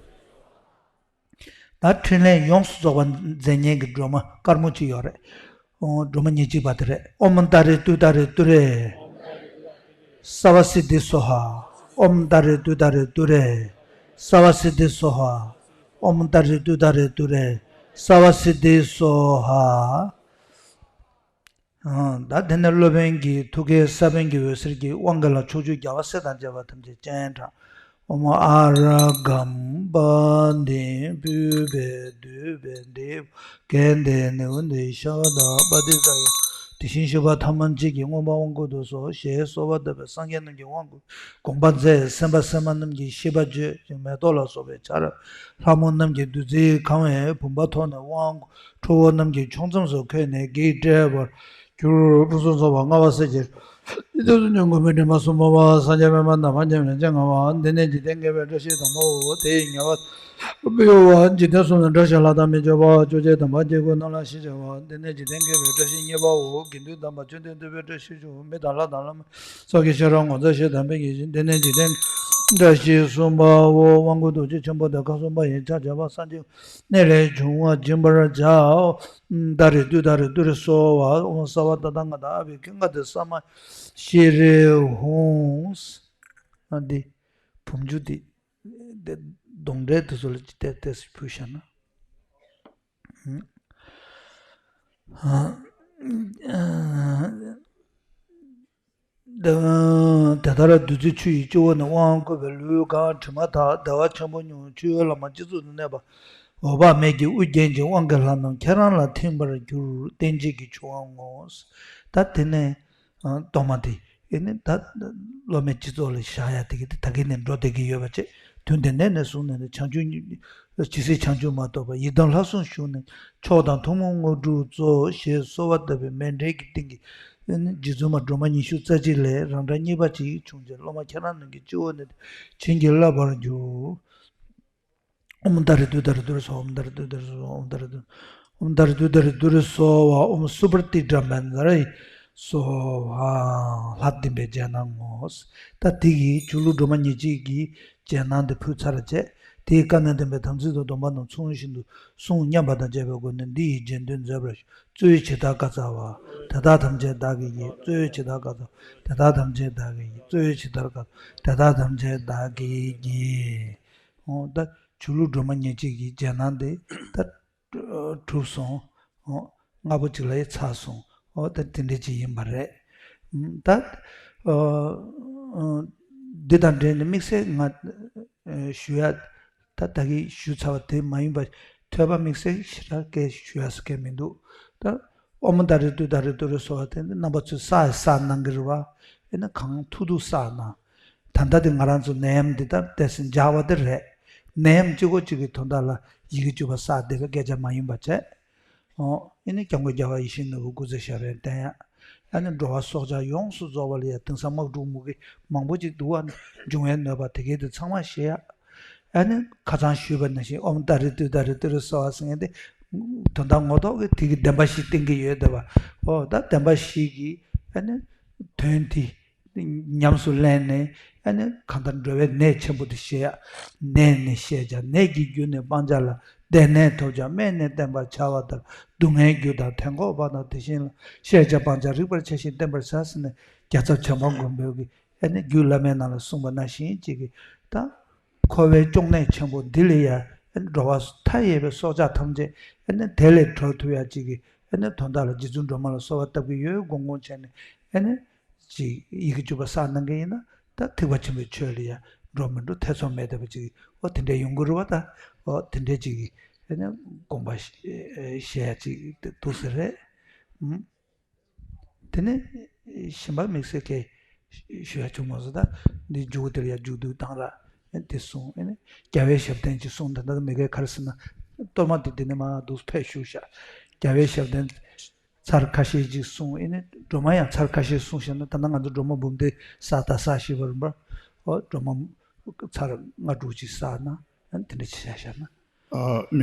ད་འཕྲིན་ལས་ཡོངས་སུ་རྫོགས་པ་མཛད་མཁན་གྱི་སྒྲོལ་མ་དཀར་མོ་གཅིག་ཡོད་རེད། ཨོ། སྒྲོལ་མ་ཉེར་གཅིག་པ་དེ་རེད། ཨོཾ་ཏཱ་རེ་ཏུཏྟཱ་རེ་ཏུ་རེ། སརྦ་སིདྡྷི་སྭཱ་ཧཱ། ཨོཾ་ཏཱ་རེ་ཏུཏྟཱ་རེ་ཏུ་རེ། སརྦ་སིདྡྷི་སྭཱ་ཧཱ། ཨོཾ་ཏཱ་རེ་ཏུཏྟཱ་རེ་ཏུ་རེ། སརྦ་སིདྡྷི་སྭཱ་ཧཱ། ཨང་། ད་དེ་ནས་སློབ་དཔོན་གྱི་ཐུགས་ཀའི་ས་བོན་གྱི་འོད་ཟེར་གྱིས་དབང་གི་ལ་ཕྱོགས་བཅུའི་རྒྱལ་བ་སྲས་དང་བཅས་པ་ཐམས་ཅད་སྤྱན་དྲངས། ཨོཾ་ཨ་ར་གམ་པ་ཏི་ཕུད་པའི་བསྡུས་པའི་འདི་གན་ཏེ་ནེའུ་ཏེ་ཤ་བ་དང་པ་ཏི་ཙ་ཡ། དེ་བཞིན་གཤེགས་པ་ཐ་མ་གཅིག་གི་མངོན་པར་དབང་བསྐུར་དུ་གསོལ་ཞེས་གསོལ་བ་བཏབ་པས་སངས་རྒྱས་རྣམས་ཀྱི་དབང་བསྐུར་དགོངས་པ་མཛད། སེམས་དཔའ་སེམས་མ་རྣམས་ཀྱིས་ཤིས་པ་བརྗོད་ཅིང་མེ་ཏོག་ལ་སོགས་པའི་ཆར། ལྷ་མོ་རྣམས་ཀྱི་བདུད་རྩིས་གང་བའི་བུམ་པ་ཐོགས་ནས་དབང་བསྐུར། ཁྲོ་བོ་རྣམས་ཀྱི་ཕྱོགས་མཚམས་སུ་འཁོད་ནས་བགེགས་བསྐྲད་པར་གྱུར། ཕུན་སུམ་ཚོགས་པ་མངའ་བ་སྲས་ཀྱི་རིགས། ཏེ་ཚུལ་ཉན་མགོན་པོའི་མགྲིན་པ་གསུམ་པོ་མ། སངས་རྒྱས་སྨན་པ་ནམ་མཁའ་མཉམ་མེད་ཅན་མངའ་བ། འདི་ནས་འཇིག་རྟེན་དགེ་བའི་བཀྲ་ཤིས་དང་པོའོ། དེ་ཡི་ཉེ་བར་སྤྱོད་པ། འཇིག་རྟེན་གསུམ་ན་བཀྲ་ཤིས་ལྷ་དང་མི་མཆོད་པ། བཅོ་བརྒྱད་དམ་པ་དཀྱིལ་འཁོར་རྣམས་ལ་ཞེས་བྱ་བ། འདི་ནས་འཇིག་རྟེན་དགེ་བའི་བཀྲ་ཤིས་གཉིས་པའོ། དགེ་འདུན་དམ་པ་བཅོམ་ལྡན་འདས་དཔལ་བཀྲ་ཤིས་ཤོག་མི་དང་ལྷ་དང་ལྷ་མོ་སོགས་ཀྱི་ཤེས་རབ་ངོ་མཚར་ཞེས་དམ་པའི་ཉེར་བཞི། འདི་ནས་འཇིག་རྟེན་བཀྲ་ཤིས་གསུམ་པའོ། དབང་བསྐུར་ཐུགས་རྗེ་ཆེན་པོ་དེ་ཁམས་གསུམ་པ་ཡི་ཕྱག་བྱ་བ་སངས་རྒྱས་གནས་ལས་བྱུང་བ་སྦྱིན་པར་བྱའོ། ཏ་རེ་ཏུ་ཏ་རེ་ཏུ་རེ་སྭཱ་ཧཱ། ཨོཾ་སརྦ་ཏ་ཏ་མངའ་བདག་ཨ་བྷི་ཥིང་ག་ཏེ་ས་མ་ཤྲཱི་ཧཱུྃ། ཨ་འདི་བུམ་ཆུ་འདི་འདི་གདོན་འདྲེ་དེ་ཚོ་ལ་ཏོག་ཙམ་ཕུལ་བཞག་ན། ཨ། དེ་ལྟར་བདུད་རྩི་ཆུ་ཡི་སྤྱི་བོ་ནས་དབང་བསྐུར་བས་ལུས་གང་དྲི་མ་དག་བདེ་བ་ཆེན་པོ་མྱོང་། ཆུ་ཡི་ལམ་སྤྱི་གཙུག་ཏུ་གནས་པ་འོད་དཔག་མེད་ཀྱི་དབུ་རྒྱན་གྱི་དབང་གི་ལྷ་རྣམས་ཁྱེད་རང་ལ་ཐིམ་པར་གྱུར། རྟེན་བྱེད་ཀྱི་ཆུ་དབང་ངོ་། ད་དེ་ནས་གཏོར་མ་དེ་ཨེ་ནི་ད་སློབ་མའི་སྤྱི་གཙུག་ལ་བཞག་ཡ་དེ་གི་དེ་ད་གིན་ནས་འགྲོ་བསྡད་ཀྱི་ཡོད་པ་བྱས། དུས་འདི་ནས་ནས་བཟུང་ནས་ནི་བྱང་ཆུབ་ཇི་སྲིད་བྱང་ཆུབ་མ་ཐོབ་པར་ཡི་དམ་ལྷ་སྲུང་ཞུས་ནས་མཆོག་དང་ཐུན་མོང་དངོས་གྲུབ་སྩོལ་ཞེས་གསོལ་བ་བཏབ་པའི་མཎྜལ་གྱི་སྟེང་གི་རྗེ་བཙུན་མ་སྒྲོལ་མ་ཉི་ཤུ་རྩ་གཅིག་ལས་རང་གྲངས་གཉིས་པ་ཅིག་བྱུང་རྗེས་སློབ་མ་ཁྱེད་རང་རྣམས་ཀྱི་སྤྱི་བོ་ནས་བྱིན་གྱིས་བརླབ་པར་འགྱུར། ཨོཾ་ཏཱ་རེ་ཏུཏྟཱ་རེ་ཏུ་རེ་སྭཱ་ཧཱ། ཨོཾ་ཏཱ་རེ་ཏུཏྟཱ་རེ་ཏུ་རེ་སྭཱ་ཧཱ། ཨོཾ་ཏཱ་རེ་ཏུཏྟཱ་རེ་ཏུ་རེ་སྭཱ་ཧཱ། ཨོཾ་སུ་པྲ་ཏི་དྲ་མཎྜལ་སྭཱ་ཧཱ། ལྷ་བདེན་པའི་རྗེས་གནང་ངོ་། ད་དེ་གིས་ཆུ་ཀླུ་སྒྲོལ་མ་ཉེར་གཅིག་གི་རྗེས་གནང་དེ་ཕུལ་ཚར་བྱས། དེའི་བཀའ་ནན་ལྡན་པའི་དམ་ཚིག་ཏུ་སྡོམ་པ་རྣམས་མཚུངས་བཞིན་དུ་གསུང་སྙམ་པ་དང་བཅས་པའི་སྒོ་ནས་འདི་ཡི་རྗེས་ཟློས་མཛད་པར་ཞུ། གཙོ་བོས་ཇི་ལྟར་བཀའ་སྩལ་པ། དེ་དག་ཐམས་ཅད་བདག་གིས་བགྱི། གཙོ་བོས་ཇི་ལྟར་བཀའ་སྩལ་པ། དེ་དག་ཐམས་ཅད་བདག་གིས་བགྱི། གཙོ་བོས་ཇི་ལྟར་བཀའ་སྩལ་པ། དེ་དག་ཐམས་ཅད་བདག་གིས་བགྱི། འོ་ད་ཆུ་ཀླུ་སྒྲོལ་མ་ཉེར་གཅིག་གི་རྗེས་གནང་དེ་ད་གྲུབ་སོང་། འོ་ལྔ་པོ་གཅིག་ལ་ཡི་ཚར་སོང་། འོ་ད་དེ་འདྲ་ཅིག་ཡིན་པ་རེད། ད་འདི་དང་འབྲེལ་ནས་དམིགས་བསལ་ང་ཞུ་ཡ། ད་ད་གིན་ཞུས་ཚར་བ་དེ་མ་ཡིན་པ་ཐོས་པ་དམིགས་བསལ་ཞེ་དྲག་སྐད་ཞུ་ཡ་ཟེར་མཁན་མི་འདུག་ད་ཨོཾ་ཏཱ་རེ་ཏུཏྟཱ་རེ་ཏུ་རེ་སྭཱ་ཧཱ་དེ་ནི་རྣམ་པ་ཚོས་བསགས་བསགས་གནང་གི་རེད་བ། ཨེ་ན་གང་ཐུབ་ཐུབ་བསགས་གནང་། ད་ལྟ་དེ་ང་རང་ཚོ་ནད་ཡམས་འདི་ལྟར་བལྟས་ཟིན་འཇགས་པ་དེ་རེད། ནད་ཡམས་གཅིག་པོ་གཅིག་གི་དོན་དག་ལ་ཡི་གེ་བཅུ་པ་བསགས་བསྡད་པའི་སྐད་ཆ་མ་ཡིན་པ་བྱས། ཨོ། ཨེ་ནི་སྐྱབས་མགོན་རྒྱལ་བ་ཡིད་བཞིན་ནོར་བུ་སྐུ་ཚེ་ཞབས་པད་བརྟན་ཡ། ཨ་ནི་འགྲོ་བ་སྲོག་ཆགས་ཡོངས་སུ་རྫོགས་པ་ལ་ཡ་དེང་སང་དམག་འཁྲུག་མུ་གེ་མང་པོ་ཅིག་འདུག་བ། འབྱུང་བའི་གནོད་པ་དེ་གའི་དེ་ཚང་མ་ཞི་ཡ། ཨ་ནི་ཁ་སང་ཞུས་པ་ནང་བཞིན་ཨོཾ་ཏཱ་རེ་ཏུཏྟཱ་རེ་ཏུ་རེ་སྭཱ་ཧཱ་ཟེར་མཁན་དེ། དོན་དག་ངོ་ཐོག་གི་དེ་གི་བདེན་པ་བཞི་བསྟན་གྱི་ཡོད་དེ་བ། ཨོ་ད་བདེན་པ་བཞི་གི་ཨ་ནི་དོན་དེ། ཉམས་སུ་ལེན་ནས་ཨ་ནི་གང་ལྟར་འགྲོ་བའི་ནད་ཆེན་པོ་དེ་ཞི་ཡ། ནད་ནི་བཤད་བྱ་ནད་ཀྱི་རྒྱུ་ནི་སྤང་བྱ་ལ། བདེ་གནས་ཐོབ་བྱ་སྨན་ནི་བསྟེན་པར་བྱ་བ་ལྟར། སྡུག་བསྔལ་རྒྱུ་དང་དེ་འགོག་པ་དང་དེ་བཞིན་ལ། བཤད་བྱ་སྤང་བྱ་རིགས་པར་བྱ་ཞིང་བསྟེན་པར་བྱ་ཟེར་ནས་རྒྱལ་ཚབ་བྱམས་པ་མགོན་པོ་གིས་ཨ་ནི་རྒྱུད་བླ་མའི་ནང་ལ་གསུངས་པ་ནང་བཞིན་གཅིག་གིས་ད། འཁོར་བའི་གཅོང་ནད་ཆེན་པོ་འདི་ལས་ཡ། ཨ་ནི་འགྲོ་བ་མཐའ་ཡས་པའི་སྲོག་ཆགས་ཐམས་ཅད་ཨ་ནི་དེ་ལས་གྲོལ་ཐུབ་ཡ་གཅིག་གིས་ཨ་ནི་དོན་དག་ལ་རྗེ་བཙུན་སྒྲོལ་མ་ལ་གསོལ་བ་བཏབ་ཀྱི་ཡོད་དགོངས་དགོངས་བྱས་ནས་ཨ་ནི། ཅིག་ཡི་གེ་བཅུ་པ་བསགས་གནང་མཁན་ཡིན་ན་ད་ཐེག་པ་ཆེན་པོའི་ཆོས་ལ་ཡ་འགྲོ་མི་འགྲོ་ཐེ་ཚོམ་མེད་བསྡད་པ་ཅིག་ཨོ་དེ་འདྲའི་ཡོང་གི་རེད་བ། ད་ཨོ་དེ་འདྲའི་ཅིག་ཨེ་ནས་དགོངས་པ་བཞེས་ཡ་ཅིག་འདུག་ཟེར་རེད། ཨུམ། དེ་ནས་གཞན་པ་དམིགས་བསལ་གྱི་ཞུ་ཡ་བྱུང་མ་སོང་། ད་འདི་མཇུག་དེར་ཡ་མཇུག་བསྡུ་བཏང་ར་དེ་གསུངས། ཨེ་ནས་རྒྱལ་བའི་ཞབས་བརྟན་ཅིག་གསུངས། ད་ལྟ་མི་སྒེར་ག་རེ་ཟེར་ན་གཏོར་མ་དེ་འདི་ནས་མ་འདུག་ཕེབས་བཞུགས་ཤག་རྒྱལ་བའི་ཞབས་བརྟན། ཚར་ཁ་ཤས་ཅིག་གསུངས། ཨེ་ནས་སྒྲོལ་མ་ཡང་ཚར་ཁ་ཤས་གསུངས་བཞག་ན་ད་ལྟ་ང་ཚོ་སྒྲོལ་མ་འབུམ་སྡེ་ས་ད་ས་ཞེས་པ་རིམ་པར་ཨོ་སྒྲོལ་མ་ཚར་ལྔ་དྲུག་ཅིག་བསགས་ན་ཨ་ནི་དེ་འདྲ་ཅིག་བྱས་བཞག་ན། ཨ།